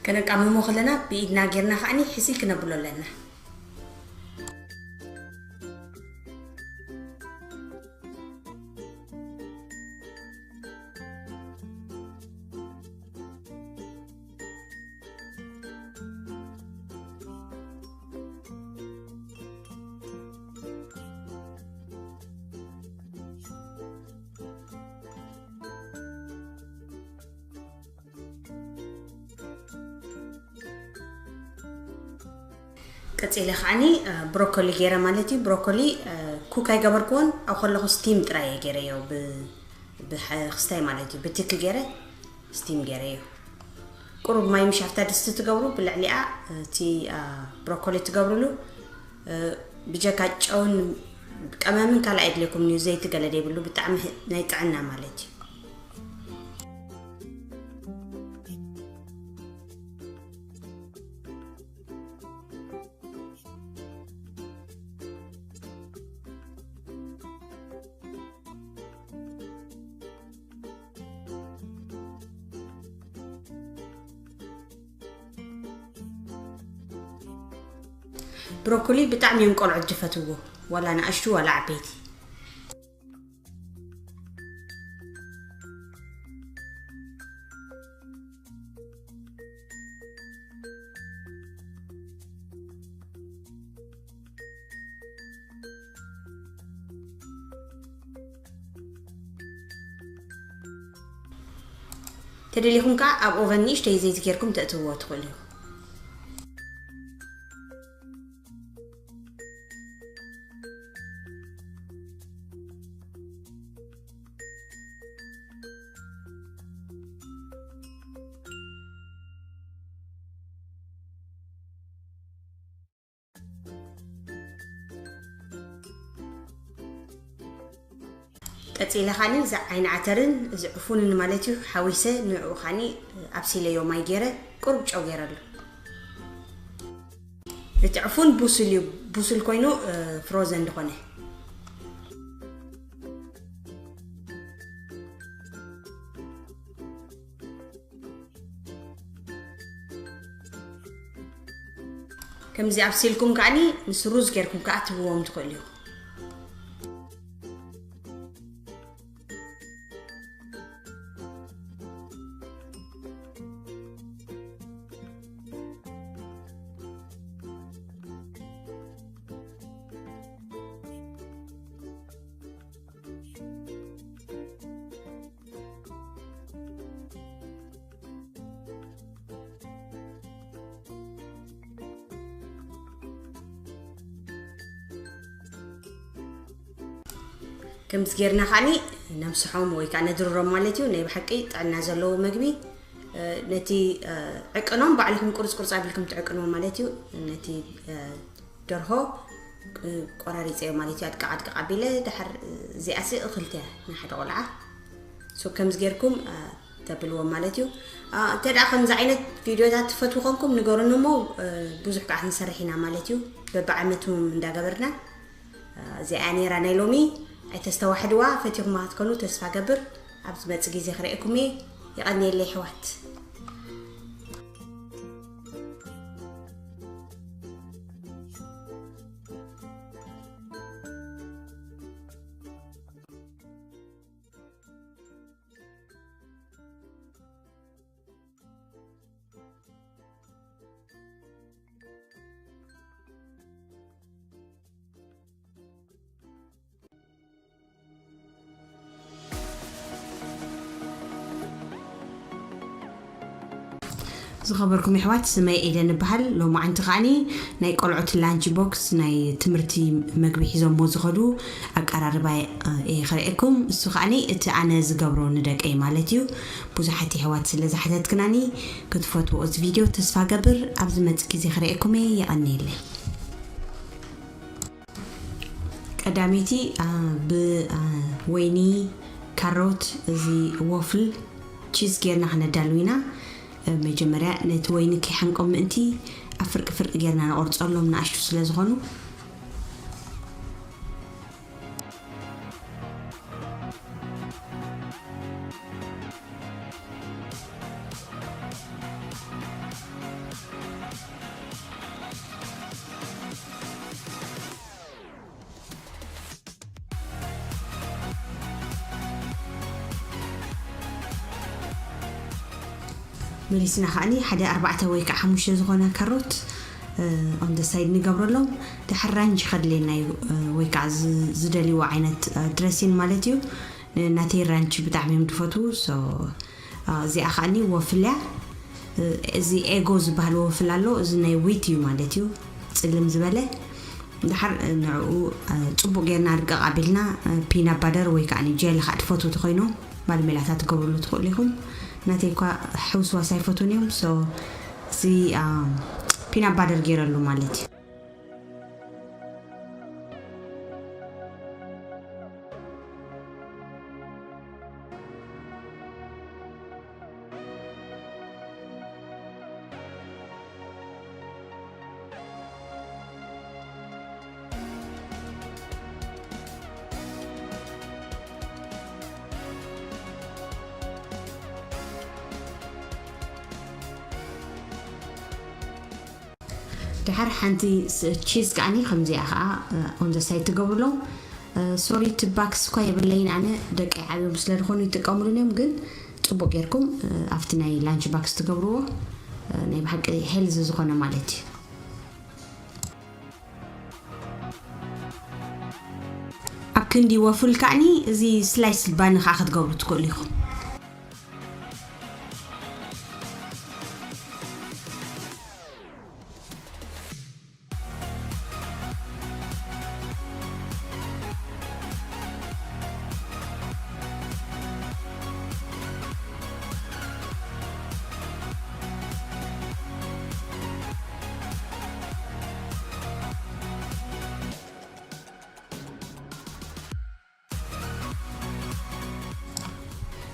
ከነቃምሞ ከለና ብኢድና ጌርና ከዓኒ ሕስይ ክነብሎ ኣለና። ቀፂለ ከዓኒ ብሮኮሊ ገይረ ማለት እዩ። ብሮኮሊ ኩክ ኣይገበርክዎን፣ ኣብ ከለኹ ስቲም ጥራይ እየ ገይረዮ፣ ብክስታይ ማለት እዩ። ብትኪ ገይረ ስቲም ገይረዮ። ቁሩብ ማይ ምሻፍታ ድስቲ ትገብሩ፣ ብልዕሊኣ እቲ ብሮኮሊ ትገብሩሉ። ብጀካ ጨውን ቀመምን ካልእ ኣየድልየኩምን እዩ፣ ዘይቲ ገለ ዘይብሉ፣ ብጣዕሚ ናይ ጥዕና ማለት እዩ። ብሮኮሊ ብጣዕሚ እዮም ቆልዑት ዝፈትዎ፣ ዋላ ንኣሽቱ ዋላ ዓበይቲ። ተደሊኹም ከዓ ኣብ ኦቨን ንእሽተይ ዘይቲ ጌርኩም ተእትውዎ ትኽእሉ ኢኹም። ቀፂለ ኻኒ እዚ ዓይኒ ዓተርን እዚ ዕፉንን ማለት እዩ ሓዊሰ ንዕኡ ኻኒ ኣብሲለዮ ማይ ገይረ ቁሩብ ጨው ገይረሉ። እቲ ዕፉን ቡሱል እዩ፣ ቡሱል ኮይኑ ፍሮዘን ዝኾነ። ከምዚ ኣብሲልኩም ከዓኒ ምስ ሩዝ ጌርኩም ከኣ ትብዎም ትኽእሉ ኢኹም። ከምዚ ጌርና ከዓኒ ነምስሖም ወይ ከዓ ነድርሮም ማለት እዩ። ናይ ብሓቂ ጥዕና ዘለዎ መግቢ፣ እ፣ ነቲ፣ እ፣ ዕቅኖም ባዕልኹም ቁርጽ ቁርጽ ኣቢልኩም ትዕቅንዎም ማለት እዩ። ነቲ፣ እ፣ ደርሆ፣ እ፣ ቆራሪጸዮ ማለት እዩ። ኣድቃቕ ኣድቃቕ ኣቢለ ድሓር፣ እ፣ እዚኣሲ እኽልቲ እያ ንሓደ ቆልዓ። ሶ ከምዚ ጌርኩም፣ እ፣ ተብልዎም ማለት እዩ። እ፣ እንተ ደኣ ከምዚ ዓይነት ቪድዮታት ትፈትዉ ኮንኩም ንገሩኒ እሞ፣ እ፣ ብዙሕ ከዓ ክንሰርሕ ኢና ማለት እዩ። በብዓመቱ እንዳገበርና እዚኣ ነይራ ናይ ሎሚ። ኣይተስተዋሕድዋ፣ ፈቲኹማ ክትኮኑ ተስፋ ገብር። ኣብ ዝመጽእ ግዜ ክርእየኩም እየ። የቐንየለይ ኣሕዋት። ዝኸበርኩም የሕዋት፣ ስመይ ኤደን እበሃል። ሎማዓንቲ ከዓኒ ናይ ቆልዑት ላንች ቦክስ፣ ናይ ትምህርቲ መግቢ ሒዞሞ ዝኸዱ ኣቀራርባ፣ እ፣ እየ ክርእየኩም። እሱ ከዓኒ እቲ ኣነ ዝገብሮ ንደቀይ ማለት እዩ። ብዙሓት የሕዋት ስለ ዝሓተትክናኒ ክትፈትዎ እዚ ቪድዮ ተስፋ ገብር። ኣብ ዝመጽእ ግዜ ክርእየኩም እየ። የቐንየለይ። ቀዳመይቲ፣ አ፣ ብ፣ አ፣ ወይኒ፣ ካሮት፣ እዚ ወፍል፣ ቺዝ ጌርና ክነዳሉ ኢና። እ፣ መጀመርያ ነቲ ወይኒ ከይሓምቆም ምእንቲ ኣብ ፍርቂ ፍርቂ ጌርና ንቆርጸሎም ንኣሽቱ ስለ ዝኾኑ። መሊስና ከዓኒ ሓደ ኣርባዕተ ወይ ከዓ ሓሙሽተ ዝኾና ካሮት፣ እ፣ on the side ንገብረሎም። ድሓር ራንች ከድልየና እዩ፣ እ፣ ወይ ከዓ ዝ-፣ ዝደልይዎ ዓይነት፣ እ፣ ድረሲን ማለት እዩ። ን-፣ ናተይ ራንች ብጣዕሚ እዮም ዝፈትዉ። So፣ እ፣ እዚኣ ከዓኒ ወፍል እያ። እ፣ እዚ ኤጎ ዝበሃል ወፍል ኣሎ። እዚ ናይ ዊት እዩ ማለት እዩ። ጽልም ዝበለ። ድሓር ንዕኡ፣ እ፣ ጽቡቕ ጌርና ርቀቕ ኣቢልና፣ እ፣ ፒና ባደር ወይ ከዓ ጀል ከዓ ትፈትዉ ተኾይኖም ማልሜላታት ትገብሩሉ ትኽእሉ ኢኹም። ናተይ እኳ ሕውስዋስ ኣይፈትዉን እዮም። So፣ እዚ፣ እ፣ ፒና ባደር ገይረሉ ማለት እዩ። ድሓር ሓንቲ ስ-፣ ቺዝ ከዓኒ ከምዚኣ ከዓ፣ እ፣ on the side ትገብሩሎም። እ፣ ሶሪ፣ እቲ ባክስ እኳ የብለይን ኣነ፣ ደቀይ ዓብዮም ስለ ዝኾኑ ይጥቀምሉን እዮም፣ ግን ጽቡቕ ጌርኩም፣ እ፣ ኣብቲ ናይ ላንች ባክስ ትገብርዎ፣ እ፣ ናይ ብሓቂ ሄልዚ ዝኾነ ማለት እዩ። ኣብ ክንዲ ወፍል ከዓኒ እዚ ስላይስ ባኒ ከዓ ክትገብሩ ትኽእሉ ኢኹም።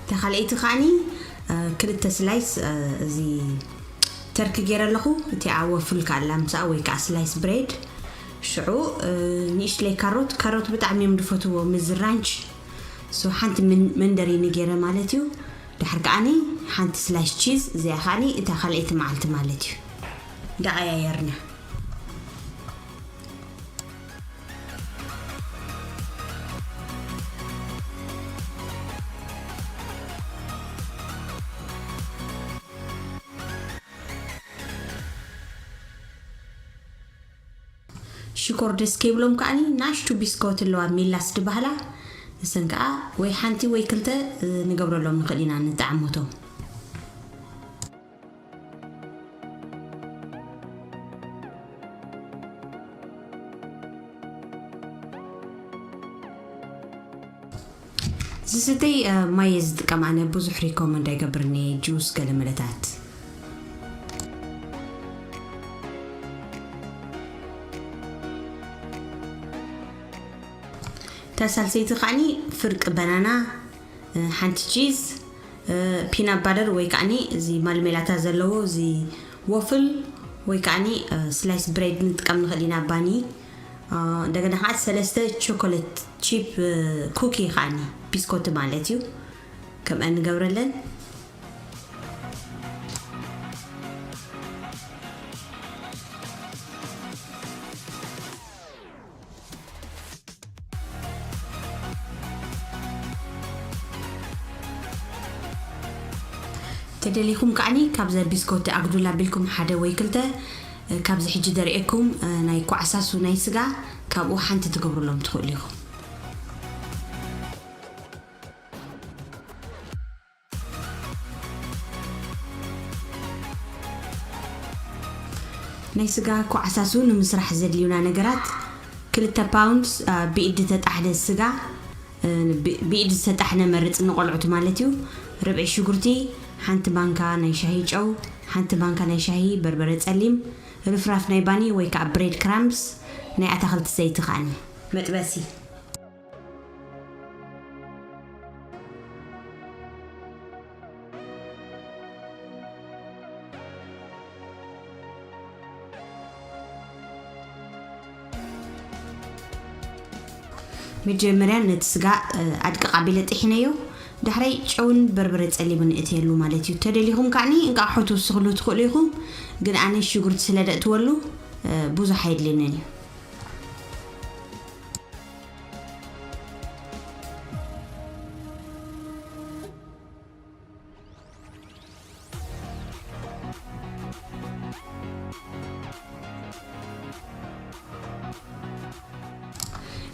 እታ ካልኣይቲ ከዓኒ፣ እ፣ ክልተ ስላይስ፣ እ፣ እዚ ተርኪ ገይረ ኣለኹ። እቲኣ ወፍል ከኣላ ምሳኣ ወይ ከዓ ስላይስ ብሬድ። ሽዑ፣ እ፣ ንእሽትለይ ካሮት፣ ካሮት ብጣዕሚ እዮም ዝፈትዎ ምስ ራንች። So ሓንቲ ምን-፣ መንደሪኒ ገይረ ማለት እዩ። ድሓር ከዓኒ ሓንቲ ስላይስ ቺዝ፣ እዚኣ ከዓኒ እታ ካልኣይቲ መዓልቲ ማለት እዩ። እንዳቐያየርና። ሽኮር ደስ ከይብሎም ከዓኒ ናሽቱ ቢስኮት ኣለዋ፣ ሚላስ ዝበሃላ፣ ንሰን ከኣ ወይ ሓንቲ ወይ ክልተ፣ እ፣ ንገብረሎም ንኽእል ኢና፣ ንጠዓሞቶም። ዝስተይ፣ እ፣ ማይ እየ ዝጥቀም ኣነ፣ ብዙሕ ሪኮመንድ ኣይገብርን እየ፣ ጁስ ገለ መለታት። እታ ሳልሰይቲ ከዓኒ ፍርቂ በናና፣ እ፣ ሓንቲ ቺዝ፣ እ፣ ፒናት ባደር ወይ ከዓኒ እዚ ማልሜላታ ዘለዎ እዚ ወፍል ወይ ከዓኒ፣ እ፣ ስላይስ ብሬድ ንጥቀም ንኽእል ኢና ባኒ። እ፣ እንደገና ከዓ ሰለስተ ቾኮሌት ቺፕ፣ እ፣ ኩኪ ከዓኒ ቢስኮት ማለት እዩ። ከምአን ንገብረለን። ተደሊኹም ከዓኒ ካብዛ ቢስኮት ኣግዱል ኣቢልኩም ሓደ ወይ ክልተ፣ እ፣ ካብዚ ሕጂ ደሪኤኩም፣ እ፣ ናይ ኳዕሳሱ ናይ ስጋ ካብኡ ሓንቲ ትገብሩሎም ትኽእሉ ኢኹም። ናይ ስጋ ኳዕሳሱ ንምስራሕ ዘድልዩና ነገራት፣ ክልተ ፓውንድ፣ አ፣ ብኢድ ዝተጣሕነ ስጋ፣ እ፣ ብ-፣ ብኢድ ዝተጣሕነ መርጽ ንቆልዑት ማለት እዩ። ርብዒ ሽጉርቲ፣ ሓንቲ ማንካ ናይ ሻሂ ጨው፣ ሓንቲ ማንካ ናይ ሻሂ በርበረ ጸሊም፣ ርፍራፍ ናይ ባኒ ወይ ከዓ ብሬድ ክራምብስ፣ ናይ ኣታኽልቲ ዘይቲ ከዓኒ። መጥበሲ። መጀመርያ ነቲ ስጋ፣ እ፣ ኣድቅቕ ኣቢለ ጥሒነዮ። ዳሕራይ ጨውን በርበረ ጸሊምን እእትየሉ ማለት እዩ። ተደሊኹም ከዓኒ እንቃቑሖ ትውስኽሉ ትኽእሉ ኢኹም፣ ግን ኣነ ሽጉርቲ ስለ ደእትወሉ፣ እ፣ ብዙሕ ኣየድልየንን እዩ።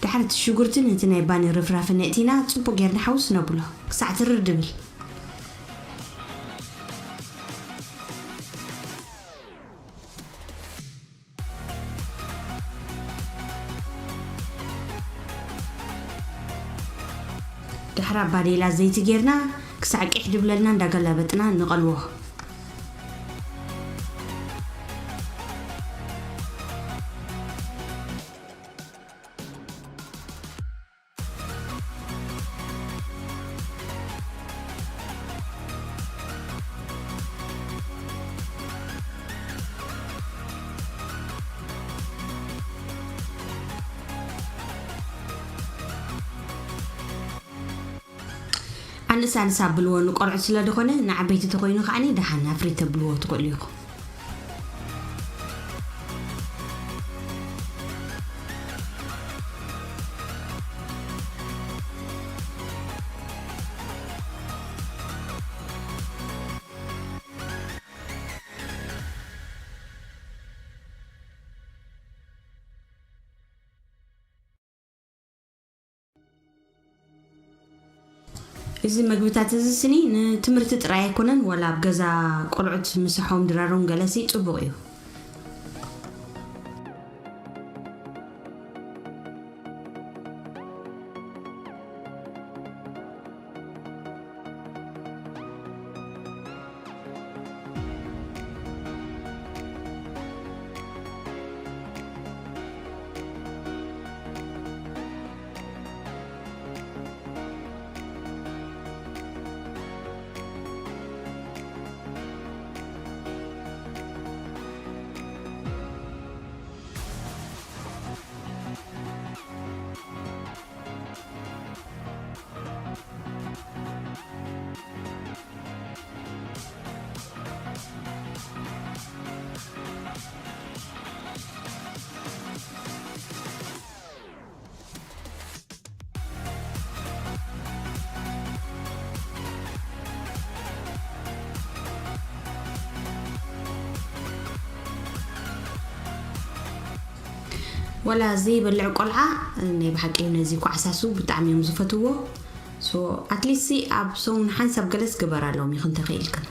ድሓር እቲ ሽጉርትን እቲ ናይ ባኒ ርፍራፍን ነእቲና ጽቡቕ ጌርና ሓውስ ነብሎ ክሳዕ ትርር ድብል። ባዴላ ዘይቲ ጌርና ክሳዕ ቂሕ ድብለልና እንዳገላበጥና ንቐልዎ። ኣንስ ኣንስ ኣብልዎ፣ ንቆልዑት ስለ ዝኾነ፣ ንዓበይቲ ተኾይኑ ከዓኒ ደሓን ኣፍሪ ተብልዎ ትኽእሉ ኢኹም። እዚ መግብታት እዚ ስኒ ንትምህርቲ ጥራይ ኣይኮነን፣ ዋላ ኣብ ገዛ ቆልዑት ምሳሖም ድራሮም ገለሲ ጽቡቕ እዩ። ወላ ዘይበልዕ ቆልዓ ናይ ብሓቂ ነዚ ኳዕሳሱ ብጣዕሚ እዮም ዝፈትዎ። ሶ ኣትሊስት ኣብ ሰሙን ሓንሳብ ገለስ ግበራሎም ይኽን ተኽኢልክን።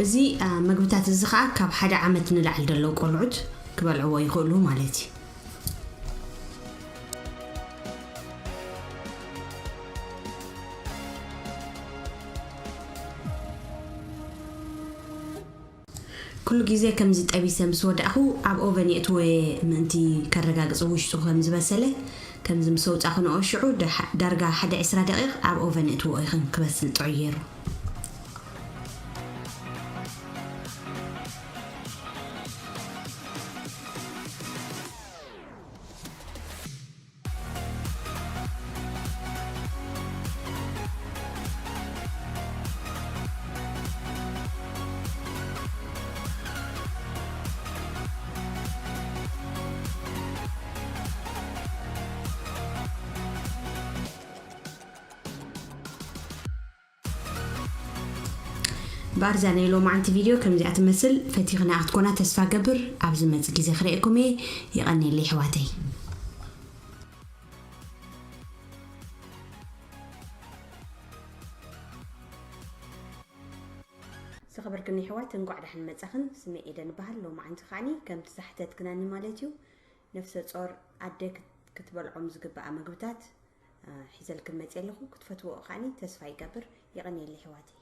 እዚ መግብታት እዚ ከዓ ካብ ሓደ ዓመት ንላዕሊ ዘለዉ ቆልዑት ክበልዕዎ ይኽእሉ ማለት እዩ። ኩሉ ግዜ ከምዚ ጠቢሰ ምስ ወዳእኹ ኣብ ኦቨን የእትዎ እየ፣ ምእንቲ ከረጋግፅ ውሽጡ ከም ዝበሰለ። ከምዚ ምስ ኣውፃእኹ ንኦ ሽዑ ዳርጋ ሓደ ዕስራ ደቂቕ ኣብ ኦቨን እትዎ ኢኽን ክበስል ጥዑይ ገይሩ። ባርዛ ናይ ሎማዓንቲ ቪድዮ ከምዚኣ ትመስል ፈቲኽና ክትኮና ተስፋ ገብር። ኣብ ዝመጽእ ግዜ ክርእየኩም እየ። የቐንየለይ ኣሕዋተይ። ዝኸበርክን ኣሕዋት፣ እንቋዕ ደሓን መጻኽን። ስመይ ኤደን እበሃል። ሎማዓንቲ ከዓኒ ከምቲ ዝሓተትክናኒ ማለት እዩ፣ ነፍሰ ጾር ኣደ ክት-፣ ክትበልዖም ዝግብኣ መግብታት ሒዘልክን መፅየ ኣለኹ። ክትፈትዎ ከዓኒ ተስፋ ይገብር። የቐንየለይ ኣሕዋተይ።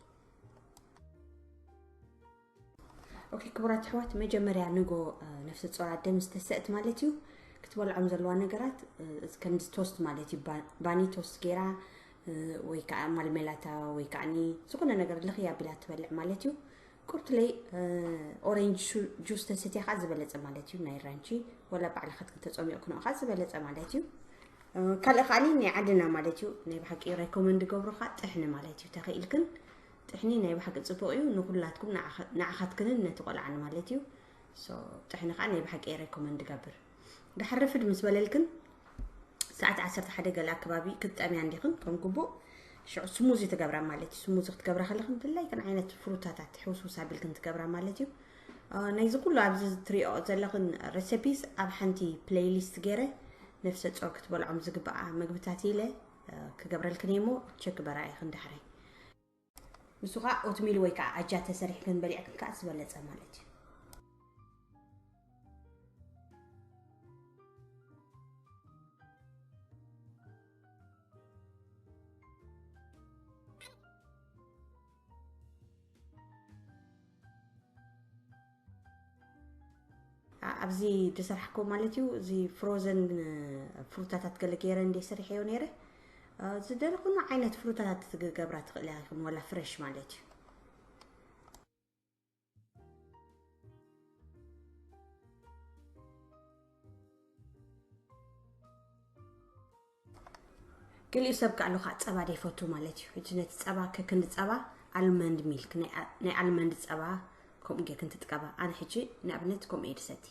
ኦኬ ክቡራት ኣሕዋት፣ መጀመርያ ንጎ ነፍሰ ጾር ኣደ ምስ ተሰእት ማለት እዩ ክትበልዖም ዘለዋ ነገራት ከምዚ ቶስት ማለት እዩ። ባኒ ቶስት ገይራ ወይ ከዓ ማልሜላታ ወይ ከዓኒ ዝኾነ ነገር ልኽይ ኣቢላ ትበልዕ ማለት እዩ። ቁርትለይ ኦሬንጅ ጁስ ተሰትያ ከዓ ዝበለፀ ማለት እዩ። ናይ ራንቺ ወላ ባዕልኻ ክትተፀሚቑ ክንኦ ከዓ ዝበለፀ ማለት እዩ። ካልእ ከዓኒ ናይ ዓድና ማለት እዩ። ናይ ብሓቂ ሬኮመንድ ገብሮ ከዓ ጥሕኒ ማለት እዩ። ተኽኢልክን ጥሕኒ ናይ ብሓቂ ጽቡቕ እዩ ንኹላትኩም፣ ንዓኻትክንን ነቲ ቆልዓን ማለት እዩ። So ጥሕኒ ከዓ ናይ ብሓቂ recommend ይገብር። ድሓር ርፍድ ምስ በለልክን ሰዓት ዓሰርተ ሓደ ገለ ኣከባቢ ክትጠምያ እንዲኽን ከም ግቡእ ሽዑ ስሙዚ ትገብራ ማለት እዩ። ስሙዚ ክትገብራ ከለኽን ብፍላይ ከን ዓይነት ፍሩታታት ሕውስውስ ኣቢልክን ትገብራ ማለት እዩ። ናይዚ ኩሉ ኣብዚ ትሪኦ ዘለኽን recipes ኣብ ሓንቲ playlist ገይረ ነፍሰ ጾር ክትበልዖም ዝግብኣ ምግብታት ኢለ ክገብረልክን እየ እሞ ቸክ በራ ኢኽን ዳሕራይ። ንሱ ከዓ ኦትሚል ወይ ከዓ ኣጃ ተሰሪሕክን በሊዕክን ከዓ ዝበለፀ ማለት እዩ። ኣብዚ ዝሰራሕኮ ማለት እዩ። እዚ ፍሮዘን ፍሩታታት ገለ ገይረ እንደ ሰሪሐዮ ነይረ። ዝደለኹን ዓይነት ፍሩታታት ትገብራ ትኽእል ኢኹም፣ ወላ ፍሬሽ ማለት እዩ። ገሊኡ ሰብ ከኣሉ ከዓ ፀባ ደይፈቱ ማለት እዩ። ሕጂ ነቲ ፀባ ከክንዲ ፀባ ኣልመንድ ሚልክ ናይ ኣልመንድ ፀባ ከምኡ ጌርክን ትጥቀባ። ኣነ ሕጂ ንኣብነት ከምኡ እየ ድሰቲ።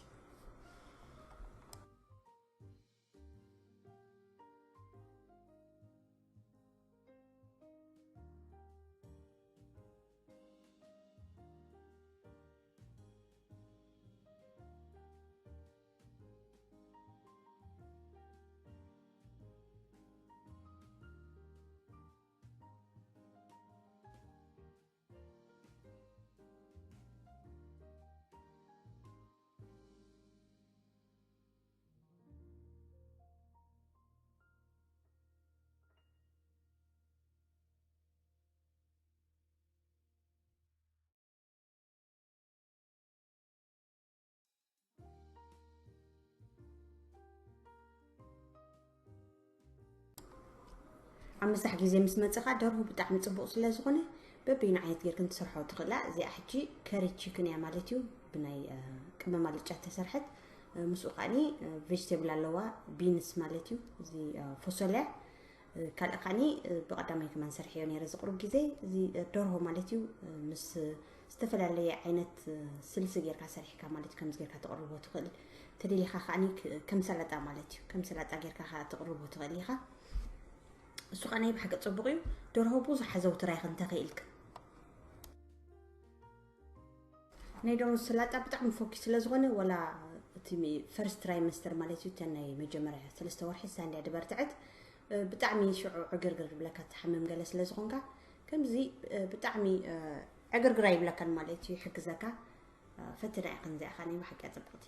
ኣብ ምሳሕ ግዜ ምስ መፅኻ ደርሁ ብጣዕሚ ፅቡቕ ስለ ዝኾነ በበይኑ ዓይነት ጌርክን ትሰርሖ ትኽእላ። እዚኣ ሕጂ ከሪ ቺክን እያ ማለት እዩ። ብናይ ቅመም ኣልጫ ተሰርሐት። ምስኡ ከዓኒ ቬጅቴብል ኣለዋ፣ ቢንስ ማለት እዩ። እዚ ፈሶልያ ካልእ ከዓኒ ብቐዳማይ ከማን ሰርሐዮ ነይረ ዝቕሩብ ግዜ። እዚ ደርሆ ማለት እዩ ምስ ዝተፈላለየ ዓይነት ስልሲ ጌርካ ሰሪሕካ ማለት እዩ። ከምዚ ጌርካ ተቕርቦ ትኽእል። ተደሊኻ ከዓኒ ከም ሰላጣ ማለት እዩ። ከም ሰላጣ ጌርካ ከኣ ተቕርቦ ትኽእል ኢኻ። እሱ ከኣ ናይ ብሓቂ ጽቡቕ እዩ። ደርሆ ብዙሕ ኣዘውትራ ኢኽን ተኽኢልክን። ናይ ደርሆ ሰላጣ ብጣዕሚ ፎኪስ ስለ ዝኾነ፣ ወላ እቲ ፈርስት ትራይመስተር ማለት እዩ፣ እተን ናይ መጀመርያ ሰለስተ ወርሒ እሳ እንድያ ድበርትዐት፣ ብጣዕሚ ሽዑ ዕግርግር ድብለካ፣ ትሓምም ገለ ስለ ዝኾንካ፣ ከምዚ ብጣዕሚ ዕግርግር ኣይብለካን ማለት እዩ፣ ይሕግዘካ። ፈትና ኢኽን እዚኣ ኸኣ ናይ ብሓቂ እያ ጽብቕቲ።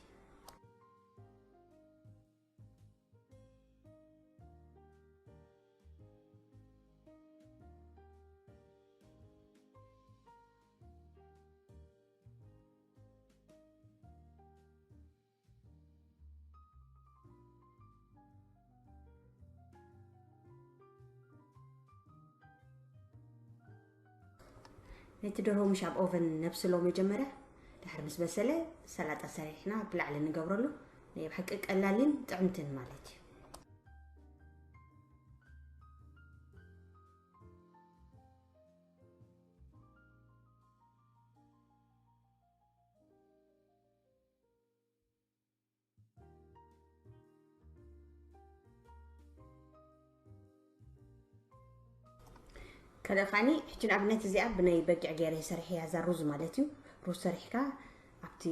ነቲ ደርሆ ምሽ ኣብ ኦቨን ነብስሎ መጀመርያ። ድሕሪ ምስ በሰለ ሰላጣ ሰሪሕና ብላዕሊ ንገብረሉ። ናይ ብሓቂ ቀላልን ጥዕምትን ማለት እዩ። ካልእ ከዓኒ ሕጂ ንኣብነት እዚኣ ብናይ በጊዕ ገይረ ይሰርሕ እያ፣ እዛ ሩዝ ማለት እዩ። ሩዝ ሰሪሕካ ኣብቲ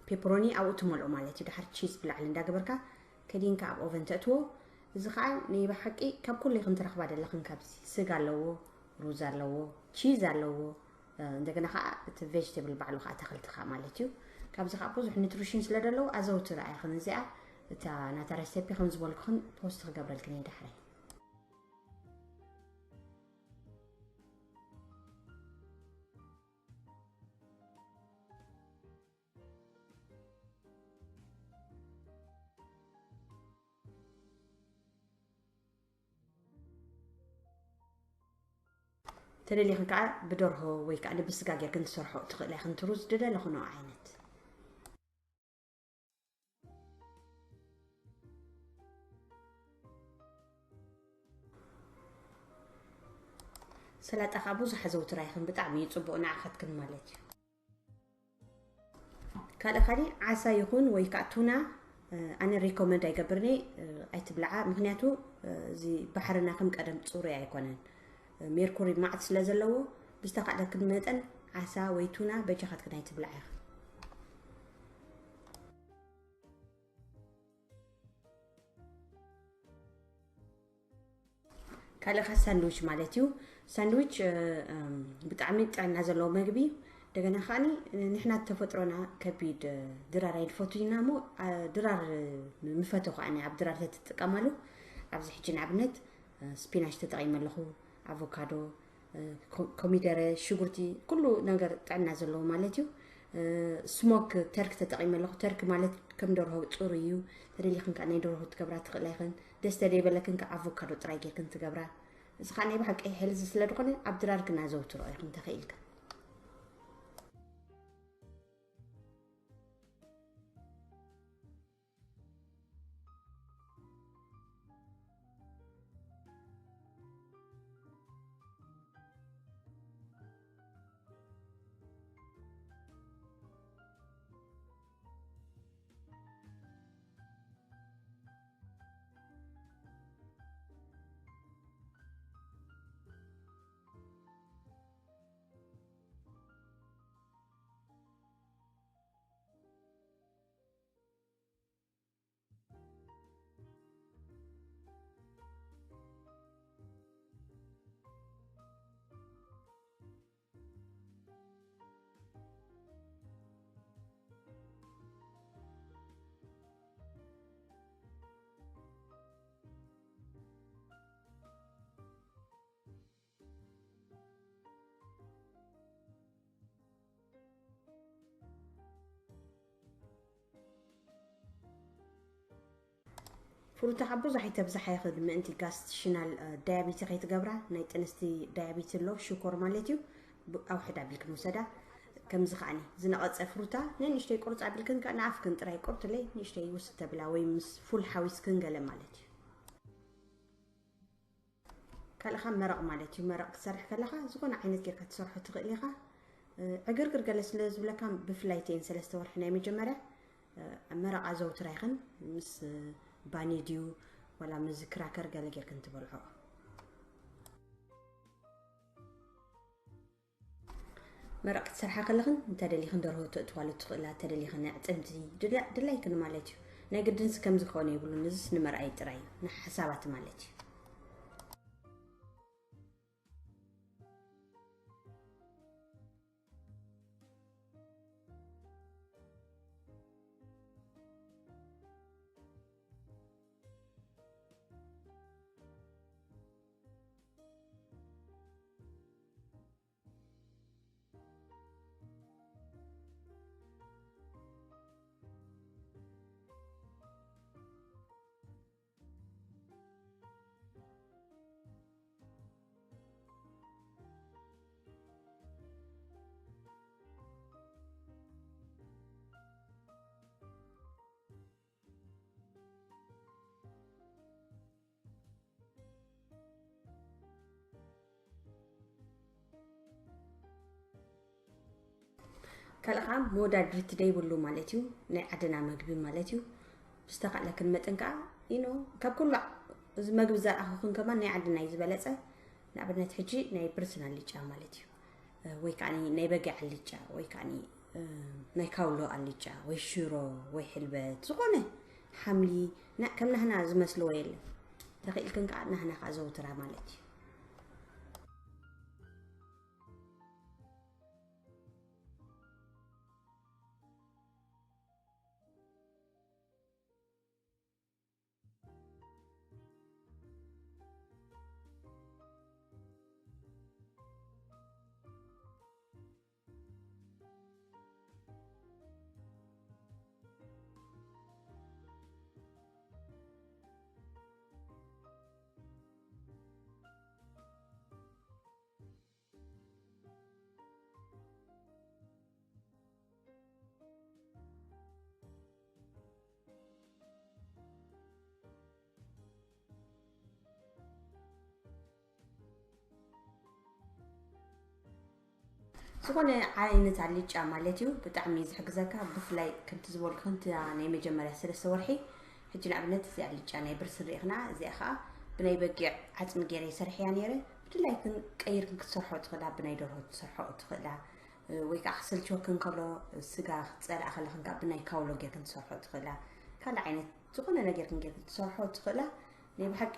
ፔፐሮኒ ኣብኡ ትመልኦ ማለት እዩ። ድሓር ቺዝ ብላዕሊ እንዳገበርካ ከዲንካ ኣብ ኦቨን ተእትዎ። እዚ ከዓ ናይ ብሓቂ ካብ ኩሉ ኢኽን ትረኽባ ዘለኽን፣ ካብዚ ስጋ ኣለዎ፣ ሩዝ ኣለዎ፣ ቺዝ ኣለዎ፣ እንደገና ከዓ እቲ ቬጅቴብል ባዕሉ ከዓ ኣታኽልቲ ከዓ ማለት እዩ። ካብዚ ከዓ ብዙሕ ኒትሪሽን ስለ ዘለዎ ኣዘውትራ ኢኽን እዚኣ። እታ ናታ ረሴፒ ከም ዝበልኩኽን ፖስት ክገብረልክን እየ ዳሕራይ። ተደሊኽን ከዓ ብደርሆ ወይ ከዓ ብስጋ ጌርክን ትሰርሖ ትኽእላ ኢኽን፣ እቲ ሩዝ ዝደለኽንኦ ዓይነት። So ሰላጣ ከዓ ብዙሕ ኣዘውትራ ይኹን፣ ብጣዕሚ እዩ ጽቡቕ ንዓኻትክን ማለት እዩ። ካልእ ካልእ ዓሳ ይኹን ወይ ከዓ ቱና፣ እ፣ ኣነ ሪኮመንድ ኣይገብርኒ፣ እ፣ ኣይትብልዓ። ምኽንያቱ፣ እ፣ እዚ ባሕርና ከም ቀደም ጽሩይ ኣይኮነን። እ፣ ሜርኩሪ ማዕት ስለ ዘለዎ፣ ብዝተኻእለክን መጠን ዓሳ ወይ ቱና በጃኻትክን ኣይትብልዓ ኢኻ። ካልእ ኸ ሳንድዊች ማለት እዩ። ሳንድዊች፣ እ፣ እም፣ ብጣዕሚ ጥዕና ዘለዎ መግቢ እዩ። እንደገና ከዓኒ ንሕና ተፈጥሮና ከቢድ፣ እ፣ ድራር ኣይንፈቱ ኢና እሞ፣ እ፣ ድራር፣ እ፣ ምፈተኹ ኣነ ኣብ ድራር ተትጥቀማሉ። ኣብዚ ሕጂ ንኣብነት፣ እ፣ ስፒናች ተጠቒመ ኣለኹ፣ ኣቮካዶ፣ እ፣ ኮ-፣ ኮሚደረ፣ ሽጉርቲ፣ ኩሉ ነገር ጥዕና ዘለዎ ማለት እዩ። እ፣ ስሞክ ተርክ ተጠቒመ ኣለኹ። ተርክ ማለት ከም ደርሆ ጽሩይ እዩ። ተደሊኽን ከኣ ናይ ደርሆ ትገብራ ትኽእላ ኢኽን። ደስ ተደይበለክን ከኣ ኣቮካዶ ጥራይ ጌርክን ትገብራ። እዚ ከኣ ናይ ብሓቂ ሄልዚ ስለ ዝኾነ ኣብ ድራርክን ኣዘውትሮ ኢኽን ተኽኢልክን። ፍሩታ ካብ ብዙሕ ኣይተብዝሓ ይኽእል፣ ምእንቲ ጋስትሽናል፣ እ፣ ዳያቢቲ ከይትገብራ። ናይ ጥንስቲ ዳያቢቲ ኣሎ ሽኮር ማለት እዩ። ብ-፣ ኣውሕድ ኣቢልክን ውሰዳ። ከምዚ ከዓኒ ዝነቐጸ ፍሩታ ንንእሽተይ ቁርጽ ኣቢልክን ከኣ ንኣፍክን ጥራይ ቁርጥለይ ንእሽተይ ውስድ ተብላ ወይ ምስ ፉል ሓዊስክን ገለ ማለት እዩ። ካልእ ካብ መረቕ ማለት እዩ። መረቕ ክትሰርሕ ከለኻ ዝኾነ ዓይነት ጌርካ ትሰርሖ ትኽእል ኢኻ። እ፣ ዕግርግር ገለ ስለ ዝብለካ ብፍላይ እተን ሰለስተ ወርሒ ናይ መጀመርያ፣ እ፣ መረቕ ኣዘውትራ ይኽን ምስ፣ እ፣ ባኒ ድዩ ዋላ ምስ ክራከር ገለ ጌርክን ትበልዖ። መረቕ ክትሰርሓ ከለኽን እንተደሊኽን ደርሆ ተእትዋሉ ትኽእላ፣ እንተደሊኽን ኣዕጽምቲ፣ ድላ-፣ ድላይክን ማለት እዩ። ናይ ግድንስ ከምዚ ክኾነ የብሉን፣ እዚስ ንመርኣይ ጥራይ እዩ፣ ንሓሳባት ማለት እዩ። ካልእ ከዓ መወዳድርቲ ደይብሉ ማለት እዩ፣ ናይ ዓድና መግቢ ማለት እዩ። ብዝተኻእለክን መጠን ከዓ፣ you know፣ ካብ ኩሉ እዚ መግቢ ዘርኣኹኽን ከማን ናይ ዓድና እዩ ዝበለጸ። ንኣብነት ሕጂ ናይ ብርስን ኣልጫ ማለት እዩ። እ፣ ወይ ከዓ ናይ በጊዕ ኣልጫ፣ ወይ ከዓ፣ እ፣ ናይ ካውሎ ኣልጫ፣ ወይ ሽሮ፣ ወይ ሕልበት፣ ዝኾነ ሓምሊ፣ ና-፣ ከም ናህና ዝመስልዎ የለን። ተኽኢልክን ከዓ ናህና ከዓ ዘውትራ ማለት እዩ። ዝኾነ ዓይነት ኣልጫ ማለት እዩ። ብጣዕሚ እዩ ዝሕግዘካ። ብፍላይ ከምቲ ዝበልኩ፣ ከምቲ ናይ መጀመርያ ሰለስተ ወርሒ፣ ሕጂ ንኣብነት እዚ ኣልጫ ናይ ብርስን ርኢኽና፣ እዚኣ ኸዓ ብናይ በጊዕ ዓፅሚ ገይረ ይሰርሕያ ነይረ። ብድላይክን ቀይርክን ክትሰርሖ ትኽእላ፣ ብናይ ደርሆ ክትሰርሖ ትኽእላ፣ ወይ ከዓ ክሰልችወክን ከሎ፣ ስጋ ክትፀልኣ ከለኽን ከዓ ብናይ ካውሎ ጌርክን ትሰርሖ ትኽእላ። ካልእ ዓይነት ዝኾነ ነገርክን ጌርክን ትሰርሖ ትኽእላ። ናይ ብሓቂ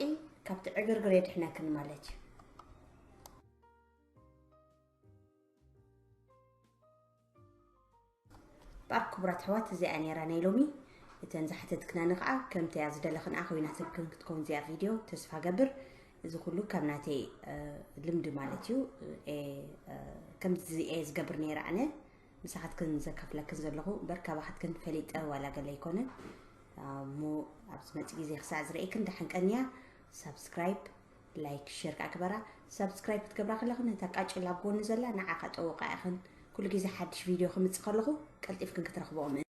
ካብቲ ዕግርግር የድሕነክን ማለት እዩ። እምበኣር ክቡራት ኣሕዋት፣ እዚኣ ነይራ ናይ ሎሚ። እተን ዝሓተትክናኒ ከዓ ከምተያ ዝደለኽንኣ ኮይናትክን ክትከውን እዚኣ ቪድዮ፣ ተስፋ ገብር። እዚ ኩሉ ካብ ናተይ፣ እ፣ ልምዲ ማለት እዩ። እ፣ እ፣ ከምዚ እየ ዝገብር ነይረ ኣነ። ምሳኻትክን ዘካፍለክን ዘለኹ እምበር ካባኻትክን ፈሊጠ ዋላ ገለ ኣይኮነን። እሞ ኣብ ዝመጽእ ግዜ ክሳዕ ዝርእየክን ደሓን ቀንያ። ሳብስክራይብ፣ ላይክ፣ ሼር ከዓ ግበራ። ሳብስክራይብ ክትገብራ ከለኽን ነታ ቃጭል ኣብ ጎኒ ዘላ ንዓ ከጠውቃ ኢኽን። ኩሉ ግዜ ሓድሽ ቪድዮ ክምጽእ ከለኹ ቀልጢፍክን ክትረኽብኦም